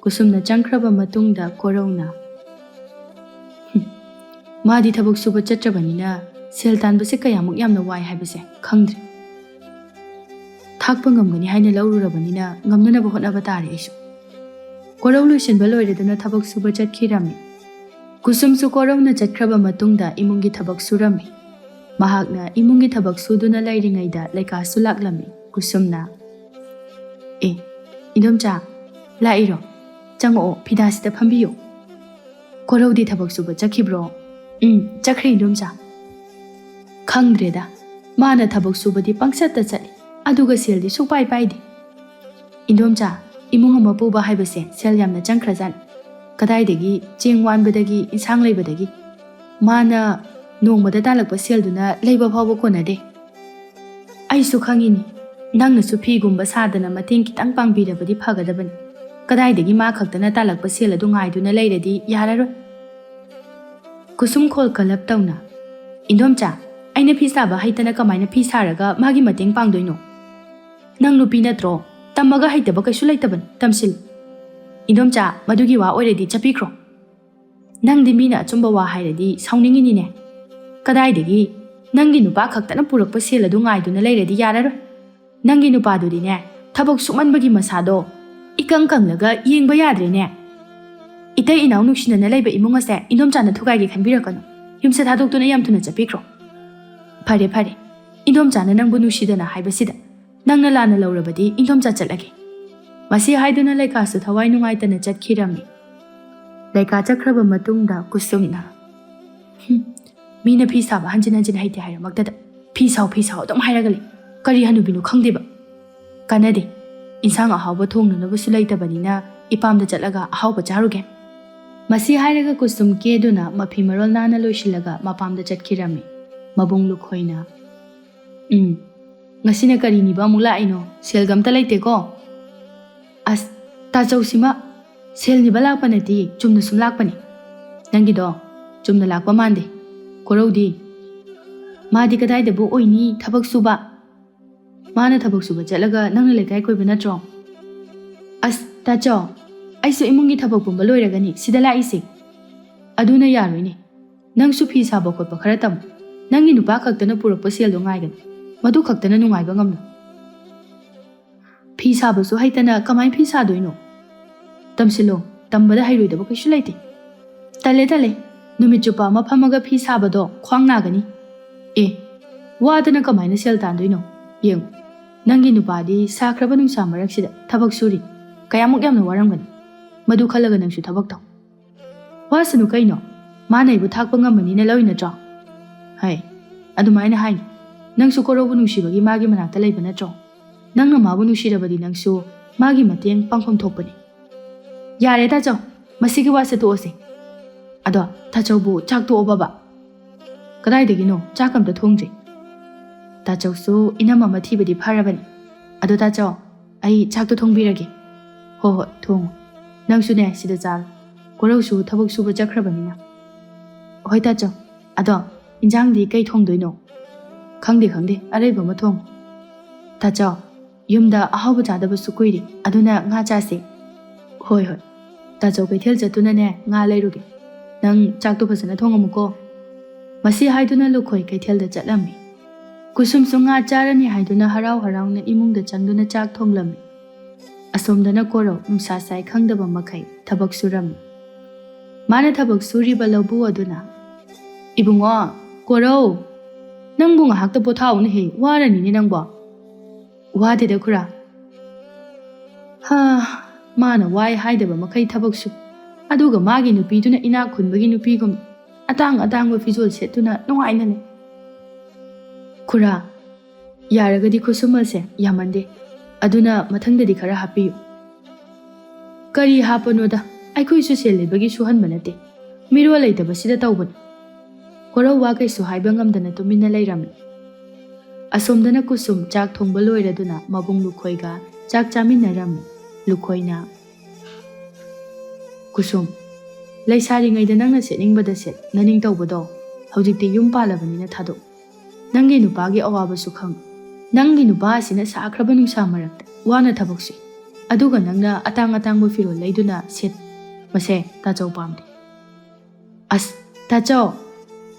ꯀꯨꯁꯨꯝꯅ ꯆꯪꯈ꯭ꯔꯕ ꯃꯇꯨꯡꯗ ꯀꯣꯔꯧꯅ, "ꯍꯨꯝ, ꯃꯥꯗꯤ ꯊꯕꯛ ꯁꯨꯕ ꯆꯠꯇ꯭ꯔꯕꯅꯤꯅ ꯁꯦꯜ ꯇꯥꯟꯕꯁꯦ ꯀꯌꯥꯃꯨꯛ ꯌꯥꯝꯅ ꯋꯥꯏ ꯍꯥꯏꯕꯁꯦ ꯈꯪꯗ꯭ꯔꯦ꯫ ꯊꯥꯛꯄ ꯉꯝꯒꯅꯤ ꯍꯥꯏꯅ ꯂꯧꯔꯨꯔꯕꯅꯤꯅ ꯉꯝꯅꯅꯕ ꯍꯣꯠꯅꯕ ꯇꯥꯔꯦ ꯑꯩꯁꯨ꯫" ꯀꯣꯔꯧ ꯂꯣꯏꯁꯤꯟꯕ ꯂꯣꯏꯔꯗꯨꯅ ꯊꯕꯛ ꯁꯨꯕ ꯆꯠꯈꯤꯔꯝꯃꯤ꯫ ꯀꯨꯁꯨꯝꯁꯨ ꯀꯣꯔꯧꯅ ꯆꯠꯈ꯭ꯔꯕ ꯃꯇꯨꯡꯗ ꯏꯃꯨꯡꯒꯤ ꯊꯕꯛ ꯁꯨꯔꯝꯃꯤ꯫ ꯃꯍꯥꯛꯅ ꯏꯃꯨꯡꯒꯤ ꯊꯕꯛ ꯁꯨꯗꯨꯅ ꯂꯩꯔꯤꯉꯩꯗ ꯂꯩꯀꯥꯁꯨ ꯂꯥꯛꯂꯝꯃꯤ꯫ ꯀꯨꯁꯨꯝꯅ, "ꯑꯦ, ꯏꯟꯗꯣꯝꯆꯥ, ꯂꯥꯛꯏꯔꯣ? ꯆꯪꯉꯛꯑꯣ, ꯐꯤꯗꯥꯁꯤꯗ ꯐꯝꯕꯤꯌꯨ꯫" "ꯀꯣꯔꯧꯗꯤ ꯊꯕꯛ ꯁꯨꯕ ꯆꯠꯈꯤꯕ꯭ꯔꯣ?" "ꯎꯝ, ꯆꯠꯈ꯭ꯔꯦ ꯏꯟꯗꯣꯝꯆꯥ꯫" "ꯈꯪꯗ꯭ꯔꯦꯗ, ꯃꯥꯅ ꯊꯕꯛ ꯁꯨꯕꯗꯤ ꯄꯪꯆꯠꯇ ꯆꯠꯂꯤ, ꯑꯗꯨꯒ ꯁꯦꯜꯗꯤ ꯁꯨꯛꯄꯥꯏ ꯄꯥꯏꯗꯦ꯫ ꯏꯟꯗꯣꯝꯆꯥ, ꯏꯃꯨꯡ ꯑꯃ ꯄꯨꯕ ꯍꯥꯏꯕꯁꯦ ꯁꯦꯜ ꯌꯥꯝꯅ ꯆꯪꯈ꯭ꯔꯖꯥꯠꯅꯤ꯫ ꯀꯗꯥꯏꯗꯒꯤ ꯆꯦꯡ ꯋꯥꯟꯕꯗꯒꯤ, ꯏꯟꯁꯥꯡ ꯂꯩꯕꯗꯒꯤ, ꯃꯥꯅ ꯅꯣꯡꯃꯗ ꯇꯥꯜꯂꯛꯄ ꯁꯦꯜꯗꯨꯅ ꯂꯩꯕ ꯐꯥꯎꯕ ꯀꯣꯟꯅꯗꯦ꯫ ꯑꯩꯁꯨ ꯈꯪꯉꯤꯅꯤ, ꯅꯪꯅꯁꯨ ꯐꯤꯒꯨꯝꯕ ꯁꯥꯗꯅ ꯃꯇꯦꯡ ꯈꯤꯇꯪ ꯄꯥꯡꯕꯤꯔꯕꯗꯤ ꯐꯒꯗꯕꯅꯤ꯫ ꯀꯗꯥꯏꯗꯒꯤ ꯃꯥ ꯈꯛꯇꯅ ꯇꯥꯜꯂꯛꯄ ꯁꯦꯜ ꯑꯗꯨ ꯉꯥꯏꯗꯨꯅ ꯂꯩꯔꯗꯤ ꯌꯥꯔꯔꯣꯏ꯫ ꯀꯨꯁꯨꯝ ꯈꯣꯜ ꯀꯂꯞ ꯇꯧꯅ, "ꯏꯟꯗꯣꯝꯆꯥ, ꯑꯩꯅ ꯐꯤ ꯁꯥꯕ ꯍꯩꯇꯅ ꯀꯃꯥꯏꯅ ꯐꯤ ꯁꯥꯔꯒ ꯃꯥꯒꯤ ꯃꯇꯦꯡ ꯄꯥꯡꯗꯣꯏꯅꯣ? ꯅꯪ ꯅꯨꯄꯤ ꯅꯠꯇ꯭ꯔꯣ? ꯇꯝꯃꯒ ꯍꯩꯇꯕ ꯀꯩꯁꯨ ꯂꯩꯇꯕꯅꯤ, ꯇꯝꯁꯤꯜꯂꯨ꯫" "ꯏꯟꯗꯣꯝꯆꯥ, ꯃꯗꯨꯒꯤ ꯋꯥ ꯑꯣꯏꯔꯗꯤ ꯆꯠꯄꯤꯈ꯭ꯔꯣ꯫ ꯅꯪꯗꯤ ꯃꯤꯅ ꯑꯆꯨꯝꯕ ꯋꯥ ꯍꯥꯏꯔꯗꯤ ꯁꯥꯎꯅꯤꯡꯉꯤꯅꯤꯅꯦ꯫ ꯀꯗꯥꯏꯗꯒꯤ? ꯅꯪꯒꯤ ꯅꯨꯄꯥ ꯈꯛꯇꯅ ꯄꯨꯔꯛꯄ ꯁꯦꯜ ꯑꯗꯨ ꯉꯥꯏꯗꯨꯅ ꯂꯩꯔꯗꯤ ꯌꯥꯔꯔꯣꯏ꯫ ꯅꯪꯒꯤ ꯅꯨꯄꯥꯗꯨꯗꯤꯅꯦ, ꯊꯕꯛ ꯁꯨꯃꯟꯕꯒꯤ ꯃꯁꯥꯗꯣ ꯏꯀꯪ ꯀꯪꯂꯒ ꯌꯦꯡꯕ ꯌꯥꯗ꯭ꯔꯦꯅꯦ꯫ ꯏꯇꯩ ꯏꯅꯥꯎ ꯅꯨꯡꯁꯤꯅꯅ ꯂꯩꯕ ꯏꯃꯨꯡ ꯑꯁꯦ ꯏꯟꯗꯣꯝꯆꯥꯅ ꯊꯨꯒꯥꯏꯒꯦ ꯈꯟꯕꯤꯔꯛꯀꯅꯨ꯫ ꯌꯨꯝꯁꯦ ꯊꯥꯗꯣꯛꯇꯨꯅ ꯌꯥꯝ ꯊꯨꯅ ꯆꯠꯄꯤꯈ꯭ꯔꯣ꯫" "ꯐꯔꯦ, ꯐꯔꯦ, ꯏꯟꯗꯣꯝꯆꯥꯅ ꯅꯪꯕꯨ ꯅꯨꯡꯁꯤꯗꯅ ꯍꯥꯏꯕꯁꯤꯗ ꯅꯪꯅ ꯂꯥꯟꯅ ꯂꯧꯔꯕꯗꯤ ꯏꯟꯗꯣꯝꯆꯥ ꯆꯠꯂꯒꯦ꯫" ꯃꯁꯤ ꯍꯥꯏꯗꯨꯅ ꯂꯩꯀꯥꯁꯨ ꯊꯋꯥꯏ ꯅꯨꯡꯉꯥꯏꯇꯅ ꯆꯠꯈꯤꯔꯝꯃꯤ꯫ ꯂꯩꯀꯥ ꯆꯠꯈ꯭ꯔꯕ ꯃꯇꯨꯡꯗ ꯀꯨꯁꯨꯝꯅ, "ꯍꯨꯝ, ꯃꯤꯅ ꯐꯤ ꯁꯥꯕ ꯍꯟꯖꯤꯟ ꯍꯟꯖꯤꯟ ꯍꯩꯇꯦ ꯍꯥꯏꯔꯃꯛꯇꯗ ꯐꯤ ꯁꯥꯎ, ꯐꯤ ꯁꯥꯎ ꯑꯗꯨꯝ ꯍꯥꯏꯔꯒ ꯂꯩ꯫ ꯀꯔꯤ ꯍꯅꯨꯕꯤꯅꯣ ꯈꯪꯗꯦꯕ꯫ ꯀꯥꯟꯅꯗꯦ꯫ ꯏꯟꯁꯥꯡ ꯑꯍꯥꯎꯕ ꯊꯣꯡꯅꯅꯕꯁꯨ ꯂꯩꯇꯕꯅꯤꯅ ꯏꯄꯥꯝꯗ ꯆꯠꯂꯒ ꯑꯍꯥꯎꯕ ꯆꯥꯔꯨꯒꯦ꯫" ꯃꯁꯤ ꯍꯥꯏꯔꯒ ꯀꯨꯁꯨꯝ ꯀꯦꯗꯨꯅ ꯃꯐꯤ ꯃꯔꯣꯜ ꯅꯥꯟꯅ ꯂꯣꯏꯁꯤꯜꯂꯒ ꯃꯄꯥꯝꯗ ꯆꯠꯈꯤꯔꯝꯃꯤ꯫ ꯃꯕꯨꯡ ꯂꯨꯈꯣꯏꯅ, "ꯎꯝ, ꯉꯁꯤꯅ ꯀꯔꯤ ꯅꯤꯕ ꯑꯃꯨꯛ ꯂꯥꯛꯏꯅꯣ? ꯁꯦꯜꯒ ꯑꯝꯇ ꯂꯩꯇꯦꯀꯣ?" "ꯑꯁ, ꯇꯥꯆꯧꯁꯤꯃ ꯁꯦꯜ ꯅꯤꯕ ꯂꯥꯛꯄ ꯅꯠꯇꯦ, ꯆꯨꯝꯅ ꯁꯨꯝ ꯂꯥꯛꯄꯅꯦ꯫" "ꯅꯪꯒꯤꯗꯣ ꯆꯨꯝꯅ ꯂꯥꯛꯄ ꯃꯥꯟꯗꯦ꯫ ꯀꯣꯔꯧꯗꯤ?" "ꯃꯥꯗꯤ ꯀꯗꯥꯏꯗꯕꯨ ꯑꯣꯏꯅꯤ, ꯊꯕꯛ ꯁꯨꯕ꯫ ꯃꯥꯅ ꯊꯕꯛ ꯁꯨꯕ ꯆꯠꯂꯒ ꯅꯪꯅ ꯂꯩꯀꯥꯏ ꯀꯣꯏꯕ ꯅꯠꯇ꯭ꯔꯣ?" "ꯑꯁ, ꯇꯥꯆꯧ, ꯑꯩꯁꯨ ꯏꯃꯨꯡꯒꯤ ꯊꯕꯛ ꯄꯨꯝꯕ ꯂꯣꯏꯔꯒꯅꯤ ꯁꯤꯗ ꯂꯥꯛꯏꯁꯦ꯫" "ꯑꯗꯨꯅ ꯌꯥꯔꯣꯏꯅꯦ꯫ ꯅꯪꯁꯨ ꯐꯤ ꯁꯥꯕ ꯈꯣꯠꯄ ꯈꯔ ꯇꯝꯃꯨ꯫ ꯅꯪꯒꯤ ꯅꯨꯄꯥ ꯈꯛꯇꯅ ꯄꯨꯔꯛꯄ ꯁꯦꯜꯗꯣ ꯉꯥꯏꯒꯅꯨ꯫ ꯃꯗꯨ ꯈꯛꯇꯅ ꯅꯨꯡꯉꯥꯏꯕ ꯉꯝꯂꯣꯏ꯫" "ꯐꯤ ꯁꯥꯕꯁꯨ ꯍꯩꯇꯅ ꯀꯃꯥꯏ ꯐꯤ ꯁꯥꯗꯣꯏꯅꯣ?" "ꯇꯝꯁꯤꯜꯂꯣ, ꯇꯝꯕꯗ ꯍꯩꯔꯣꯏꯗꯕ ꯀꯩꯁꯨ ꯂꯩꯇꯦ꯫" "ꯇꯜꯂꯦ, ꯇꯜꯂꯦ, ꯅꯨꯃꯤꯠ ꯆꯨꯞꯄ ꯑꯃ ꯐꯝꯃꯒ ꯐꯤ ꯁꯥꯕꯗꯣ ꯈ꯭ꯋꯥꯡ ꯅꯥꯒꯅꯤ꯫" "ꯑꯦ, ꯋꯥꯗꯅ ꯀꯃꯥꯏꯅ ꯁꯦꯜ ꯇꯥꯟꯗꯣꯏꯅꯣ? ꯌꯦꯡꯉꯨ, ꯅꯪꯒꯤ ꯅꯨꯄꯥꯗꯤ ꯁꯥꯈ꯭ꯔꯕ ꯅꯨꯡꯁꯥ ꯃꯔꯛꯁꯤꯗ ꯊꯕꯛ ꯁꯨꯔꯤ꯫ ꯀꯌꯥꯃꯨꯛ ꯌꯥꯝꯅ ꯋꯥꯔꯝꯒꯅꯤ꯫ ꯃꯗꯨ ꯈꯜꯂꯒ ꯅꯪꯁꯨ ꯊꯕꯛ ꯇꯧ꯫" "ꯋꯥꯁꯅꯨ ꯀꯩꯅꯣ? ꯃꯥꯅ ꯑꯩꯕꯨ ꯊꯥꯛꯄ ꯉꯝꯕꯅꯤꯅ ꯂꯧꯏ ꯅꯠꯇ꯭ꯔꯣ?" "ꯍꯩ, ꯑꯗꯨꯃꯥꯏꯅ ꯍꯥꯏꯅꯨ꯫ ꯅꯪꯁꯨ ꯀꯣꯔꯧꯕꯨ ꯅꯨꯡꯁꯤꯕꯒꯤ ꯃꯥꯒꯤ ꯃꯅꯥꯛꯇ ꯂꯩꯕ ꯅꯠꯇ꯭ꯔꯣ? ꯅꯪꯅ ꯃꯥꯕꯨ ꯅꯨꯡꯁꯤꯔꯕꯗꯤ ꯅꯪꯁꯨ ꯃꯥꯒꯤ ꯃꯇꯦꯡ ꯄꯥꯡꯐꯝ ꯊꯣꯛꯄꯅꯤ꯫ ꯌꯥꯔꯦ ꯇꯥꯆꯧ, ꯃꯁꯤꯒꯤ ꯋꯥꯁꯦ ꯇꯣꯛꯑꯁꯦ꯫ ꯑꯗꯣ ꯇꯥꯆꯧꯕꯨ ꯆꯥꯛ ꯇꯣꯛꯑꯕꯕ? ꯀꯗꯥꯏꯗꯒꯤꯅꯣ? ꯆꯥꯛ ꯑꯝꯇ ꯊꯣꯡꯗ꯭ꯔꯤ꯫ ꯇꯥꯆꯧꯁꯨ ꯏꯅꯝ ꯑꯃ ꯊꯤꯕꯗꯤ ꯐꯔꯕꯅꯤ꯫ ꯑꯗꯣ ꯇꯥꯆꯧ, ꯑꯩ ꯆꯥꯛꯇꯣ ꯊꯣꯡꯕꯤꯔꯒꯦ꯫ ꯍꯣ ꯍꯣꯏ, ꯊꯣꯡꯉꯨ꯫ ꯅꯪꯁꯨꯅꯦ ꯁꯤꯗ ꯆꯥꯔꯣ꯫ ꯀꯣꯔꯧꯁꯨ ꯊꯕꯛ ꯁꯨꯕ ꯆꯠꯈ꯭ꯔꯕꯅꯤꯅ꯫ ꯍꯣꯏ ꯇꯥꯆꯧ꯫ ꯑꯗꯣ ꯏꯟꯖꯥꯡꯗꯤ ꯀꯩ ꯊꯣꯡꯗꯣꯏꯅꯣ? ꯈꯪꯗꯦ ꯈꯪꯗꯦ, ꯑꯔꯩꯕ ꯑꯃ ꯊꯣꯡꯉꯨ꯫ ꯇꯥꯆꯧ, ꯌꯨꯝꯗ ꯑꯍꯥꯎꯕ ꯆꯥꯗꯕꯁꯨ ꯀꯨꯏꯔꯦ, ꯑꯗꯨꯅ ꯉꯥ ꯆꯥꯁꯦ꯫ ꯍꯣꯏ ꯍꯣꯏ꯫ ꯇꯥꯆꯧ ꯀꯩꯊꯦꯜ ꯆꯠꯇꯨꯅꯅꯦ ꯉꯥ ꯂꯩꯔꯨꯒꯦ꯫ ꯅꯪ ꯆꯥꯛꯇꯣ ꯐꯖꯅ ꯊꯣꯡꯉꯝꯃꯨꯀꯣ꯫ ꯃꯁꯤ ꯍꯥꯏꯗꯨꯅ ꯂꯨꯈꯣꯏ ꯀꯩꯊꯦꯜꯗ ꯆꯠꯂꯝꯃꯤ꯫ ꯀꯨꯁꯨꯝꯁꯨ ꯉꯥ ꯆꯥꯔꯅꯤ ꯍꯥꯏꯗꯨꯅ ꯍꯔꯥꯎ ꯍꯔꯥꯎꯅ ꯏꯃꯨꯡꯗ ꯆꯪꯗꯨꯅ ꯆꯥꯛ ꯊꯣꯡꯂꯝꯃꯤ꯫ ꯑꯁꯣꯝꯗꯅ ꯀꯣꯔꯧ ꯅꯨꯡꯁꯥ ꯁꯥꯏ ꯈꯪꯗꯕ ꯃꯈꯩ ꯊꯕꯛ ꯁꯨꯔꯝꯃꯤ꯫ ꯃꯥꯅ ꯊꯕꯛ ꯁꯨꯔꯤꯕ ꯂꯧꯕꯨ ꯑꯗꯨꯅ, "ꯏꯕꯨꯡꯉꯣ, ꯀꯣꯔꯧ, ꯅꯪꯕꯨ ꯉꯥꯏꯍꯥꯛꯇ ꯄꯣꯊꯥꯎꯅꯦꯍꯦ, ꯋꯥꯔꯅꯤꯅꯦ ꯅꯪꯕꯣ꯫" "ꯋꯥꯗꯦꯗ ꯈꯨꯔꯥ꯫" ꯍꯥ, ꯃꯥꯅ ꯋꯥꯏ ꯍꯥꯏꯗꯕ ꯃꯈꯩ ꯊꯕꯛ ꯁꯨ, ꯑꯗꯨꯒ ꯃꯥꯒꯤ ꯅꯨꯄꯤꯗꯨꯅ ꯏꯅꯥꯛ ꯈꯨꯟꯕꯒꯤ ꯅꯨꯄꯤꯒꯨꯝ ꯑꯇꯥꯡ ꯑꯇꯥꯡꯕ ꯐꯤꯖꯣꯜ ꯁꯦꯠꯇꯨꯅ ꯅꯨꯡꯉꯥꯏꯅ ꯂꯩ꯫ "ꯈꯨꯔꯥ, ꯌꯥꯔꯒꯗꯤ ꯈꯨꯠꯁꯨꯃꯜꯁꯦ ꯌꯥꯝꯃꯟꯗꯦ, ꯑꯗꯨꯅ ꯃꯊꯪꯗꯗꯤ ꯈꯔ ꯍꯥꯞꯄꯤꯌꯨ꯫" "ꯀꯔꯤ ꯍꯥꯞꯄꯅꯣꯗ, ꯑꯩꯈꯣꯏꯁꯨ ꯁꯦꯜ ꯂꯩꯕꯒꯤ ꯁꯨꯍꯟꯕ ꯅꯠꯇꯦ, ꯃꯤꯔꯣꯜ ꯂꯩꯇꯕꯁꯤꯗ ꯇꯧꯕꯅꯤ꯫" ꯀꯣꯔꯧ ꯋꯥ ꯀꯩꯁꯨ ꯍꯥꯏꯕ ꯉꯝꯗꯅ ꯇꯨꯃꯤꯟꯅ ꯂꯩꯔꯝꯃꯤ꯫ ꯑꯁꯣꯝꯗꯅ ꯀꯨꯁꯨꯝ ꯆꯥꯛ ꯊꯣꯡꯕ ꯂꯣꯏꯔꯗꯨꯅ ꯃꯕꯨꯡ ꯂꯨꯈꯣꯏꯒ ꯆꯥꯛ ꯆꯥꯃꯤꯟꯅꯔꯝꯃꯤ꯫ ꯂꯨꯈꯣꯏꯅ, "ꯀꯨꯁꯨꯝ, ꯂꯩꯁꯥꯔꯤꯉꯩꯗ ꯅꯪꯅ ꯁꯦꯠꯅꯤꯡꯕꯗ ꯁꯦꯠ, ꯅꯅꯤꯡ ꯇꯧꯕꯗꯣ, ꯍꯧꯖꯤꯛꯇꯤ ꯌꯨꯝ ꯄꯥꯜꯂꯕꯅꯤꯅ ꯊꯥꯗꯣꯛ꯫ ꯅꯪꯒꯤ ꯅꯨꯄꯥꯒꯤ ꯑꯋꯥꯕꯁꯨ ꯈꯪ꯫ ꯅꯪꯒꯤ ꯅꯨꯄꯥ ꯑꯁꯤꯅ ꯁꯥꯈ꯭ꯔꯕ ꯅꯨꯡꯁꯥ ꯃꯔꯛꯇ ꯋꯥꯅ ꯊꯕꯛ ꯁꯨꯏ, ꯑꯗꯨꯒ ꯅꯪꯅ ꯑꯇꯥꯡ ꯑꯇꯥꯡꯕ ꯐꯤꯔꯣꯜ ꯂꯩꯗꯨꯅ ꯁꯦꯠ꯫ ꯃꯁꯦ ꯇꯥꯆꯧ ꯄꯥꯝꯗꯦ꯫" "ꯑꯁ, ꯇꯥꯆꯧ,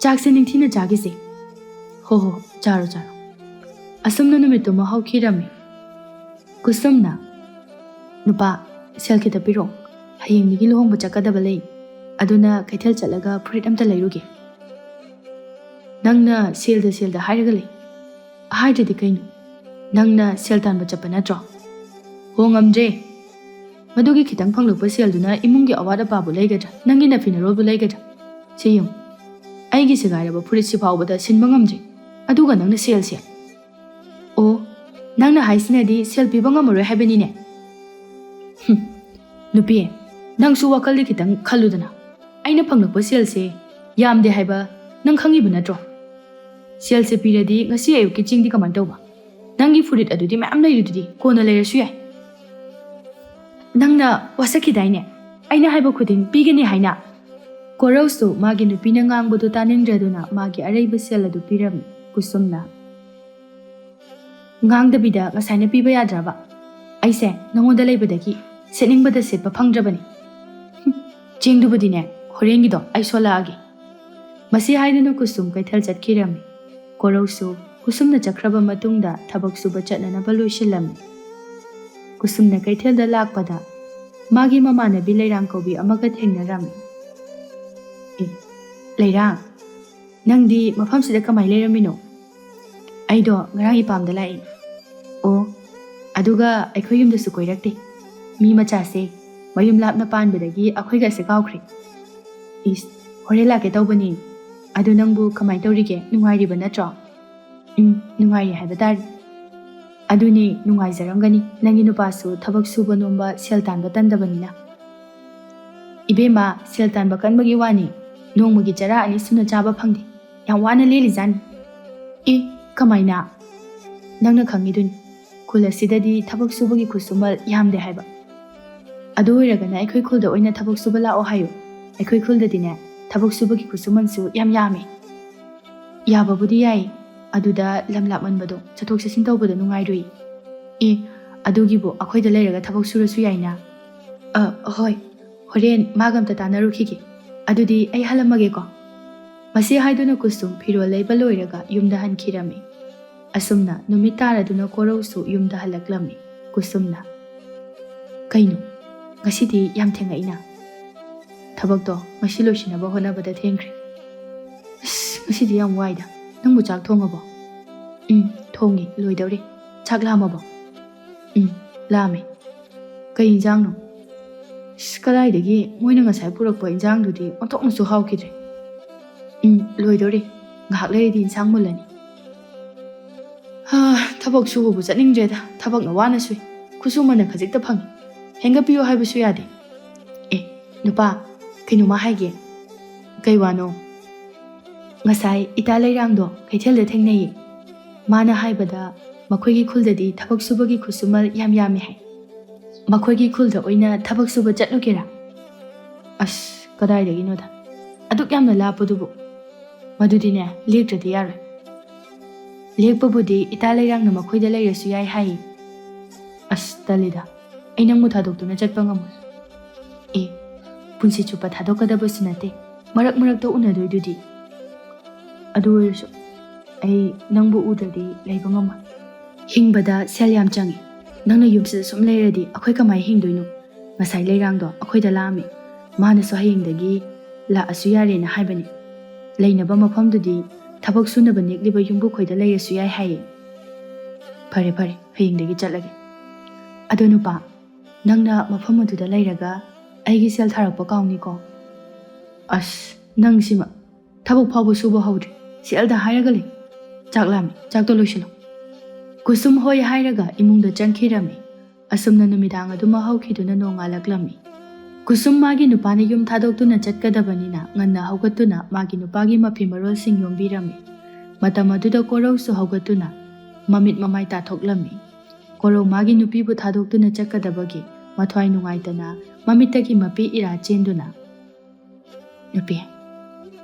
ꯆꯥꯛꯁꯦ ꯅꯤꯡꯊꯤꯅ ꯆꯥꯈꯤꯁꯦ꯫" "ꯍꯣ ꯍꯣ, ꯆꯥꯔꯣ ꯆꯥꯔꯣ꯫" ꯑꯁꯨꯝꯅ ꯅꯨꯃꯤꯠꯇꯨꯃ ꯍꯧꯈꯤꯔꯝꯃꯤ꯫ ꯀꯨꯁꯨꯝꯅ, "ꯅꯨꯄꯥ, ꯁꯦꯜ ꯈꯤꯇ ꯄꯤꯔꯛꯑꯣ, ꯍꯌꯦꯡ ꯃꯤꯒꯤ ꯂꯨꯍꯣꯡꯕ ꯆꯠꯀꯗꯕ ꯂꯩ, ꯑꯗꯨꯅ ꯀꯩꯊꯦꯜ ꯆꯠꯂꯒ ꯐꯨꯔꯤꯠ ꯑꯝꯇ ꯂꯩꯔꯨꯒꯦ꯫" "ꯅꯪꯅ ꯁꯦꯜꯗ ꯁꯦꯜꯗ ꯍꯥꯏꯔꯒ ꯂꯩ꯫ ꯍꯥꯏꯗ꯭ꯔꯗꯤ ꯀꯩꯅꯣ? ꯅꯪꯅ ꯁꯦꯜ ꯇꯥꯟꯕ ꯆꯠꯄ ꯅꯠꯇ꯭ꯔꯣ?" "ꯍꯣ, ꯉꯝꯗ꯭ꯔꯦ꯫ ꯃꯗꯨꯒꯤ ꯈꯤꯇꯪ ꯐꯪꯂꯛꯄ ꯁꯦꯜꯗꯨꯅ ꯏꯃꯨꯡꯒꯤ ꯑꯋꯥꯠ ꯑꯄꯥꯕꯨ ꯂꯩꯒꯗ꯭ꯔꯥ? ꯅꯪꯒꯤ ꯅꯐꯤ ꯅꯔꯣꯜꯕꯨ ꯂꯩꯒꯗ꯭ꯔꯥ? ꯁꯤ ꯌꯦꯡꯉꯨ, ꯑꯩꯒꯤ ꯁꯦꯒꯥꯏꯔꯕ ꯐꯨꯔꯤꯠꯁꯤ ꯐꯥꯎꯕꯗ ꯁꯤꯟꯕ ꯉꯝꯗ꯭ꯔꯤ꯫" ꯑꯗꯨꯒ ꯅꯪꯅ ꯁꯦꯜꯁꯦ? ꯑꯣ, ꯅꯪꯅ ꯍꯥꯏꯁꯤꯅꯗꯤ ꯁꯦꯜ ꯄꯤꯕ ꯉꯝꯃꯔꯣꯏ ꯍꯥꯏꯕꯅꯤꯅꯦ? ꯍꯨꯝ, ꯅꯨꯄꯤ, ꯅꯪꯁꯨ ꯋꯥꯈꯜꯗꯤ ꯈꯤꯇꯪ ꯈꯜꯂꯨꯗꯅ꯫ ꯑꯩꯅ ꯐꯪꯂꯛꯄ ꯁꯦꯜꯁꯦ ꯌꯥꯝꯗꯦ ꯍꯥꯏꯕ ꯅꯪ ꯈꯪꯉꯤꯕ ꯅꯠꯇ꯭ꯔꯣ? ꯁꯦꯜꯁꯦ ꯄꯤꯔꯗꯤ ꯉꯁꯤ ꯑꯌꯨꯛꯀꯤ ꯆꯦꯡꯗꯤ ꯀꯃꯥꯏꯅ ꯇꯧꯕ? ꯅꯪꯒꯤ ꯐꯨꯔꯤꯠ ꯑꯗꯨꯗꯤ ꯃꯌꯥꯝ ꯂꯩꯔꯤꯗꯨꯗꯤ, ꯀꯣꯟꯅ ꯂꯩꯔꯁꯨ ꯌꯥꯏ꯫ ꯅꯪꯅ ꯋꯥꯁꯛꯈꯤꯗꯥꯏꯅꯦ, ꯑꯩꯅ ꯍꯥꯏꯕ ꯈꯨꯗꯤꯡ ꯄꯤꯒꯅꯤ ꯍꯥꯏꯅ? ꯀꯣꯔꯧꯁꯨ ꯃꯥꯒꯤ ꯅꯨꯄꯤꯅ ꯉꯥꯡꯕꯗꯨ ꯇꯥꯅꯤꯡꯗ꯭ꯔꯗꯨꯅ ꯃꯥꯒꯤ ꯑꯔꯩꯕ ꯁꯦꯜ ꯑꯗꯨ ꯄꯤꯔꯝꯃꯤ꯫ ꯀꯨꯁꯨꯝꯅ, "ꯉꯥꯡꯗꯕꯤꯗ ꯉꯁꯥꯏꯅ ꯄꯤꯕ ꯌꯥꯗ꯭ꯔꯕ? ꯑꯩꯁꯦ ꯅꯉꯣꯟꯗ ꯂꯩꯕꯗꯒꯤ ꯁꯦꯠꯅꯤꯡꯕꯗ ꯁꯦꯠꯄ ꯐꯪꯗ꯭ꯔꯕꯅꯤ꯫ ꯍꯨꯝ, ꯆꯦꯡꯗꯨꯕꯨꯗꯤꯅꯦ, ꯍꯣꯔꯦꯟꯒꯤꯗꯣ ꯑꯩ ꯁꯣꯜꯂꯛꯑꯒꯦ"꯫ ꯃꯁꯤ ꯍꯥꯏꯗꯨꯅ ꯀꯨꯁꯨꯝ ꯀꯩꯊꯦꯜ ꯆꯠꯈꯤꯔꯝꯃꯤ꯫ ꯀꯣꯔꯧꯁꯨ ꯀꯨꯁꯨꯝꯅ ꯆꯠꯈ꯭ꯔꯕ ꯃꯇꯨꯡꯗ ꯊꯕꯛ ꯁꯨꯕ ꯆꯠꯅꯅꯕ ꯂꯣꯏꯁꯤꯜꯂꯝꯃꯤ꯫ ꯀꯨꯁꯨꯝꯅ ꯀꯩꯊꯦꯜꯗ ꯂꯥꯛꯄꯗ ꯃꯥꯒꯤ ꯃꯃꯥꯟꯅꯕꯤ ꯂꯩꯔꯥꯡ ꯀꯧꯕꯤ ꯑꯃꯒ ꯊꯦꯡꯅꯔꯝꯃꯤ꯫ "ꯑꯦ, ꯂꯩꯔꯥꯡ, ꯅꯪꯗꯤ ꯃꯐꯝꯁꯤꯗ ꯀꯃꯥꯏ ꯂꯩꯔꯝꯃꯤꯅꯣ?" "ꯑꯩꯗꯣ ꯉꯔꯥꯡ ꯏꯄꯥꯝꯗ ꯂꯥꯛꯏ"꯫ "ꯑꯣ, ꯑꯗꯨꯒ ꯑꯩꯈꯣꯏ ꯌꯨꯝꯗꯁꯨ ꯀꯣꯏꯔꯛꯇꯦ꯫ ꯃꯤ ꯃꯆꯥꯁꯦ ꯃꯌꯨꯝ ꯂꯥꯞꯅ ꯄꯥꯟꯕꯗꯒꯤ ꯑꯩꯈꯣꯏꯒꯁꯦ ꯀꯥꯎꯈ꯭ꯔꯦ"꯫ "ꯏꯁ, ꯍꯣꯔꯦꯟ ꯂꯥꯛꯀꯦ ꯇꯧꯕꯅꯤ꯫ ꯑꯗꯨ ꯅꯪꯕꯨ ꯀꯃꯥꯏ ꯇꯧꯔꯤꯒꯦ? ꯅꯨꯡꯉꯥꯏꯔꯤꯕ ꯅꯠꯇ꯭ꯔꯣ?" "ꯎꯝ, ꯅꯨꯡꯉꯥꯏꯔꯤ ꯍꯥꯏꯕ ꯇꯥꯔꯦ"꯫ "ꯑꯗꯨꯅꯤ, ꯅꯨꯡꯉꯥꯏꯖꯔꯝꯒꯅꯤ ꯅꯪꯒꯤ ꯅꯨꯄꯥꯁꯨ ꯊꯕꯛ ꯁꯨꯕ ꯅꯣꯝꯕ, ꯁꯦꯜ ꯇꯥꯟꯕ ꯇꯟꯗꯕꯅꯤꯅ"꯫ "ꯏꯕꯦꯝꯃ, ꯁꯦꯜ ꯇꯥꯟꯕ ꯀꯟꯕꯒꯤ ꯋꯥꯅꯤ, ꯅꯣꯡꯃꯒꯤ ꯆꯔꯥ ꯑꯅꯤ ꯁꯨꯅ ꯆꯥꯕ ꯐꯪꯗꯦ꯫ ꯌꯥꯝ ꯋꯥꯅ ꯂꯦꯜꯂꯤꯖꯥꯠꯅꯤ"꯫ "ꯑꯦ, ꯀꯃꯥꯏꯅ?" "ꯅꯪꯅ ꯈꯪꯉꯤꯗꯨꯅꯤ, ꯈꯨꯜ ꯑꯁꯤꯗꯗꯤ ꯊꯕꯛ ꯁꯨꯕꯒꯤ ꯈꯨꯠꯁꯨꯃꯜ ꯌꯥꯝꯗꯦ ꯍꯥꯏꯕ"꯫ "ꯑꯗꯨ ꯑꯣꯏꯔꯒꯅ ꯑꯩꯈꯣꯏ ꯈꯨꯜꯗ ꯑꯣꯏꯅ ꯊꯕꯛ ꯁꯨꯕ ꯂꯥꯛꯑꯣ ꯍꯥꯏꯌꯨ꯫ ꯑꯩꯈꯣꯏ ꯈꯨꯜꯗꯗꯤꯅꯦ, ꯊꯕꯛ ꯁꯨꯕꯒꯤ ꯈꯨꯠꯁꯨꯃꯟꯁꯨ ꯌꯥꯝ ꯌꯥꯝꯃꯤ"꯫ "ꯌꯥꯕꯕꯨꯗꯤ ꯌꯥꯏ, ꯑꯗꯨꯗ ꯂꯝ ꯂꯥꯞꯃꯟꯕꯗꯣ ꯆꯠꯊꯣꯛ ꯆꯠꯁꯤꯟ ꯇꯧꯕꯗ ꯅꯨꯡꯉꯥꯏꯔꯣꯏ"꯫ "ꯑꯦ, ꯑꯗꯨꯒꯤꯕꯨ ꯑꯩꯈꯣꯏꯗ ꯂꯩꯔꯒ ꯊꯕꯛ ꯁꯨꯔꯁꯨ ꯌꯥꯏꯅ"꯫ "ꯑ, ꯍꯣꯏ, ꯍꯣꯔꯦꯟ ꯃꯥꯒ ꯑꯝꯇ ꯇꯥꯟꯅꯔꯨꯈꯤꯒꯦ꯫ ꯑꯗꯨꯗꯤ ꯑꯩ ꯍꯜꯂꯝꯃꯒꯦꯀꯣ"꯫ ꯃꯁꯤ ꯍꯥꯏꯗꯨꯅ ꯀꯨꯁꯨꯝ ꯐꯤꯔꯣꯜ ꯂꯩꯕ ꯂꯣꯏꯔꯒ ꯌꯨꯝꯗ ꯍꯟꯈꯤꯔꯝꯃꯤ꯫ ꯑꯁꯨꯝꯅ ꯅꯨꯃꯤꯠ ꯇꯥꯔꯗꯨꯅ ꯀꯣꯔꯧꯁꯨ ꯌꯨꯝꯗ ꯍꯜꯂꯛꯂꯝꯃꯤ꯫ ꯀꯨꯁꯨꯝꯅ, "ꯀꯩꯅꯣ, ꯉꯁꯤꯗꯤ ꯌꯥꯝ ꯊꯦꯡꯂꯛꯏꯅ?" "ꯊꯕꯛꯇꯣ ꯉꯁꯤ ꯂꯣꯏꯁꯤꯟꯅꯕ ꯍꯣꯠꯅꯕꯗ ꯊꯦꯡꯈ꯭ꯔꯦ"꯫ "ꯑꯁ, ꯉꯁꯤꯗꯤ ꯌꯥꯝ ꯋꯥꯏꯗ꯫ ꯅꯪꯕꯨ ꯆꯥꯛ ꯊꯣꯡꯉꯕꯣ?" "ꯎꯝ, ꯊꯣꯡꯉꯦ, ꯂꯣꯏꯗꯧꯔꯦ꯫ ꯆꯥꯛ ꯂꯥꯝꯃꯕꯣ?" "ꯎꯝ, ꯂꯥꯝꯃꯦ"꯫ "ꯀꯩ ꯏꯟꯖꯥꯡꯅꯣ?" "ꯑꯁ, ꯀꯗꯥꯏꯗꯒꯤ, ꯃꯣꯏꯅ ꯉꯁꯥꯏ ꯄꯨꯔꯛꯄ ꯏꯟꯖꯥꯡꯗꯨꯗꯤ ꯑꯣꯟꯊꯣꯛꯅꯁꯨ ꯍꯥꯎꯈꯤꯗ꯭ꯔꯦ"꯫ "ꯎꯝ, ꯂꯣꯏꯗꯧꯔꯦ꯫ ꯉꯥꯏꯍꯥꯛ ꯂꯩꯔꯗꯤ ꯏꯟꯁꯥꯡ ꯃꯨꯜꯂꯅꯤ"꯫ ꯊꯕꯛ ꯁꯨꯕꯕꯨ ꯆꯠꯅꯤꯡꯗ꯭ꯔꯦꯗ, ꯊꯕꯛꯅ ꯋꯥꯅ ꯁꯨꯏ, ꯈꯨꯠꯁꯨꯃꯟꯅ ꯈꯖꯤꯛꯇ ꯐꯪꯉꯤ, ꯍꯦꯟꯒꯠꯄꯤꯌꯨ ꯍꯥꯏꯕꯁꯨ ꯌꯥꯗꯦ꯫ ꯑꯦ, ꯅꯨꯄꯥ, ꯀꯩꯅꯣꯃ ꯍꯥꯏꯒꯦ꯫ ꯀꯩ ꯋꯥꯅꯣ? ꯉꯁꯥꯏ ꯏꯇꯥ ꯂꯩꯔꯥꯡꯗꯣ ꯀꯩꯊꯦꯜꯗ ꯊꯦꯡꯅꯩꯌꯦ꯫ ꯃꯥꯅ ꯍꯥꯏꯕꯗ ꯃꯈꯣꯏꯒꯤ ꯈꯨꯜꯗꯗꯤ ꯊꯕꯛ ꯁꯨꯕꯒꯤ ꯈꯨꯠꯁꯨꯃꯟ ꯌꯥꯝ ꯌꯥꯝꯃꯤ ꯍꯥꯏ꯫ ꯃꯈꯣꯏꯒꯤ ꯈꯨꯜꯗ ꯑꯣꯏꯅ ꯊꯕꯛ ꯁꯨꯕ ꯆꯠꯂꯨꯒꯦꯔꯥ? ꯑꯁ, ꯀꯗꯥꯏꯗꯒꯤꯅꯣꯗ, ꯑꯗꯨꯛ ꯌꯥꯝꯅ ꯂꯥꯞꯄꯗꯨꯕꯨ꯫ ꯃꯗꯨꯗꯤꯅꯦ, ꯂꯦꯛꯇ꯭ꯔꯗꯤ ꯌꯥꯔꯣꯏ꯫ ꯂꯦꯛꯄꯕꯨꯗꯤ ꯏꯇꯥ ꯂꯩꯔꯥꯡꯅ ꯃꯈꯣꯏꯗ ꯂꯩꯔꯁꯨ ꯌꯥꯏ ꯍꯥꯏꯌꯦ꯫ ꯑꯁ, ꯇꯜꯂꯤꯗ, ꯑꯩ ꯅꯪꯕꯨ ꯊꯥꯗꯣꯛꯇꯨꯅ ꯆꯠꯄ ꯉꯝꯃꯣꯏ꯫ ꯑꯦ, ꯄꯨꯟꯁꯤ ꯆꯨꯞꯄ ꯊꯥꯗꯣꯛꯀꯗꯕꯁꯨ ꯅꯠꯇꯦ, ꯃꯔꯛ ꯃꯔꯛꯇ ꯎꯅꯗꯣꯏꯗꯨꯗꯤ꯫ ꯑꯗꯨ ꯑꯣꯏꯔꯁꯨ ꯑꯩ ꯅꯪꯕꯨ ꯎꯗ꯭ꯔꯗꯤ ꯂꯩꯕ ꯉꯝꯃꯣꯏ꯫ ꯍꯤꯡꯕꯗ ꯁꯦꯜ ꯌꯥꯝ ꯆꯪꯉꯤ꯫ ꯅꯪꯅ ꯌꯨꯝꯁꯤꯗ ꯁꯨꯝ ꯂꯩꯔꯗꯤ ꯑꯩꯈꯣꯏ ꯀꯃꯥꯏꯅ ꯍꯤꯡꯗꯣꯏꯅꯣ? ꯉꯁꯥꯏ ꯂꯩꯔꯥꯡꯗꯣ ꯑꯩꯈꯣꯏꯗ ꯂꯥꯛꯑꯝꯃꯤ꯫ ꯃꯥꯅꯁꯨ ꯍꯌꯦꯡꯗꯒꯤ ꯂꯥꯛꯑꯁꯨ ꯌꯥꯔꯦꯅ ꯍꯥꯏꯕꯅꯤ꯫ ꯂꯩꯅꯕ ꯃꯐꯝꯗꯨꯗꯤ ꯊꯕꯛ ꯁꯨꯅꯕ ꯅꯦꯛꯂꯤꯕ ꯌꯨꯝꯕꯨꯈꯣꯏꯗ ꯂꯩꯔꯁꯨ ꯌꯥꯏ ꯍꯥꯏꯌꯦ꯫ ꯐꯔꯦ ꯐꯔꯦ, ꯍꯌꯦꯡꯗꯒꯤ ꯆꯠꯂꯒꯦ꯫ ꯑꯗꯣ ꯅꯨꯄꯥ, ꯅꯪꯅ ꯃꯐꯝ ꯑꯗꯨꯗ ꯂꯩꯔꯒ ꯑꯩꯒꯤ ꯁꯦꯜ ꯊꯥꯔꯛꯄ ꯀꯥꯎꯅꯤꯀꯣ? ꯑꯁ, ꯅꯪꯁꯤꯃ꯫ ꯊꯕꯛ ꯐꯥꯎꯕ ꯁꯨꯕ ꯍꯧꯗ꯭ꯔꯤ, ꯁꯦꯜꯗ ꯍꯥꯏꯔꯒ ꯂꯩ꯫ ꯆꯥꯛ ꯂꯥꯝꯃꯤ, ꯆꯥꯛꯇꯣ ꯂꯣꯏꯁꯤꯜꯂꯣ꯫ ꯀꯨꯁꯨꯝ ꯍꯣꯏ ꯍꯥꯏꯔꯒ ꯏꯃꯨꯡꯗ ꯆꯪꯈꯤꯔꯝꯃꯤ꯫ ꯑꯁꯨꯝꯅ ꯅꯨꯃꯤꯗꯥꯡ ꯑꯗꯨꯃ ꯍꯧꯈꯤꯗꯨꯅ ꯅꯣꯡꯉꯥꯜꯂꯛꯂꯝꯃꯤ꯫ ꯀꯨꯁꯨꯝ ꯃꯥꯒꯤ ꯅꯨꯄꯥꯅ ꯌꯨꯝ ꯊꯥꯗꯣꯛꯇꯨꯅ ꯆꯠꯀꯗꯕꯅꯤꯅ ꯉꯟꯅ ꯍꯧꯒꯠꯇꯨꯅ ꯃꯥꯒꯤ ꯅꯨꯄꯥꯒꯤ ꯃꯐꯤ ꯃꯔꯣꯜꯁꯤꯡ ꯌꯣꯝꯕꯤꯔꯝꯃꯤ꯫ ꯃꯇꯝ ꯑꯗꯨꯗ ꯀꯣꯔꯧꯁꯨ ꯍꯧꯒꯠꯇꯨꯅ ꯃꯃꯤꯠ ꯃꯃꯥꯏ ꯇꯥꯊꯣꯛꯂꯝꯃꯤ꯫ ꯀꯣꯔꯧ ꯃꯥꯒꯤ ꯅꯨꯄꯤꯕꯨ ꯊꯥꯗꯣꯛꯇꯨꯅ ꯆꯠꯀꯗꯕꯒꯤ ꯃꯊ꯭ꯋꯥꯏ ꯅꯨꯡꯉꯥꯏꯇꯅ ꯃꯃꯤꯠꯇꯒꯤ ꯃꯄꯤ ꯏꯔꯥ ꯆꯦꯟꯗꯨꯅ, "ꯅꯨꯄꯤ,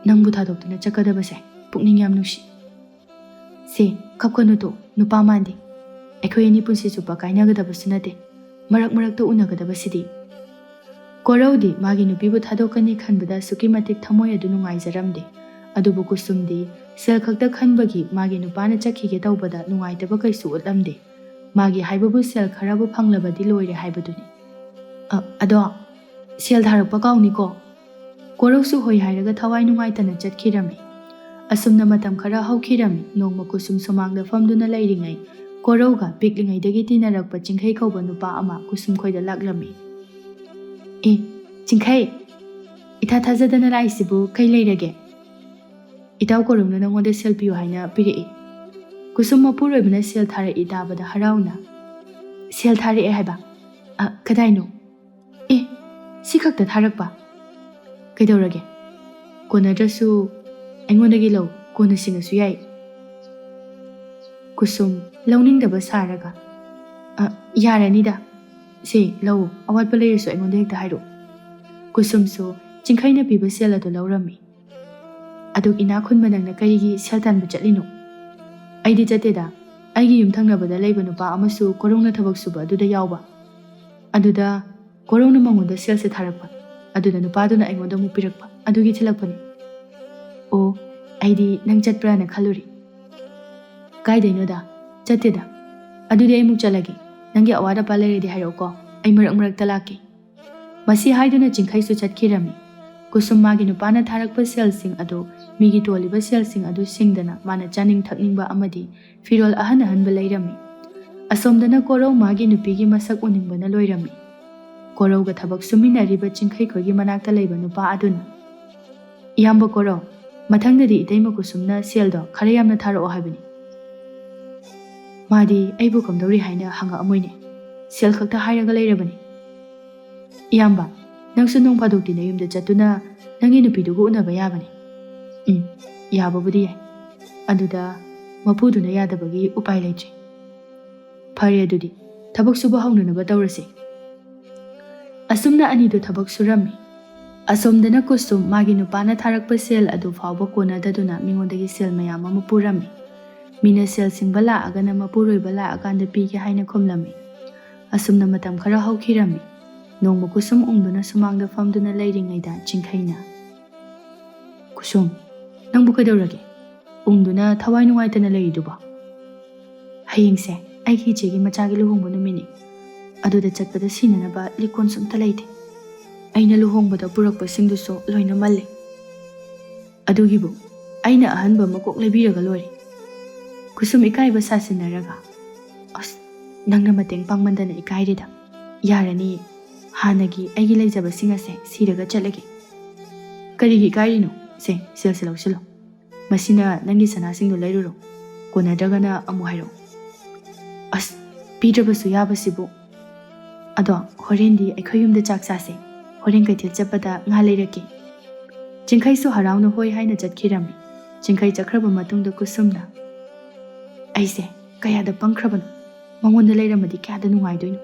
ꯅꯪꯕꯨ ꯊꯥꯗꯣꯛꯇꯨꯅ ꯆꯠꯀꯗꯕꯁꯦ ꯄꯨꯛꯅꯤꯡ ꯌꯥꯝ ꯅꯨꯡꯁꯤ꯫ ꯁꯦ, ꯀꯞꯀꯅꯨ ꯇꯣ, ꯅꯨꯄꯥ ꯃꯥꯟꯗꯦ꯫ ꯑꯩꯈꯣꯏ ꯑꯅꯤ ꯄꯨꯟꯁꯤ ꯆꯨꯞꯄ ꯀꯥꯏꯅꯒꯗꯕꯁꯨ ꯅꯠꯇꯦ꯫ ꯃꯔꯛ ꯃꯔꯛꯇ ꯎꯅꯒꯗꯕꯁꯤꯗꯤ꯫" ꯀꯣꯔꯧꯗꯤ ꯃꯥꯒꯤ ꯅꯨꯄꯤꯕꯨ ꯊꯥꯗꯣꯛꯀꯅꯤ ꯈꯟꯕꯗ ꯑꯁꯨꯛꯀꯤ ꯃꯇꯤꯛ ꯊꯃꯣꯏ ꯑꯗꯨ ꯅꯨꯡꯉꯥꯏꯖꯔꯝꯗꯦ꯫ ꯑꯗꯨꯕꯨ ꯀꯨꯁꯨꯝꯗꯤ ꯁꯦꯜ ꯈꯛꯇ ꯈꯟꯕꯒꯤ ꯃꯥꯒꯤ ꯅꯨꯄꯥꯅ ꯆꯠꯈꯤꯒꯦ ꯇꯧꯕꯗ ꯅꯨꯡꯉꯥꯏꯇꯕ ꯀꯩꯁꯨ ꯎꯠꯂꯝꯗꯦ꯫ ꯃꯥꯒꯤ ꯍꯥꯏꯕꯕꯨ ꯁꯦꯜ ꯈꯔꯕꯨ ꯐꯪꯂꯕꯗꯤ ꯂꯣꯏꯔꯦ ꯍꯥꯏꯕꯗꯨꯅꯤ꯫ "ꯑ, ꯑꯗꯣ, ꯁꯦꯜ ꯊꯥꯔꯛꯄ ꯀꯥꯎꯅꯤꯀꯣ?" ꯀꯣꯔꯧꯁꯨ ꯍꯣꯏ ꯍꯥꯏꯔꯒ ꯊꯋꯥꯏ ꯅꯨꯡꯉꯥꯏꯇꯅ ꯆꯠꯈꯤꯔꯝꯃꯤ꯫ ꯑꯁꯨꯝꯅ ꯃꯇꯝ ꯈꯔ ꯍꯧꯈꯤꯔꯝꯃꯤ꯫ ꯅꯣꯡꯃ ꯀꯨꯁꯨꯝ ꯁꯨꯃꯥꯡꯗ ꯐꯝꯗꯨꯅ ꯂꯩꯔꯤꯉꯩ, ꯀꯣꯔꯧꯒ ꯄꯤꯛꯂꯤꯉꯩꯗꯒꯤ ꯇꯤꯟꯅꯔꯛꯄ ꯆꯤꯡꯈꯩ ꯀꯧꯕ ꯅꯨꯄꯥ ꯑꯃ ꯀꯨꯁꯨꯝ ꯈꯣꯏꯗ ꯂꯥꯛꯂꯝꯃꯤ꯫ "ꯑꯦ, ꯆꯤꯡꯈꯩ, ꯏꯊꯥ ꯊꯥꯖꯗꯅ ꯂꯥꯛꯏꯁꯤꯕꯨ ꯀꯩ ꯂꯩꯔꯒꯦ?" "ꯏꯇꯥꯎ ꯀꯣꯔꯧꯅ ꯅꯉꯣꯟꯗ ꯁꯦꯜ ꯄꯤꯌꯨ ꯍꯥꯏꯅ ꯄꯤꯔꯛꯏ꯫" ꯀꯨꯁꯨꯝ ꯃꯄꯨꯔꯣꯏꯕꯅ ꯁꯦꯜ ꯊꯥꯔꯛꯏ ꯇꯥꯕꯗ ꯍꯔꯥꯎꯅ, "ꯁꯦꯜ ꯊꯥꯔꯛꯑꯦ ꯍꯥꯏꯕ? ꯑ, ꯀꯗꯥꯏꯅꯣ? ꯑꯦ, ꯁꯤ ꯈꯛꯇ ꯊꯥꯔꯛꯄ? ꯀꯩꯗꯧꯔꯒꯦ? ꯀꯣꯟꯅꯗ꯭ꯔꯁꯨ ꯑꯩꯉꯣꯟꯗꯒꯤ ꯂꯧ, ꯀꯣꯟꯅ ꯁꯤꯡꯉꯁꯨ ꯌꯥꯏ꯫" ꯀꯨꯁꯨꯝ ꯂꯧꯅꯤꯡꯗꯕ ꯁꯥꯔꯒ, "ꯑ, ꯌꯥꯔꯅꯤꯗ꯫ ꯁꯤ ꯂꯧ, ꯑꯋꯥꯠꯄ ꯂꯩꯔꯁꯨ ꯑꯩꯉꯣꯟꯗ ꯍꯦꯛꯇ ꯍꯥꯏꯔꯛꯑꯣ꯫" ꯀꯨꯁꯨꯝꯁꯨ ꯆꯤꯡꯈꯩꯅ ꯄꯤꯕ ꯁꯦꯜ ꯑꯗꯨ ꯂꯧꯔꯝꯃꯤ꯫ "ꯑꯗꯨꯛ ꯏꯅꯥꯛ ꯈꯨꯟꯕ ꯅꯪꯅ ꯀꯔꯤꯒꯤ ꯁꯦꯜ ꯇꯥꯟꯕ ꯆꯠꯂꯤꯅꯣ?" "ꯑꯩꯗꯤ ꯆꯠꯇꯦꯗ꯫ ꯑꯩꯒꯤ ꯌꯨꯝꯊꯪꯅꯕꯗ ꯂꯩꯕ ꯅꯨꯄꯥ ꯑꯃꯁꯨ ꯀꯣꯔꯧꯅ ꯊꯕꯛ ꯁꯨꯕ ꯑꯗꯨꯗ ꯌꯥꯎꯕ꯫ ꯑꯗꯨꯗ ꯀꯣꯔꯧꯅ ꯃꯉꯣꯟꯗ ꯁꯦꯜꯁꯦ ꯊꯥꯔꯛꯄ꯫ ꯑꯗꯨꯗ ꯅꯨꯄꯥꯗꯨꯅ ꯑꯩꯉꯣꯟꯗ ꯑꯃꯨꯛ ꯄꯤꯔꯛꯄ꯫ ꯑꯗꯨꯒꯤ ꯊꯤꯜꯂꯛꯄꯅꯤ꯫" "ꯑꯣ, ꯑꯩꯗꯤ ꯅꯪ ꯆꯠꯄ꯭ꯔꯥꯅ ꯈꯜꯂꯨꯔꯦ꯫" "ꯀꯥꯏꯗꯩꯅꯣꯗ? ꯆꯠꯇꯦꯗ꯫ ꯑꯗꯨꯗꯤ ꯑꯩ ꯑꯃꯨꯛ ꯆꯠꯂꯒꯦ꯫ ꯅꯪꯒꯤ ꯑꯋꯥꯠ ꯑꯄꯥ ꯂꯩꯔꯗꯤ ꯍꯥꯏꯔꯛꯎꯀꯣ꯫ ꯑꯩ ꯃꯔꯛ ꯃꯔꯛꯇ ꯂꯥꯛꯀꯦ꯫" ꯃꯁꯤ ꯍꯥꯏꯗꯨꯅ ꯆꯤꯡꯈꯩꯁꯨ ꯆꯠꯈꯤꯔꯝꯃꯤ꯫ ꯀꯨꯁꯨꯝ ꯃꯥꯒꯤ ꯅꯨꯄꯥꯅ ꯊꯥꯔꯛꯄ ꯁꯦꯜꯁꯤꯡ ꯑꯗꯨ, ꯃꯤꯒꯤ ꯇꯣꯜꯂꯤꯕ ꯁꯦꯜꯁꯤꯡ ꯑꯗꯨ ꯁꯤꯡꯗꯅ ꯃꯥꯅ ꯆꯥꯅꯤꯡ ꯊꯛꯅꯤꯡꯕ ꯑꯃꯗꯤ ꯐꯤꯔꯣꯜ ꯑꯍꯟ ꯑꯍꯟꯕ ꯂꯩꯔꯝꯃꯤ꯫ ꯑꯁꯣꯝꯗꯅ ꯀꯣꯔꯧ ꯃꯥꯒꯤ ꯅꯨꯄꯤꯒꯤ ꯃꯁꯛ ꯎꯅꯤꯡꯕꯅ ꯂꯣꯏꯔꯝꯃꯤ꯫ ꯀꯣꯔꯧꯒ ꯊꯕꯛ ꯁꯨꯃꯤꯟꯅꯔꯤꯕ ꯆꯤꯡꯈꯩ ꯈꯣꯏꯒꯤ ꯃꯅꯥꯛꯇ ꯂꯩꯕ ꯅꯨꯄꯥ ꯑꯗꯨꯅ, "ꯏꯌꯥꯝꯕ ꯀꯣꯔꯧ, ꯃꯊꯪꯗꯗꯤ ꯏꯇꯩꯃ ꯀꯨꯁꯨꯝꯅ ꯁꯦꯜꯗꯣ ꯈꯔ ꯌꯥꯝꯅ ꯊꯥꯔꯛꯑꯣ ꯍꯥꯏꯕꯅꯤ꯫ ꯃꯥꯗꯤ ꯑꯩꯕꯨ ꯀꯝꯗꯧꯔꯤ ꯍꯥꯏꯅ ꯍꯪꯉꯛꯑꯝꯃꯣꯏꯅꯦ꯫ ꯁꯦꯜ ꯈꯛꯇ ꯍꯥꯏꯔꯒ ꯂꯩꯔꯕꯅꯤ꯫" "ꯏꯌꯥꯝꯕ, ꯅꯪꯁꯨ ꯅꯣꯡ ꯐꯥꯗꯣꯛꯇꯤ ꯅꯌꯨꯝꯗ ꯆꯠꯇꯨꯅ ꯅꯪꯒꯤ ꯅꯨꯄꯤꯗꯨꯒ ꯎꯅꯕ ꯌꯥꯕꯅꯤ꯫" "ꯎꯝ, ꯌꯥꯕꯕꯨꯗꯤ ꯌꯥꯏ꯫ ꯑꯗꯨꯗ ꯃꯄꯨꯗꯨꯅ ꯌꯥꯗꯕꯒꯤ ꯎꯄꯥꯏ ꯂꯩꯇ꯭ꯔꯦ꯫" "ꯐꯔꯦ ꯑꯗꯨꯗꯤ, ꯊꯕꯛ ꯁꯨꯕ ꯍꯧꯅꯅꯕ ꯇꯧꯔꯁꯤ꯫" ꯑꯁꯨꯝꯅ ꯑꯅꯤꯗꯨ ꯊꯕꯛ ꯁꯨꯔꯝꯃꯤ꯫ ꯑꯁꯣꯝꯗꯅ ꯀꯨꯁꯨꯝ ꯃꯥꯒꯤ ꯅꯨꯄꯥꯅ ꯊꯥꯔꯛꯄ ꯁꯦꯜ ꯑꯗꯨ ꯐꯥꯎꯕ ꯀꯣꯟꯅꯗꯗꯨꯅ ꯃꯤꯉꯣꯟꯗꯒꯤ ꯁꯦꯜ ꯃꯌꯥꯝ ꯑꯃ ꯄꯨꯔꯝꯃꯤ꯫ ꯃꯤꯅ ꯁꯦꯜ ꯁꯤꯡꯕ ꯂꯥꯛꯑꯒꯅ ꯃꯄꯨꯔꯣꯏꯕ ꯂꯥꯛꯑꯀꯥꯟꯗ ꯄꯤꯒꯦ ꯍꯥꯏꯅ ꯈꯨꯝꯂꯝꯃꯤ꯫ ꯑꯁꯨꯝꯅ ꯃꯇꯝ ꯈꯔ ꯍꯧꯈꯤꯔꯝꯃꯤ꯫ ꯅꯣꯡꯃ ꯀꯨꯁꯨꯝ ꯎꯪꯗꯨꯅ ꯁꯨꯃꯥꯡꯗ ꯐꯝꯗꯨꯅ ꯂꯩꯔꯤꯉꯩꯗ ꯆꯤꯡꯈꯩꯅ, "ꯀꯨꯁꯨꯝ, ꯅꯪꯕꯨ ꯀꯩꯗꯧꯔꯒꯦ? ꯎꯪꯗꯨꯅ ꯊꯋꯥꯏ ꯅꯨꯡꯉꯥꯏꯇꯅ ꯂꯩꯔꯤꯗꯨꯕꯣ?" "ꯍꯌꯦꯡꯁꯦ ꯑꯩꯒꯤ ꯏꯆꯦꯒꯤ ꯃꯆꯥꯒꯤ ꯂꯨꯍꯣꯡꯕ ꯅꯨꯃꯤꯠꯅꯤ꯫ ꯑꯗꯨꯗ ꯆꯠꯄꯗ ꯁꯤꯖꯤꯟꯅꯅꯕ ꯂꯤꯛ ꯀꯣꯟꯁꯨ ꯑꯝꯇ ꯂꯩꯇꯦ꯫ ꯑꯩꯅ ꯂꯨꯍꯣꯡꯕꯗ ꯄꯨꯔꯛꯄꯁꯤꯡꯗꯨꯁꯨ ꯂꯣꯏꯅ ꯃꯜꯂꯦ꯫ ꯑꯗꯨꯒꯤꯕꯨ ꯑꯩꯅ ꯑꯍꯟꯕ ꯑꯃ ꯀꯣꯛ ꯂꯩꯕꯤꯔꯒ ꯂꯣꯏꯔꯦ꯫" ꯀꯨꯁꯨꯝ ꯏꯀꯥꯏꯕ ꯁꯥꯁꯤꯟꯅꯔꯒ, "ꯑꯁ, ꯅꯪꯅ ꯃꯇꯦꯡ ꯄꯥꯡꯃꯟꯗꯅ ꯏꯀꯥꯏꯔꯦꯗ꯫ ꯌꯥꯔꯅꯤ, ꯍꯥꯟꯅꯒꯤ ꯑꯩꯒꯤ ꯂꯩꯖꯕꯁꯤꯡ ꯑꯁꯦ ꯁꯤꯔꯒ ꯆꯠꯂꯒꯦ꯫" "ꯀꯔꯤꯒꯤ ꯏꯀꯥꯏꯔꯤꯅꯣ? ꯁꯦ, ꯁꯦꯜꯁꯦ ꯂꯧꯁꯤꯜꯂꯣ꯫ ꯃꯁꯤꯅ ꯅꯪꯒꯤ ꯁꯅꯥꯁꯤꯡꯗꯣ ꯂꯩꯔꯨꯔꯣ꯫" ꯀꯣꯟꯅꯗ꯭ꯔꯒꯅ ꯑꯃꯨꯛ ꯍꯥꯏꯔꯛꯑꯣ꯫ ꯑꯁ, ꯄꯤꯗ꯭ꯔꯕꯁꯨ ꯌꯥꯕꯁꯤꯕꯨ꯫ ꯑꯗꯣ ꯍꯣꯔꯦꯟꯗꯤ ꯑꯩꯈꯣꯏ ꯌꯨꯝꯗ ꯆꯥꯛ ꯆꯥꯁꯦ꯫ ꯍꯣꯔꯦꯟ ꯀꯩꯊꯦꯜ ꯆꯠꯄꯗ ꯉꯥ ꯂꯩꯔꯛꯀꯦ꯫ ꯆꯤꯡꯈꯩꯁꯨ ꯍꯔꯥꯎꯅ ꯍꯣꯏ ꯍꯥꯏꯅ ꯆꯠꯈꯤꯔꯝꯃꯤ꯫ ꯆꯤꯡꯈꯩ ꯆꯠꯈ꯭ꯔꯕ ꯃꯇꯨꯡꯗ ꯀꯨꯁꯨꯝꯅ, "ꯑꯩꯁꯦ ꯀꯌꯥꯗ ꯄꯪꯈ꯭ꯔꯕꯅꯣ꯫ ꯃꯉꯣꯟꯗ ꯂꯩꯔꯝꯃꯗꯤ ꯀꯌꯥꯗ ꯅꯨꯡꯉꯥꯏꯗꯣꯏꯅꯣ,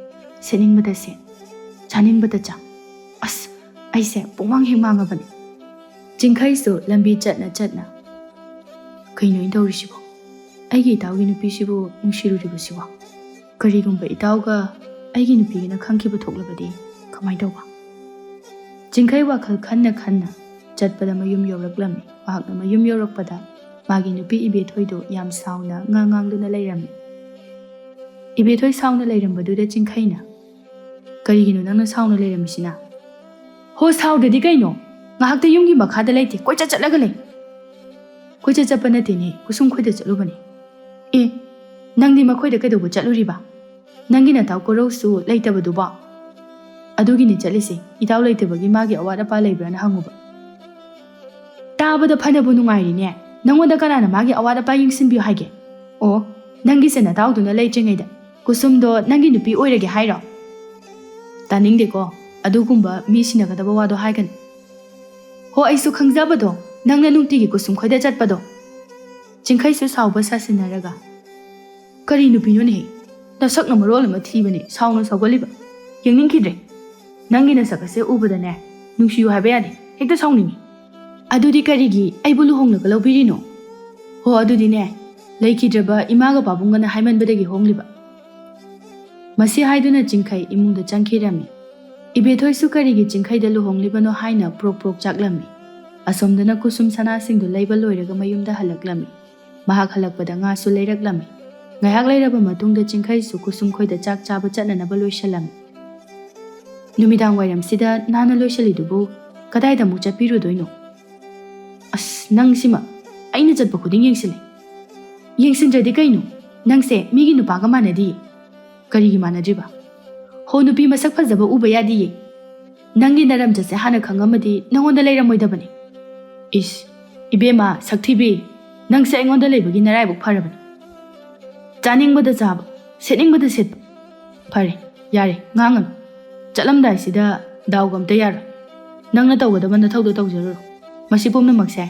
ꯁꯦꯠꯅꯤꯡꯕꯗ ꯁꯦꯠ, ꯆꯥꯅꯤꯡꯕꯗ ꯆꯥ꯫ ꯑꯁ, ꯑꯩꯁꯦ ꯄꯨꯡꯃꯥꯡ ꯍꯦꯛ ꯃꯥꯡꯉꯕꯅꯦ꯫" ꯆꯤꯡꯈꯩꯁꯨ ꯂꯝꯕꯤ ꯆꯠꯅ ꯆꯠꯅ, "ꯀꯩꯅꯣ ꯑꯩꯅ ꯇꯧꯔꯤꯁꯤꯕꯣ? ꯑꯩꯒꯤ ꯏꯇꯥꯎꯒꯤ ꯅꯨꯄꯤꯁꯤꯕꯨ ꯅꯨꯡꯁꯤꯔꯨꯔꯤꯕꯁꯤꯕꯣ? ꯀꯔꯤꯒꯨꯝꯕ ꯏꯇꯥꯎꯒ ꯑꯩꯒꯤ ꯅꯨꯄꯤꯒꯅ ꯈꯪꯈꯤꯕ ꯊꯣꯛꯂꯕꯗꯤ ꯀꯃꯥꯏꯅ ꯇꯧꯕ?" ꯆꯤꯡꯈꯩ ꯋꯥꯈꯜ ꯈꯟꯅ ꯈꯟꯅ ꯆꯠꯄꯗ ꯃꯌꯨꯝ ꯌꯧꯔꯛꯂꯝꯃꯤ꯫ ꯃꯍꯥꯛꯅ ꯃꯌꯨꯝ ꯌꯧꯔꯛꯄꯗ ꯃꯥꯒꯤ ꯅꯨꯄꯤ ꯏꯕꯦꯊꯣꯏꯗꯨ ꯌꯥꯝ ꯁꯥꯎꯅ ꯉꯥ ꯉꯥꯡꯗꯨꯅ ꯂꯩꯔꯝꯃꯤ꯫ ꯏꯕꯦꯊꯣꯏ ꯁꯥꯎꯅ ꯂꯩꯔꯝꯕꯗꯨꯗ ꯆꯤꯡꯈꯩꯅ, "ꯀꯔꯤꯒꯤꯅꯣ ꯅꯪꯅ ꯁꯥꯎꯅ ꯂꯩꯔꯝꯃꯤꯁꯤꯅ?" "ꯍꯣ, ꯁꯥꯎꯗ꯭ꯔꯗꯤ ꯀꯩꯅꯣ? ꯉꯥꯏꯍꯥꯛꯇ ꯌꯨꯝꯒꯤ ꯃꯈꯥꯗ ꯂꯩꯇꯦ, ꯀꯣꯏꯆꯠ ꯆꯠꯂꯒ ꯂꯩ꯫" "ꯀꯣꯏꯆꯠ ꯆꯠꯄ ꯅꯠꯇꯦꯅꯦ, ꯀꯨꯁꯨꯝ ꯈꯣꯏꯗ ꯆꯠꯂꯨꯕꯅꯦ꯫" "ꯑꯦ, ꯅꯪꯗꯤ ꯃꯈꯣꯏꯗ ꯀꯩꯗꯧꯕ ꯆꯠꯂꯨꯔꯤꯕ? ꯅꯪꯒꯤ ꯅꯇꯥꯎ ꯀꯣꯔꯧꯁꯨ ꯂꯩꯇꯕꯗꯨꯕꯣ?" "ꯑꯗꯨꯒꯤꯅꯤ ꯆꯠꯂꯤꯁꯦ, ꯏꯇꯥꯎ ꯂꯩꯇꯕꯒꯤ ꯃꯥꯒꯤ ꯑꯋꯥꯠ ꯑꯄꯥ ꯂꯩꯕ꯭ꯔꯥꯅ ꯍꯪꯉꯨꯕ꯫" "ꯇꯥꯕꯗ ꯐꯅꯕꯨ ꯅꯨꯡꯉꯥꯏꯔꯤꯅꯦ꯫ ꯅꯪꯉꯣꯟꯗ ꯀꯅꯥꯅ ꯃꯥꯒꯤ ꯑꯋꯥꯠ ꯑꯄꯥ ꯌꯦꯡꯁꯤꯟꯕꯤꯌꯨ ꯍꯥꯏꯒꯦ? ꯑꯣ, ꯅꯪꯒꯤꯁꯦ ꯅꯇꯥꯎꯗꯨꯅ ꯂꯩꯇ꯭ꯔꯤꯉꯩꯗ ꯀꯨꯁꯨꯝꯗꯣ ꯅꯪꯒꯤ ꯅꯨꯄꯤ ꯑꯣꯏꯔꯒꯦ ꯍꯥꯏꯔꯣ?" "ꯇꯥꯅꯤꯡꯗꯦꯀꯣ, ꯑꯗꯨꯒꯨꯝꯕ ꯃꯤ ꯁꯤꯟꯅꯒꯗꯕ ꯋꯥꯗꯣ ꯍꯥꯏꯒꯅꯨ꯫" "ꯍꯣ, ꯑꯩꯁꯨ ꯈꯪꯖꯕꯗꯣ, ꯅꯪꯅ ꯅꯨꯡꯇꯤꯒꯤ ꯀꯨꯁꯨꯝ ꯈꯣꯏꯗ ꯆꯠꯄꯗꯣ꯫" ꯆꯤꯡꯈꯩꯁꯨ ꯁꯥꯎꯕ ꯁꯥꯁꯤꯟꯅꯔꯒ, "ꯀꯔꯤ ꯅꯨꯄꯤꯅꯣꯅꯦꯍꯦ? ꯅꯁꯛꯅ ꯃꯔꯣꯜ ꯑꯃ ꯊꯤꯕꯅꯦ, ꯁꯥꯎꯅ ꯁꯥꯎꯒꯜꯂꯤꯕ꯫ ꯌꯦꯡꯅꯤꯡꯈꯤꯗ꯭ꯔꯦ꯫ ꯅꯪꯒꯤ ꯅꯁꯛ ꯑꯁꯦ ꯎꯕꯗꯅꯦ, ꯅꯨꯡꯁꯤꯌꯨ ꯍꯥꯏꯕ ꯌꯥꯗꯦ, ꯍꯦꯛꯇ ꯁꯥꯎꯅꯤꯡꯉꯤ꯫" "ꯑꯗꯨꯗꯤ ꯀꯔꯤꯒꯤ ꯑꯩꯕꯨ ꯂꯨꯍꯣꯡꯂꯒ ꯂꯧꯕꯤꯔꯤꯅꯣ?" "ꯍꯣ, ꯑꯗꯨꯗꯤꯅꯦ, ꯂꯩꯈꯤꯗ꯭ꯔꯕ ꯏꯃꯥꯒ ꯄꯥꯕꯨꯡꯒꯅ ꯍꯥꯏꯃꯟꯕꯗꯒꯤ ꯍꯣꯡꯂꯤꯕ꯫" ꯃꯁꯤ ꯍꯥꯏꯗꯨꯅ ꯆꯤꯡꯈꯩ ꯏꯃꯨꯡꯗ ꯆꯪꯈꯤꯔꯝꯃꯤ꯫ ꯏꯕꯦꯊꯣꯏꯁꯨ ꯀꯔꯤꯒꯤ ꯆꯤꯡꯈꯩꯗ ꯂꯨꯍꯣꯡꯂꯤꯕꯅꯣ ꯍꯥꯏꯅ ꯄ꯭ꯔꯣꯛ ꯄ꯭ꯔꯣꯛ ꯆꯥꯛꯂꯝꯃꯤ꯫ ꯑꯁꯣꯝꯗꯅ ꯀꯨꯁꯨꯝ ꯁꯅꯥꯁꯤꯡꯗꯨ ꯂꯩꯕ ꯂꯣꯏꯔꯒ ꯃꯌꯨꯝꯗ ꯍꯜꯂꯛꯂꯝꯃꯤ꯫ ꯃꯍꯥꯛ ꯍꯜꯂꯛꯄꯗ ꯉꯥꯁꯨ ꯂꯩꯔꯛꯂꯝꯃꯤ꯫ ꯉꯥꯏꯍꯥꯛ ꯂꯩꯔꯕ ꯃꯇꯨꯡꯗ ꯆꯤꯡꯈꯩꯁꯨ ꯀꯨꯁꯨꯝ ꯈꯣꯏꯗ ꯆꯥꯛ ꯆꯥꯕ ꯆꯠꯅꯅꯕ ꯂꯣꯏꯁꯤꯜꯂꯝꯃꯤ꯫ "ꯅꯨꯃꯤꯗꯥꯡ ꯋꯥꯏꯔꯝꯁꯤꯗ ꯅꯥꯟꯅ ꯂꯣꯏꯁꯤꯜꯂꯤꯗꯨꯕꯨ ꯀꯗꯥꯏꯗ ꯑꯃꯨꯛ ꯆꯠꯄꯤꯔꯨꯗꯣꯏꯅꯣ?" "ꯑꯁ, ꯅꯪꯁꯤꯃ ꯑꯩꯅ ꯆꯠꯄ ꯈꯨꯗꯤꯡ ꯌꯦꯡꯁꯤꯜꯂꯦ꯫" "ꯌꯦꯡꯁꯤꯟꯗ꯭ꯔꯗꯤ ꯀꯩꯅꯣ? ꯅꯪꯁꯦ ꯃꯤꯒꯤ ꯅꯨꯄꯥꯒ ꯃꯥꯟꯅꯗꯤꯌꯦ꯫" "ꯀꯔꯤꯒꯤ ꯃꯥꯟꯅꯗ꯭ꯔꯤꯕ?" "ꯍꯣ, ꯅꯨꯄꯤ ꯃꯁꯛ ꯐꯖꯕ ꯎꯕ ꯌꯥꯗꯤꯌꯦ꯫ ꯅꯪꯒꯤ ꯅꯔꯝꯆꯠꯁꯦ ꯍꯥꯟꯅ ꯈꯪꯉꯝꯃꯗꯤ ꯅꯉꯣꯟꯗ ꯂꯩꯔꯝꯃꯣꯏꯗꯕꯅꯤ꯫" "ꯏꯁ, ꯏꯕꯦꯝꯃ ꯁꯛꯊꯤꯕꯤ, "ꯅꯪꯁꯦ ꯑꯩꯉꯣꯟꯗ ꯂꯩꯕꯒꯤ ꯅꯔꯥꯏꯕꯛ ꯐꯔꯕꯅꯤ꯫ ꯆꯥꯅꯤꯡꯕꯗ ꯆꯥꯕ, ꯁꯦꯠꯅꯤꯡꯕꯗ ꯁꯦꯠꯄ꯫ ꯐꯔꯦ, ꯌꯥꯔꯦ, ꯉꯥꯡꯉꯅꯨ꯫ ꯆꯠꯂꯝꯗꯥꯏꯁꯤꯗ ꯗꯥꯎꯒ ꯑꯝꯇ ꯌꯥꯔꯣꯏ꯫ ꯅꯪꯅ ꯇꯧꯒꯗꯕ ꯅꯊꯧꯗꯣ ꯇꯧꯖꯔꯨꯔꯣ꯫ ꯃꯁꯤ ꯄꯨꯝꯅꯃꯛꯁꯦ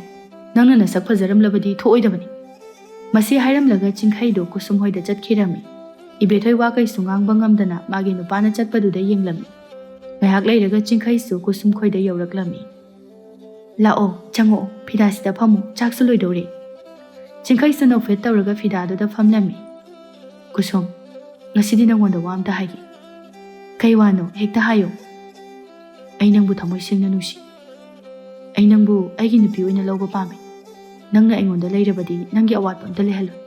ꯅꯪꯅ ꯅꯁꯛ ꯐꯖꯔꯝꯂꯕꯗꯤ ꯊꯣꯛꯑꯣꯏꯗꯕꯅꯤ"꯫ ꯃꯁꯤ ꯍꯥꯏꯔꯝꯂꯒ ꯆꯤꯡꯈꯩꯗꯣ ꯀꯨꯁꯨꯝ ꯍꯣꯏꯗ ꯆꯠꯈꯤꯔꯝꯃꯤ꯫ ꯏꯕꯦꯊꯣꯏ ꯋꯥ ꯀꯩꯁꯨ ꯉꯥꯡꯕ ꯉꯝꯗꯅ ꯃꯥꯒꯤ ꯅꯨꯄꯥꯅ ꯆꯠꯄꯗꯨꯗ ꯌꯦꯡꯂꯝꯃꯤ꯫ ꯉꯥꯏꯍꯥꯛ ꯂꯩꯔꯒ ꯆꯤꯡꯈꯩꯁꯨ ꯀꯨꯁꯨꯝ ꯈꯣꯏꯗ ꯌꯧꯔꯛꯂꯝꯃꯤ꯫ "ꯂꯥꯛꯑꯣ, ꯆꯪꯉꯛꯑꯣ, ꯐꯤꯗꯥꯁꯤꯗ ꯐꯝꯃꯨ, ꯆꯥꯛꯁꯨ ꯂꯣꯏꯗꯧꯔꯦ"꯫ ꯆꯤꯡꯈꯩꯁꯨ ꯅꯣꯛꯐꯦꯠ ꯇꯧꯔꯒ ꯐꯤꯗꯥꯗꯨꯗ ꯐꯝꯂꯝꯃꯤ꯫ "ꯀꯨꯁꯨꯝ, ꯉꯁꯤꯗꯤ ꯅꯪꯉꯣꯟꯗ ꯋꯥ ꯑꯝꯇ ꯍꯥꯏꯒꯦ"꯫ "ꯀꯩ ꯋꯥꯅꯣ? ꯍꯦꯛꯇ ꯍꯥꯏꯌꯣ"꯫ "ꯑꯩ ꯅꯪꯕꯨ ꯊꯃꯣꯏ ꯁꯦꯡꯅ ꯅꯨꯡꯁꯤ꯫ ꯑꯩ ꯅꯪꯕꯨ ꯑꯩꯒꯤ ꯅꯨꯄꯤ ꯑꯣꯏꯅ ꯂꯧꯕ ꯄꯥꯝꯃꯤ꯫ ꯅꯪꯅ ꯑꯩꯉꯣꯟꯗ ꯂꯩꯔꯕꯗꯤ ꯅꯪꯒꯤ ꯑꯋꯥꯠꯄ ꯑꯝꯇ ꯂꯩꯍꯜꯂꯣꯏ꯫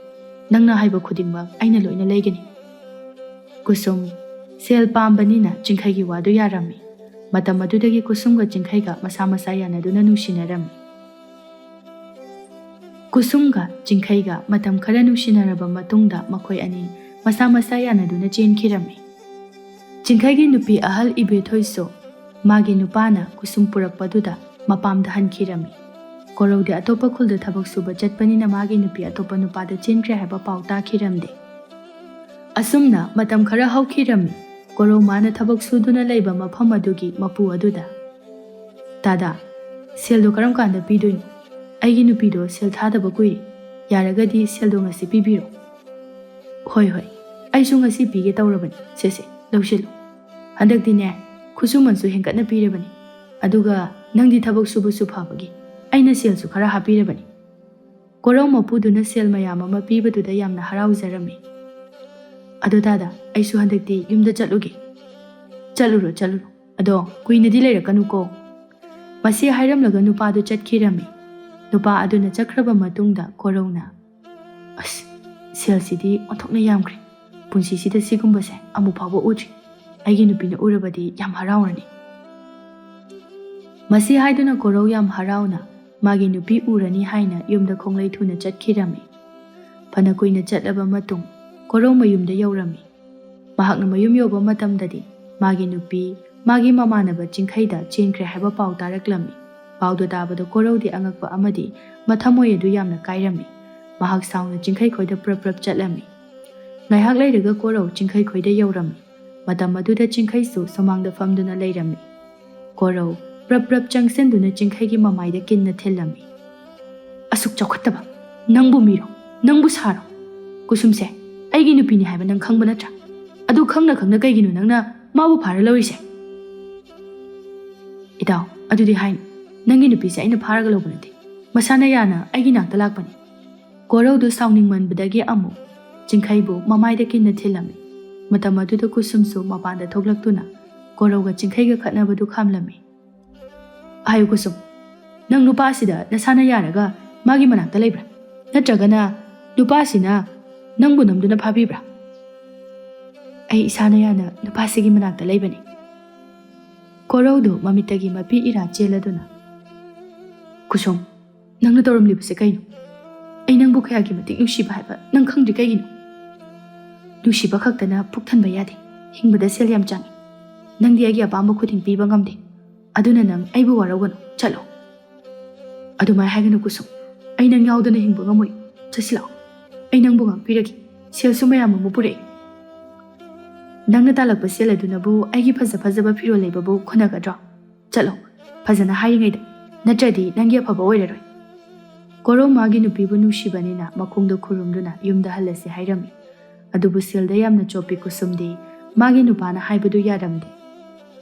ꯅꯪꯅ ꯍꯥꯏꯕ ꯈꯨꯗꯤꯡꯃꯛ ꯑꯩꯅ ꯂꯣꯏꯅ ꯂꯩꯒꯅꯤ"꯫ ꯀꯨꯁꯨꯝ ꯁꯦꯜ ꯄꯥꯝꯕꯅꯤꯅ ꯆꯤꯡꯈꯩꯒꯤ ꯋꯥꯗꯨ ꯌꯥꯔꯝꯃꯤ꯫ ꯃꯇꯝ ꯑꯗꯨꯗꯒꯤ ꯀꯨꯁꯨꯝꯒ ꯆꯤꯡꯈꯩꯒ ꯃꯁꯥ ꯃꯁꯥ ꯌꯥꯅꯗꯨꯅ ꯅꯨꯡꯁꯤꯅꯔꯝꯃꯤ꯫ ꯀꯨꯁꯨꯝꯒ ꯆꯤꯡꯈꯩꯒ ꯃꯇꯝ ꯈꯔ ꯅꯨꯡꯁꯤꯅꯔꯕ ꯃꯇꯨꯡꯗ ꯃꯈꯣꯏ ꯑꯅꯤ ꯃꯁꯥ ꯃꯁꯥ ꯌꯥꯅꯗꯨꯅ ꯆꯦꯟꯈꯤꯔꯝꯃꯤ꯫ ꯆꯤꯡꯈꯩꯒꯤ ꯅꯨꯄꯤ ꯑꯍꯜ ꯏꯕꯦꯊꯣꯏꯁꯨ ꯃꯥꯒꯤ ꯅꯨꯄꯥꯅ ꯀꯨꯁꯨꯝ ꯄꯨꯔꯛꯄꯗꯨꯗ ꯃꯄꯥꯝꯗ ꯍꯟꯈꯤꯔꯝꯃꯤ꯫ ꯀꯣꯔꯧꯗꯤ ꯑꯇꯣꯞꯄ ꯈꯨꯜꯗ ꯊꯕꯛ ꯁꯨꯕ ꯆꯠꯄꯅꯤꯅ ꯃꯥꯒꯤ ꯅꯨꯄꯤ ꯑꯇꯣꯞꯄ ꯅꯨꯄꯥꯗ ꯆꯦꯟꯈ꯭ꯔꯦ ꯍꯥꯏꯕ ꯄꯥꯎ ꯇꯥꯈꯤꯔꯝꯗꯦ꯫ ꯑꯁꯨꯝꯅ ꯃꯇꯝ ꯈꯔ ꯍꯧꯈꯤꯔꯝꯃꯤ꯫ ꯀꯣꯔꯧ ꯃꯥꯅ ꯊꯕꯛ ꯁꯨꯗꯨꯅ ꯂꯩꯕ ꯃꯐꯝ ꯑꯗꯨꯒꯤ ꯃꯄꯨ ꯑꯗꯨꯗ, "ꯇꯥꯗꯥ, ꯁꯦꯜꯗꯣ ꯀꯔꯝ ꯀꯥꯟꯗ ꯄꯤꯗꯣꯏꯅꯣ? ꯑꯩꯒꯤ ꯅꯨꯄꯤꯗꯣ ꯁꯦꯜ ꯊꯥꯗꯕ ꯀꯨꯏꯔꯦ꯫ ꯌꯥꯔꯒꯗꯤ ꯁꯦꯜꯗꯣ ꯉꯁꯤ ꯄꯤꯕꯤꯔꯣ"꯫ "ꯍꯣꯏ, ꯍꯣꯏ, ꯑꯩꯁꯨ ꯉꯁꯤ ꯄꯤꯒꯦ ꯇꯧꯔꯕꯅꯤ꯫ ꯁꯦ, ꯁꯦ, ꯂꯧꯁꯤꯜꯂꯨ꯫ ꯍꯟꯗꯛꯇꯤꯅꯦ, ꯈꯨꯠꯁꯨꯃꯟꯁꯨ ꯍꯦꯟꯒꯠꯅ ꯄꯤꯔꯕꯅꯤ꯫ ꯑꯗꯨꯒ ꯅꯪꯗꯤ ꯊꯕꯛ ꯁꯨꯕꯁꯨ ꯐꯕꯒꯤ ꯑꯩꯅ ꯁꯦꯜꯁꯨ ꯈꯔ ꯍꯥꯞꯄꯤꯔꯕꯅꯤ"꯫ ꯀꯣꯔꯧ ꯃꯄꯨꯗꯨꯅ ꯁꯦꯜ ꯃꯌꯥꯝ ꯑꯃ ꯄꯤꯕꯗꯨꯗ ꯌꯥꯝꯅ ꯍꯔꯥꯎꯖꯔꯝꯃꯤ꯫ "ꯑꯗꯣ ꯇꯥꯗꯥ, ꯑꯩꯁꯨ ꯍꯟꯗꯛꯇꯤ ꯌꯨꯝꯗ ꯆꯠꯂꯨꯒꯦ"꯫ "ꯆꯠꯂꯨꯔꯣ, ꯆꯠꯂꯨꯔꯣ꯫ ꯑꯗꯣ ꯀꯨꯏꯅꯗꯤ ꯂꯩꯔꯛꯀꯅꯨꯀꯣ"꯫ ꯃꯁꯤ ꯍꯥꯏꯔꯝꯂꯒ ꯅꯨꯄꯥꯗꯨ ꯆꯠꯈꯤꯔꯝꯃꯤ꯫ ꯅꯨꯄꯥ ꯑꯗꯨꯅ ꯆꯠꯈ꯭ꯔꯕ ꯃꯇꯨꯡꯗ ꯀꯣꯔꯧꯅ, "ꯑꯁ, ꯁꯦꯜꯁꯤꯗꯤ ꯑꯣꯟꯊꯣꯛꯅ ꯌꯥꯝꯈ꯭ꯔꯦ꯫ ꯄꯨꯟꯁꯤꯁꯤꯗ ꯁꯤꯒꯨꯝꯕꯁꯦ ꯑꯃꯨꯛ ꯐꯥꯎꯕ ꯎꯗ꯭ꯔꯤ꯫ ꯑꯩꯒꯤ ꯅꯨꯄꯤꯅ ꯎꯔꯕꯗꯤ ꯌꯥꯝ ꯍꯔꯥꯎꯔꯅꯤ"꯫ ꯃꯁꯤ ꯍꯥꯏꯗꯨꯅ ꯀꯣꯔꯧ ꯌꯥꯝ ꯍꯔꯥꯎꯅ ꯃꯥꯒꯤ ꯅꯨꯄꯤ ꯎꯔꯅꯤ ꯍꯥꯏꯅ ꯌꯨꯝꯗ ꯈꯣꯡꯂꯩ ꯊꯨꯅ ꯆꯠꯈꯤꯔꯝꯃꯤ꯫ ꯐꯅ ꯀꯨꯏꯅ ꯆꯠꯂꯕ ꯃꯇꯨꯡ ꯀꯣꯔꯧ ꯃꯌꯨꯝꯗ ꯌꯧꯔꯝꯃꯤ꯫ ꯃꯍꯥꯛꯅ ꯃꯌꯨꯝ ꯌꯧꯕ ꯃꯇꯝꯗꯗꯤ ꯃꯥꯒꯤ ꯅꯨꯄꯤ ꯃꯥꯒꯤ ꯃꯃꯥꯟꯅꯕ ꯆꯤꯡꯈꯩꯗ ꯆꯦꯟꯈ꯭ꯔꯦ ꯍꯥꯏꯕ ꯄꯥꯎ ꯇꯥꯔꯛꯂꯝꯃꯤ꯫ ꯄꯥꯎꯗꯨ ꯇꯥꯕꯗ ꯀꯣꯔꯧꯗꯤ ꯑꯉꯛꯄ ꯑꯃꯗꯤ ꯃꯊꯃꯣꯏ ꯑꯗꯨ ꯌꯥꯝꯅ ꯀꯥꯏꯔꯝꯃꯤ꯫ ꯃꯍꯥꯛ ꯁꯥꯎꯅ ꯆꯤꯡꯈꯩꯈꯣꯏꯗ ꯄ꯭ꯔꯞ ꯄ꯭ꯔꯞ ꯆꯠꯂꯝꯃꯤ꯫ ꯉꯥꯏꯍꯥꯛ ꯂꯩꯔꯒ ꯀꯣꯔꯧ ꯆꯤꯡꯈꯩꯈꯣꯏꯗ ꯌꯧꯔꯝꯃꯤ꯫ ꯃꯇꯝ ꯑꯗꯨꯗ ꯆꯤꯡꯈꯩꯁꯨ ꯁꯨꯃꯥꯡꯗ ꯐꯝꯗꯨꯅ ꯂꯩꯔꯝꯃꯤ꯫ ꯀꯣꯔꯧ ꯄ꯭ꯔꯞ ꯄ꯭ꯔꯞ ꯆꯪꯁꯤꯟꯗꯨꯅ ꯆꯤꯡꯈꯩꯒꯤ ꯃꯃꯥꯏꯗ ꯀꯤꯟꯅ ꯊꯤꯜꯂꯝꯃꯤ꯫ "ꯑꯁꯨꯛ ꯆꯥꯎꯈꯠꯇꯕ! ꯅꯪꯕꯨ ꯃꯤꯔꯣ? ꯅꯪꯕꯨ ꯁꯥꯔꯣ? ꯀꯨꯁꯨꯝꯁꯦ ꯑꯩꯒꯤ ꯅꯨꯄꯤꯅꯤ ꯍꯥꯏꯕ ꯅꯪ ꯈꯪꯕ ꯅꯠꯇ꯭ꯔꯥ? ꯑꯗꯨ ꯈꯪꯅ ꯈꯪꯅ ꯀꯩꯒꯤꯅꯣ ꯅꯪꯅ ꯃꯥꯕꯨ ꯐꯥꯔ ꯂꯧꯔꯤꯁꯦ?" "ꯏꯇꯥꯎ, ꯑꯗꯨꯗꯤ ꯍꯥꯏꯅꯨ꯫ ꯅꯪꯒꯤ ꯅꯨꯄꯤꯁꯦ ꯑꯩꯅ ꯐꯥꯔꯒ ꯂꯧꯕ ꯅꯠꯇꯦ꯫ ꯃꯁꯥꯅ ꯌꯥꯅ ꯑꯩꯒꯤ ꯅꯥꯛꯇ ꯂꯥꯛꯄꯅꯤ꯫" ꯀꯣꯔꯧꯗꯨ ꯁꯥꯎꯅꯤꯡꯃꯟꯕꯗꯒꯤ ꯑꯃꯨꯛ ꯆꯤꯡꯈꯩꯕꯨ ꯃꯃꯥꯏꯗ ꯀꯤꯟꯅ ꯊꯤꯜꯂꯝꯃꯤ꯫ ꯃꯇꯝ ꯑꯗꯨꯗ ꯀꯨꯁꯨꯝꯁꯨ ꯃꯄꯥꯟꯗ ꯊꯣꯛꯂꯛꯇꯨꯅ ꯀꯣꯔꯧꯒ ꯆꯤꯡꯈꯩꯒ ꯈꯠꯅꯕꯗꯨ ꯈꯥꯝꯂꯝꯃꯤ꯫ "ꯍꯥꯏꯌꯨ ꯀꯨꯁꯨꯝ, ꯅꯪ ꯅꯨꯄꯥꯁꯤꯗ ꯅꯁꯥꯅ ꯌꯥꯔꯒ ꯃꯥꯒꯤ ꯃꯅꯥꯛꯇ ꯂꯩꯕ꯭ꯔꯥ? ꯅꯠꯇ꯭ꯔꯒꯅ ꯅꯨꯄꯥꯁꯤꯅ ꯅꯪꯕꯨ ꯅꯝꯗꯨꯅ ꯐꯥꯕꯤꯕ꯭ꯔꯥ?" "ꯑꯩ ꯏꯁꯥꯅ ꯌꯥꯅ ꯅꯨꯄꯥꯁꯤꯒꯤ ꯃꯅꯥꯛꯇ ꯂꯩꯕꯅꯤ꯫" ꯀꯣꯔꯧꯗꯨ ꯃꯃꯤꯠꯇꯒꯤ ꯃꯄꯤ ꯏꯔꯥ ꯆꯦꯜꯂꯗꯨꯅ, "ꯀꯨꯁꯨꯝ, ꯅꯪꯅ ꯇꯧꯔꯝꯂꯤꯕꯁꯦ ꯀꯩꯅꯣ? ꯑꯩ ꯅꯪꯕꯨ ꯀꯌꯥꯒꯤ ꯃꯇꯤꯛ ꯅꯨꯡꯁꯤꯕ ꯍꯥꯏꯕ ꯅꯪ ꯈꯪꯗ꯭ꯔꯤ ꯀꯩꯒꯤꯅꯣ? ꯅꯨꯡꯁꯤꯕ ꯈꯛꯇꯅ ꯄꯨꯛ ꯊꯟꯕ ꯌꯥꯗꯦ꯫ ꯍꯤꯡꯕꯗ ꯁꯦꯜ ꯌꯥꯝ ꯆꯪꯏ꯫ ꯅꯪꯗꯤ ꯑꯩꯒꯤ ꯑꯄꯥꯝꯕ ꯈꯨꯗꯤꯡ ꯄꯤꯕ ꯉꯝꯗꯦ꯫ ꯑꯗꯨꯅ ꯅꯪ ꯑꯩꯕꯨ ꯋꯥꯔꯧꯒꯅꯨ, ꯆꯠꯂꯣ꯫" "ꯑꯗꯨꯃꯥꯏ ꯍꯥꯏꯒꯅꯨ ꯀꯨꯁꯨꯝ, ꯑꯩ ꯅꯪ ꯌꯥꯎꯗꯅ ꯍꯤꯡꯕ ꯉꯝꯃꯣꯏ꯫ ꯆꯠꯁꯤ ꯂꯥꯛꯑꯣ, ꯑꯩ ꯅꯪꯕꯨ ꯉꯥꯛꯄꯤꯔꯒꯦ꯫ ꯁꯦꯜꯁꯨ ꯃꯌꯥꯝ ꯑꯃ ꯄꯨꯔꯛꯏ꯫ ꯅꯪꯅ ꯇꯥꯜꯂꯛꯄ ꯁꯦꯜ ꯑꯗꯨꯅꯕꯨ ꯑꯩꯒꯤ ꯐꯖ ꯐꯖꯕ ꯐꯤꯔꯣꯜ ꯂꯩꯕꯕꯨ ꯀꯣꯟꯅꯒꯗ꯭ꯔꯣ? ꯆꯠꯂꯣ, ꯐꯖꯅ ꯍꯥꯏꯔꯤꯉꯩꯗ, ꯅꯠꯇ꯭ꯔꯗꯤ ꯅꯪꯒꯤ ꯑꯐꯕ ꯑꯣꯏꯔꯔꯣꯏ꯫" ꯀꯣꯔꯧ ꯃꯥꯒꯤ ꯅꯨꯄꯤꯕꯨ ꯅꯨꯡꯁꯤꯕꯅꯤꯅ ꯃꯈꯣꯡꯗ ꯈꯨꯔꯨꯝꯗꯨꯅ ꯌꯨꯝꯗ ꯍꯜꯂꯁꯤ ꯍꯥꯏꯔꯝꯃꯤ꯫ ꯑꯗꯨꯕꯨ ꯁꯦꯜꯗ ꯌꯥꯝꯅ ꯆꯣꯞꯄꯤ ꯀꯨꯁꯨꯝꯗꯤ ꯃꯥꯒꯤ ꯅꯨꯄꯥꯅ ꯍꯥꯏꯕꯗꯨ ꯌꯥꯔꯝꯗꯦ꯫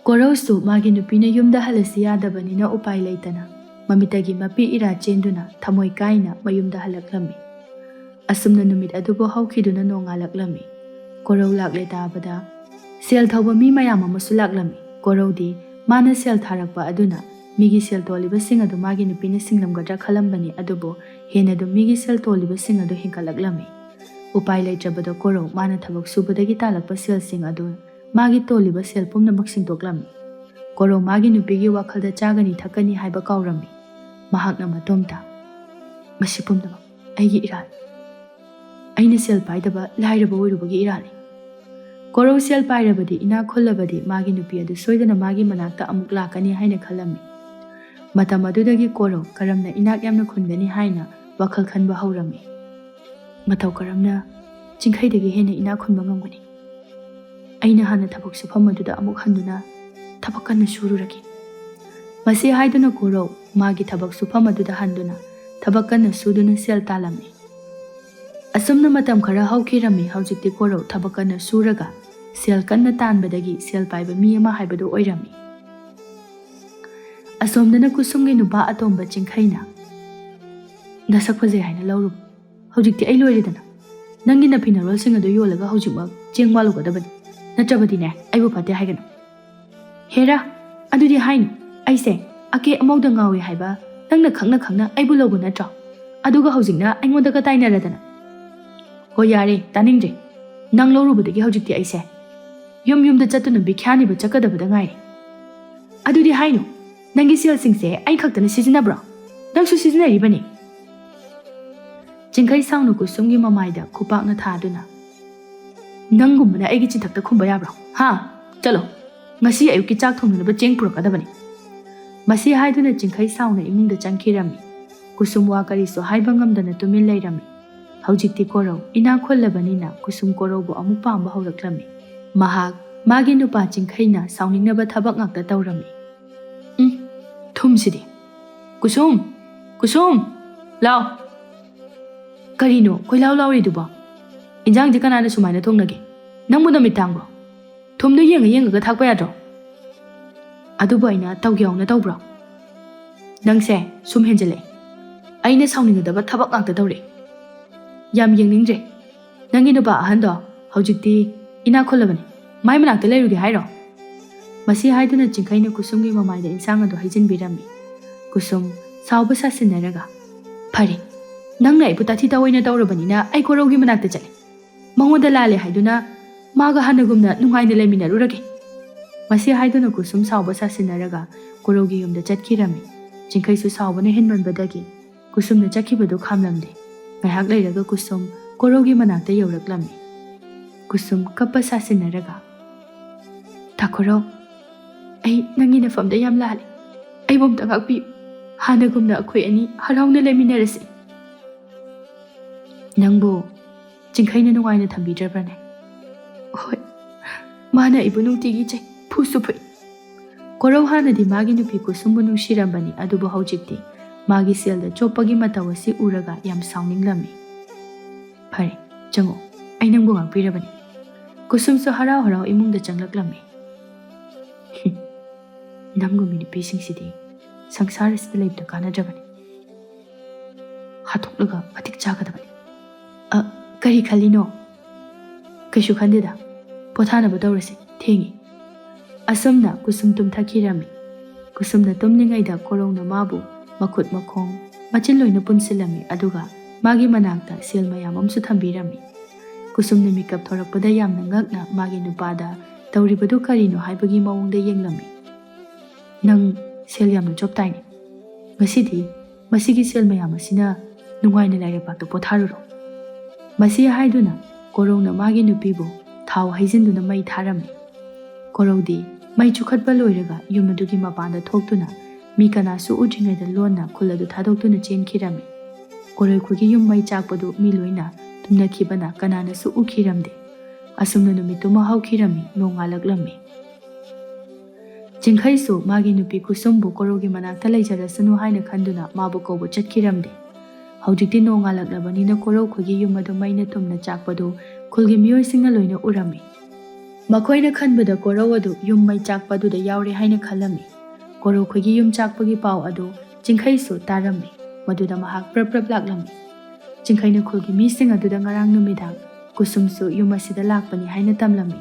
ꯀꯣꯔꯧꯁꯨ ꯃꯥꯒꯤ ꯅꯨꯄꯤꯅ ꯌꯨꯝꯗ ꯍꯜꯂꯁꯤ ꯌꯥꯗꯕꯅꯤꯅ ꯎꯄꯥꯏ ꯂꯩꯇꯅ ꯃꯃꯤꯠꯇꯒꯤ ꯃꯄꯤ ꯏꯔꯥ ꯆꯦꯟꯗꯨꯅ ꯊꯃꯣꯏ ꯀꯥꯏꯅ ꯃꯌꯨꯝꯗ ꯍꯜꯂꯛꯂꯝꯃꯤ꯫ ꯑꯁꯨꯝꯅ ꯅꯨꯃꯤꯠ ꯑꯗꯨꯕꯨ ꯍꯧꯈꯤꯗꯨꯅ ꯅꯣꯡꯉꯥꯜꯂꯛꯂꯝꯃꯤ꯫ ꯀꯣꯔꯧ ꯂꯥꯛꯂꯦ ꯇꯥꯕꯗ ꯁꯦꯜ ꯊꯧꯕ ꯃꯤ ꯃꯌꯥꯝ ꯑꯃꯁꯨ ꯂꯥꯛꯂꯝꯃꯤ꯫ ꯀꯣꯔꯧꯗꯤ ꯃꯥꯅ ꯁꯦꯜ ꯊꯥꯔꯛꯄ ꯑꯗꯨꯅ ꯃꯤꯒꯤ ꯁꯦꯜ ꯇꯣꯜꯂꯤꯕꯁꯤꯡ ꯑꯗꯨ ꯃꯥꯒꯤ ꯅꯨꯄꯤꯅ ꯁꯤꯡꯂꯝꯒꯗ꯭ꯔꯥ ꯈꯜꯂꯝꯕꯅꯤ, ꯑꯗꯨꯕꯨ ꯍꯦꯟꯅ ꯑꯗꯨꯝ ꯃꯤꯒꯤ ꯁꯦꯜ ꯇꯣꯜꯂꯤꯕꯁꯤꯡ ꯑꯗꯨ ꯍꯦꯟꯒꯠꯂꯛꯂꯝꯃꯤ꯫ ꯎꯄꯥꯏ ꯂꯩꯇ꯭ꯔꯕꯗ ꯀꯣꯔꯧ ꯃꯥꯅ ꯊꯕꯛ ꯁꯨꯕꯗꯒꯤ ꯇꯥꯜꯂꯛꯄ ꯁꯦꯜꯁꯤꯡ ꯑꯗꯨ ꯃꯥꯒꯤ ꯇꯣꯜꯂꯤꯕ ꯁꯦꯜ ꯄꯨꯝꯅꯃꯛ ꯁꯤꯡꯗꯣꯛꯂꯝꯃꯤ꯫ ꯀꯣꯔꯧ ꯃꯥꯒꯤ ꯅꯨꯄꯤꯒꯤ ꯋꯥꯈꯜꯗ ꯆꯥꯒꯅꯤ ꯊꯛꯀꯅꯤ ꯍꯥꯏꯕ ꯀꯥꯎꯔꯝꯃꯤ꯫ ꯃꯍꯥꯛꯅ ꯃꯇꯣꯝꯇ, "ꯃꯁꯤ ꯄꯨꯝꯅꯃꯛ ꯑꯩꯒꯤ ꯏꯔꯥꯜ꯫ ꯑꯩꯅ ꯁꯦꯜ ꯄꯥꯏꯗꯕ ꯂꯥꯏꯔꯕ ꯑꯣꯏꯔꯨꯕꯒꯤ ꯏꯔꯥꯜꯅꯤ꯫" ꯀꯣꯔꯧ ꯁꯦꯜ ꯄꯥꯏꯔꯕꯗꯤ, ꯏꯅꯥꯛ ꯈꯨꯜꯂꯕꯗꯤ ꯃꯥꯒꯤ ꯅꯨꯄꯤ ꯑꯗꯨ ꯁꯣꯏꯗꯅ ꯃꯥꯒꯤ ꯃꯅꯥꯛꯇ ꯑꯃꯨꯛ ꯂꯥꯛꯀꯅꯤ ꯍꯥꯏꯅ ꯈꯜꯂꯝꯃꯤ꯫ ꯃꯇꯝ ꯑꯗꯨꯗꯒꯤ ꯀꯣꯔꯧ ꯀꯔꯝꯅ ꯏꯅꯥꯛ ꯌꯥꯝꯅ ꯈꯨꯟꯒꯅꯤ ꯍꯥꯏꯅ ꯋꯥꯈꯜ ꯈꯟꯕ ꯍꯧꯔꯝꯃꯤ꯫ ꯃꯇꯧ ꯀꯔꯝꯅ ꯆꯤꯡꯈꯩꯗꯒꯤ ꯍꯦꯟꯅ ꯏꯅꯥꯛ ꯈꯨꯟꯕ ꯉꯝꯒꯅꯤ? ꯑꯩꯅ ꯍꯥꯟꯅ ꯊꯕꯛ ꯁꯨꯐꯝ ꯑꯗꯨꯗ ꯑꯃꯨꯛ ꯍꯟꯗꯨꯅ ꯊꯕꯛ ꯀꯟꯅ ꯁꯨꯔꯨꯔꯒꯦ꯫ ꯃꯁꯤ ꯍꯥꯏꯗꯨꯅ ꯀꯣꯔꯧ ꯃꯥꯒꯤ ꯊꯕꯛ ꯁꯨꯐꯝ ꯑꯗꯨꯗ ꯍꯟꯗꯨꯅ ꯊꯕꯛ ꯀꯟꯅ ꯁꯨꯗꯨꯅ ꯁꯦꯜ ꯇꯥꯜꯂꯝꯃꯤ꯫ ꯑꯁꯨꯝꯅ ꯃꯇꯝ ꯈꯔ ꯍꯧꯈꯤꯔꯝꯃꯤ꯫ ꯍꯧꯖꯤꯛꯇꯤ ꯀꯣꯔꯧ ꯊꯕꯛ ꯀꯟꯅ ꯁꯨꯔꯒ ꯁꯦꯜ ꯀꯟꯅ ꯇꯥꯟꯕꯗꯒꯤ ꯁꯦꯜ ꯄꯥꯏꯕ ꯃꯤ ꯑꯃ ꯍꯥꯏꯕꯗꯨ ꯑꯣꯏꯔꯝꯃꯤ꯫ ꯑꯁꯣꯝꯗꯅ ꯀꯨꯁꯨꯝꯒꯤ ꯅꯨꯄꯥ ꯑꯇꯣꯝꯕ ꯆꯤꯡꯈꯩꯅ, "ꯅꯁꯛ ꯐꯖꯩ ꯍꯥꯏꯅ ꯂꯧꯔꯨꯕ꯫ ꯍꯧꯖꯤꯛꯇꯤ ꯑꯩ ꯂꯣꯏꯔꯦꯗꯅ꯫ ꯅꯪꯒꯤ ꯅꯐꯤ ꯅꯔꯣꯜꯁꯤꯡ ꯑꯗꯨ ꯌꯣꯜꯂꯒ ꯍꯧꯖꯤꯛꯃꯛ ꯆꯦꯡ ꯋꯥꯜꯂꯨꯒꯗꯕꯅꯤ꯫ ꯅꯠꯇ꯭ꯔꯕꯗꯤꯅꯦ ꯑꯩꯕꯨ ꯐꯠꯇꯦ ꯍꯥꯏꯒꯅꯨ꯫" "ꯍꯦꯔꯥ, ꯑꯗꯨꯗꯤ ꯍꯥꯏꯅꯨ꯫ ꯑꯩꯁꯦ ꯑꯀꯦ ꯑꯃꯧꯗ ꯉꯥꯎꯏ ꯍꯥꯏꯕ ꯅꯪꯅ ꯈꯪꯅ ꯈꯪꯅ ꯑꯩꯕꯨ ꯂꯧꯕ ꯅꯠꯇ꯭ꯔꯣ? ꯑꯗꯨꯒ ꯍꯧꯖꯤꯛꯅ ꯑꯩꯉꯣꯟꯗꯒ ꯇꯥꯏꯅꯔꯗꯅ?" "ꯍꯣ ꯌꯥꯔꯦ, ꯇꯥꯅꯤꯡꯗ꯭ꯔꯦ꯫ ꯅꯪ ꯂꯧꯔꯨꯕꯗꯒꯤ ꯍꯧꯖꯤꯛꯇꯤ ꯑꯩꯁꯦ ꯌꯨꯝ ꯌꯨꯝꯗ ꯆꯠꯇꯨꯅ ꯚꯤꯈ꯭ꯌꯥ ꯅꯤꯕ ꯆꯠꯀꯗꯕꯗ ꯉꯥꯏꯔꯦ꯫ ꯑꯗꯨꯗꯤ ꯍꯥꯏꯅꯨ, ꯅꯪꯒꯤ ꯁꯦꯜꯁꯤꯡꯁꯦ ꯑꯩ ꯈꯛꯇꯅ ꯁꯤꯖꯤꯟꯅꯕ꯭ꯔꯣ? ꯅꯪꯁꯨ ꯁꯤꯖꯤꯟꯅꯔꯤꯕꯅꯤ꯫" ꯆꯤꯡꯈꯩ ꯁꯥꯎꯅ ꯀꯨꯁꯨꯝꯒꯤ ꯃꯃꯥꯏꯗ ꯈꯨꯄꯥꯛꯅ ꯊꯥꯗꯨꯅ, "ꯅꯪꯒꯨꯝꯕꯅ ꯑꯩꯒꯤ ꯆꯤꯟꯊꯛꯇ ꯈꯨꯝꯕ ꯌꯥꯕ꯭ꯔꯣ? ꯍꯥ? ꯆꯠꯂꯣ, ꯉꯁꯤ ꯑꯌꯨꯛꯀꯤ ꯆꯥꯛ ꯊꯣꯡꯅꯅꯕ ꯆꯦꯡ ꯄꯨꯔꯛꯀꯗꯕꯅꯤ꯫" ꯃꯁꯤ ꯍꯥꯏꯗꯨꯅ ꯆꯤꯡꯈꯩ ꯁꯥꯎꯅ ꯏꯃꯨꯡꯗ ꯆꯪꯈꯤꯔꯝꯃꯤ꯫ ꯀꯨꯁꯨꯝ ꯋꯥ ꯀꯔꯤꯁꯨ ꯍꯥꯏꯕ ꯉꯝꯗꯅ ꯇꯨꯃꯤꯟ ꯂꯩꯔꯝꯃꯤ꯫ ꯍꯧꯖꯤꯛꯇꯤ ꯀꯣꯔꯧ ꯏꯅꯥꯛ ꯈꯨꯜꯂꯕꯅꯤꯅ ꯀꯨꯁꯨꯝ ꯀꯣꯔꯧꯕꯨ ꯑꯃꯨꯛ ꯄꯥꯝꯕ ꯍꯧꯔꯛꯂꯝꯃꯤ꯫ ꯃꯍꯥꯛ ꯃꯥꯒꯤ ꯅꯨꯄꯥ ꯆꯤꯡꯈꯩꯅ ꯁꯥꯎꯅꯤꯡꯅꯕ ꯊꯕꯛ ꯉꯥꯛꯇ ꯇꯧꯔꯝꯃꯤ꯫ "ꯎꯝ, ꯊꯨꯝꯁꯤꯗꯤ꯫ ꯀꯨꯁꯨꯝ! ꯀꯨꯁꯨꯝ! ꯂꯥꯎ!" "ꯀꯔꯤꯅꯣ ꯀꯣꯏꯂꯥꯎ ꯂꯥꯎꯔꯤꯗꯨꯕꯣ? ꯏꯟꯖꯥꯡꯗꯤ ꯀꯅꯥꯅ ꯁꯨꯃꯥꯏꯅ ꯊꯣꯡꯅꯒꯦ? ꯅꯪꯕꯨ ꯅꯃꯤꯠ ꯇꯥꯡꯕ꯭ꯔꯣ? ꯊꯨꯝꯗꯣ ꯌꯦꯡꯉ ꯌꯦꯡꯉꯒ ꯊꯥꯛꯄ ꯌꯥꯗ꯭ꯔꯣ? ꯑꯗꯨꯕꯨ ꯑꯩꯅ ꯇꯧꯒꯦ ꯍꯧꯅ ꯇꯧꯕ꯭ꯔꯣ? ꯅꯪꯁꯦ ꯁꯨꯝ ꯍꯦꯟꯖꯤꯜꯂꯛꯑꯦ꯫ ꯑꯩꯅ ꯁꯥꯎꯅꯤꯡꯒꯗꯕ ꯊꯕꯛ ꯉꯥꯛꯇ ꯇꯧꯔꯛꯑꯦ꯫ ꯌꯥꯝ ꯌꯦꯡꯅꯤꯡꯗ꯭ꯔꯦ꯫ ꯅꯪꯒꯤ ꯅꯨꯄꯥ ꯑꯍꯟꯗꯣ ꯍꯧꯖꯤꯛꯇꯤ ꯏꯅꯥꯛ ꯈꯨꯜꯂꯕꯅꯤ꯫ ꯃꯥꯏ ꯃꯅꯥꯛꯇ ꯂꯩꯔꯨꯒꯦ ꯍꯥꯏꯔꯣ?" ꯃꯁꯤ ꯍꯥꯏꯗꯨꯅ ꯆꯤꯡꯈꯩꯅ ꯀꯨꯁꯨꯝꯒꯤ ꯃꯃꯥꯏꯗ ꯏꯟꯁꯥꯡ ꯑꯗꯨ ꯍꯩꯖꯤꯟꯕꯤꯔꯝꯃꯤ꯫ ꯀꯨꯁꯨꯝ ꯁꯥꯎꯕ ꯁꯥꯁꯤꯟꯅꯔꯒ, "ꯐꯔꯦ, ꯅꯪꯅ ꯑꯩꯕꯨ ꯇꯥꯊꯤ ꯇꯥꯑꯣꯏꯅ ꯇꯧꯔꯕꯅꯤꯅ ꯑꯩ ꯀꯣꯔꯧꯒꯤ ꯃꯅꯥꯛꯇ ꯆꯠꯂꯦ꯫ ꯃꯉꯣꯟꯗ ꯂꯥꯜꯂꯦ ꯍꯥꯏꯗꯨꯅ ꯃꯥꯒ ꯍꯥꯟꯅꯒꯨꯝꯅ ꯅꯨꯡꯉꯥꯏꯅ ꯂꯩꯃꯤꯟꯅꯔꯨꯔꯒꯦ꯫" ꯃꯁꯤ ꯍꯥꯏꯗꯨꯅ ꯀꯨꯁꯨꯝ ꯁꯥꯎꯕ ꯁꯥꯁꯤꯟꯅꯔꯒ ꯀꯣꯔꯧꯒꯤ ꯌꯨꯝꯗ ꯆꯠꯈꯤꯔꯝꯃꯤ꯫ ꯆꯤꯡꯈꯩꯁꯨ ꯁꯥꯎꯕꯅ ꯍꯦꯟꯃꯟꯕꯗꯒꯤ ꯀꯨꯁꯨꯝꯅ ꯆꯠꯈꯤꯕꯗꯨ ꯈꯥꯝꯂꯝꯗꯦ꯫ ꯉꯥꯏꯍꯥꯛ ꯂꯩꯔꯒ ꯀꯨꯁꯨꯝ ꯀꯣꯔꯧꯒꯤ ꯃꯅꯥꯛꯇ ꯌꯧꯔꯛꯂꯝꯃꯤ꯫ ꯀꯨꯁꯨꯝ ꯀꯞꯄ ꯁꯥꯁꯤꯟꯅꯔꯒ, "ꯇꯥꯈꯨꯔꯧ, ꯑꯩ ꯅꯪꯒꯤ ꯅꯐꯝꯗ ꯌꯥꯝ ꯂꯥꯜꯂꯤ꯫ ꯑꯩꯕꯨ ꯑꯝꯇ ꯉꯥꯛꯄꯤꯌꯨ꯫ ꯍꯥꯟꯅꯒꯨꯝꯅ ꯑꯩꯈꯣꯏ ꯑꯅꯤ ꯍꯔꯥꯎꯅ ꯂꯩꯃꯤꯟꯅꯔꯁꯤ꯫ ꯅꯪꯕꯨ ꯆꯤꯡꯈꯩꯅ ꯅꯨꯡꯉꯥꯏꯅ ꯊꯝꯕꯤꯗ꯭ꯔꯕ꯭ꯔꯅꯦ? ꯍꯣꯏ, ꯃꯥꯅ ꯑꯩꯕꯨ ꯅꯨꯡꯇꯤꯒꯤ ꯆꯩ, ꯐꯨꯁꯨ ꯐꯨꯏ꯫ ꯀꯣꯔꯧ ꯍꯥꯟꯅꯗꯤ ꯃꯥꯒꯤ ꯅꯨꯄꯤ ꯀꯨꯁꯨꯝꯕꯨ ꯅꯨꯡꯁꯤꯔꯝꯕꯅꯤ, ꯑꯗꯨꯕꯨ ꯍꯧꯖꯤꯛꯇꯤ ꯃꯥꯒꯤ ꯁꯦꯜꯗ ꯆꯣꯞꯄꯒꯤ ꯃꯇꯧ ꯑꯁꯤ ꯎꯔꯒ ꯌꯥꯝ ꯁꯥꯎꯅꯤꯡꯂꯝꯃꯤ꯫ "ꯐꯔꯦ, ꯆꯪꯉꯣ, ꯑꯩ ꯅꯪꯕꯨ ꯉꯥꯛꯄꯤꯔꯕꯅꯤ꯫" ꯀꯨꯁꯨꯝꯁꯨ ꯍꯔꯥꯎ ꯍꯔꯥꯎ ꯏꯃꯨꯡꯗ ꯆꯪꯂꯛꯂꯝꯃꯤ꯫ "ꯅꯪꯒꯨꯝꯕꯤ ꯅꯨꯄꯤꯁꯤꯡꯁꯤꯗꯤ ꯁꯪꯁꯥꯔ ꯑꯁꯤꯗ ꯂꯩꯕꯗ ꯀꯥꯟꯅꯗ꯭ꯔꯕꯅꯤ꯫ ꯍꯥꯠꯇꯣꯛꯂꯒ ꯃꯇꯤꯛ ꯆꯥꯒꯗꯕꯅꯤ꯫" "ꯑ, ꯀꯔꯤ ꯈꯜꯂꯤꯅꯣ?" "ꯀꯩꯁꯨ ꯈꯟꯗꯦꯗ꯫ ꯄꯣꯊꯥꯅꯕ ꯇꯧꯔꯁꯤ, ꯊꯦꯡꯉꯤ꯫" ꯑꯁꯨꯝꯅ ꯀꯨꯁꯨꯝ ꯇꯨꯝꯊꯈꯤꯔꯝꯃꯤ꯫ ꯀꯨꯁꯨꯝꯅ ꯇꯨꯝꯂꯤꯉꯩꯗ ꯀꯣꯔꯧꯅ ꯃꯥꯕꯨ ꯃꯈꯨꯠ ꯃꯈꯣꯡ ꯃꯆꯤꯟ ꯂꯣꯏꯅ ꯄꯨꯟꯁꯤꯜꯂꯝꯃꯤ, ꯑꯗꯨꯒ ꯃꯥꯒꯤ ꯃꯅꯥꯛꯇ ꯁꯦꯜ ꯃꯌꯥꯝ ꯑꯃꯁꯨ ꯊꯝꯕꯤꯔꯝꯃꯤ꯫ ꯀꯨꯁꯨꯝꯅ ꯃꯤꯀꯞ ꯊꯣꯔꯛꯄꯗ ꯌꯥꯝꯅ ꯉꯛꯅ ꯃꯥꯒꯤ ꯅꯨꯄꯥꯗ ꯇꯧꯔꯤꯕꯗꯨ ꯀꯔꯤꯅꯣ ꯍꯥꯏꯕꯒꯤ ꯃꯑꯣꯡꯗ ꯌꯦꯡꯂꯝꯃꯤ꯫ "ꯅꯪ ꯁꯦꯜ ꯌꯥꯝꯅ ꯆꯣꯞꯇꯥꯏꯅꯦ꯫ ꯉꯁꯤꯗꯤ ꯃꯁꯤꯒꯤ ꯁꯦꯜ ꯃꯌꯥꯝ ꯑꯁꯤꯅ ꯅꯨꯡꯉꯥꯏꯅ ꯂꯥꯏꯔꯩꯄꯥꯛꯇ ꯄꯣꯊꯥꯔꯨꯔꯣ꯫" ꯃꯁꯤ ꯍꯥꯏꯗꯨꯅ ꯀꯣꯔꯧꯅ ꯃꯥꯒꯤ ꯅꯨꯄꯤꯕꯨ ꯊꯥꯎ ꯍꯩꯖꯤꯟꯗꯨꯅ ꯃꯩ ꯊꯥꯔꯝꯃꯤ꯫ ꯀꯣꯔꯧꯗꯤ ꯃꯩ ꯆꯨꯈꯠꯄ ꯂꯣꯏꯔꯒ ꯌꯨꯝ ꯑꯗꯨꯒꯤ ꯃꯄꯥꯟꯗ ꯊꯣꯛꯇꯨꯅ ꯃꯤ ꯀꯅꯥꯁꯨ ꯎꯗ꯭ꯔꯤꯉꯩꯗ ꯂꯣꯟꯅ ꯈꯨꯜ ꯑꯗꯨ ꯊꯥꯗꯣꯛꯇꯨꯅ ꯆꯦꯟꯈꯤꯔꯝꯃꯤ꯫ ꯀꯣꯔꯧ ꯈꯨꯜꯒꯤ ꯌꯨꯝ ꯃꯩ ꯆꯥꯛꯄꯗꯨ ꯃꯤ ꯂꯣꯏꯅ ꯇꯨꯝꯅꯈꯤꯕꯅ ꯀꯅꯥꯅꯁꯨ ꯎꯈꯤꯔꯝꯗꯦ꯫ ꯑꯁꯨꯝꯅ ꯅꯨꯃꯤꯠꯇꯨꯃ ꯍꯧꯈꯤꯔꯝꯃꯤ, ꯅꯣꯡꯉꯥꯜꯂꯛꯂꯝꯃꯤ꯫ ꯆꯤꯡꯈꯩꯁꯨ ꯃꯥꯒꯤ ꯅꯨꯄꯤ ꯀꯨꯁꯨꯝꯕꯨ ꯀꯣꯔꯧꯒꯤ ꯃꯅꯥꯛꯇ ꯂꯩꯖꯔꯁꯅꯨ ꯍꯥꯏꯅ ꯈꯟꯗꯨꯅ ꯃꯥꯕꯨ ꯀꯧꯕ ꯆꯠꯈꯤꯔꯝꯗꯦ꯫ ꯍꯧꯖꯤꯛꯇꯤ ꯅꯣꯡꯉꯥꯜꯂꯛꯂꯕꯅꯤꯅ ꯀꯣꯔꯧ ꯈꯨꯜꯒꯤ ꯌꯨꯝ ꯑꯗꯨ ꯃꯩꯅ ꯇꯨꯝꯅ ꯆꯥꯛꯄꯗꯨ ꯈꯨꯜꯒꯤ ꯃꯤꯑꯣꯏꯁꯤꯡꯅ ꯂꯣꯏꯅ ꯎꯔꯝꯃꯤ꯫ ꯃꯈꯣꯏꯅ ꯈꯟꯕꯗ ꯀꯣꯔꯧ ꯑꯗꯨ ꯌꯨꯝ ꯃꯩ ꯆꯥꯛꯄ ꯑꯗꯨꯗ ꯌꯥꯎꯔꯦ ꯍꯥꯏꯅ ꯈꯜꯂꯝꯃꯤ꯫ ꯀꯣꯔꯧ ꯈꯨꯜꯒꯤ ꯌꯨꯝ ꯆꯥꯛꯄꯒꯤ ꯄꯥꯎ ꯑꯗꯨ ꯆꯤꯡꯈꯩꯁꯨ ꯇꯥꯔꯝꯃꯤ꯫ ꯃꯗꯨꯗ ꯃꯍꯥꯛ ꯄ꯭ꯔꯞ ꯄ꯭ꯔꯞ ꯂꯥꯛꯂꯝꯃꯤ꯫ ꯆꯤꯡꯈꯩꯅ ꯈꯨꯜꯒꯤ ꯃꯤꯁꯤꯡ ꯑꯗꯨꯗ ꯉꯔꯥꯡ ꯅꯨꯃꯤꯗꯥꯡ ꯀꯨꯁꯨꯝꯁꯨ ꯌꯨꯝ ꯑꯁꯤꯗ ꯂꯥꯛꯄꯅꯤ ꯍꯥꯏꯅ ꯇꯝꯂꯝꯃꯤ꯫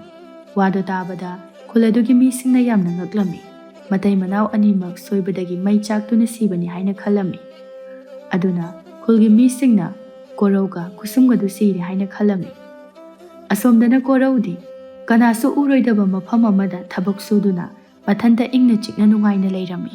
ꯋꯥꯗꯣ ꯇꯥꯕꯗ ꯈꯨꯜ ꯑꯗꯨꯒꯤ ꯃꯤꯁꯤꯡꯅ ꯌꯥꯝꯅ ꯉꯛꯂꯝꯃꯤ꯫ ꯃꯇꯩ ꯃꯅꯥꯎ ꯑꯅꯤꯃꯛ ꯁꯣꯏꯕꯗꯒꯤ ꯃꯩ ꯆꯥꯛꯇꯨꯅ ꯁꯤꯕꯅꯤ ꯍꯥꯏꯅ ꯈꯜꯂꯝꯃꯤ꯫ ꯑꯗꯨꯅ ꯈꯨꯜꯒꯤ ꯃꯤꯁꯤꯡꯅ ꯀꯣꯔꯧꯒ ꯀꯨꯁꯨꯝꯒꯗꯨ ꯁꯤꯔꯦ ꯍꯥꯏꯅ ꯈꯜꯂꯝꯃꯤ꯫ ꯑꯁꯣꯝꯗꯅ ꯀꯣꯔꯧꯗꯤ ꯀꯅꯥꯁꯨ ꯎꯔꯣꯏꯗꯕ ꯃꯐꯝ ꯑꯃꯗ ꯊꯕꯛ ꯁꯨꯗꯨꯅ ꯃꯊꯟꯇ ꯏꯪꯅ ꯆꯤꯛꯅ ꯅꯨꯡꯉꯥꯏꯅ ꯂꯩꯔꯝꯃꯤ꯫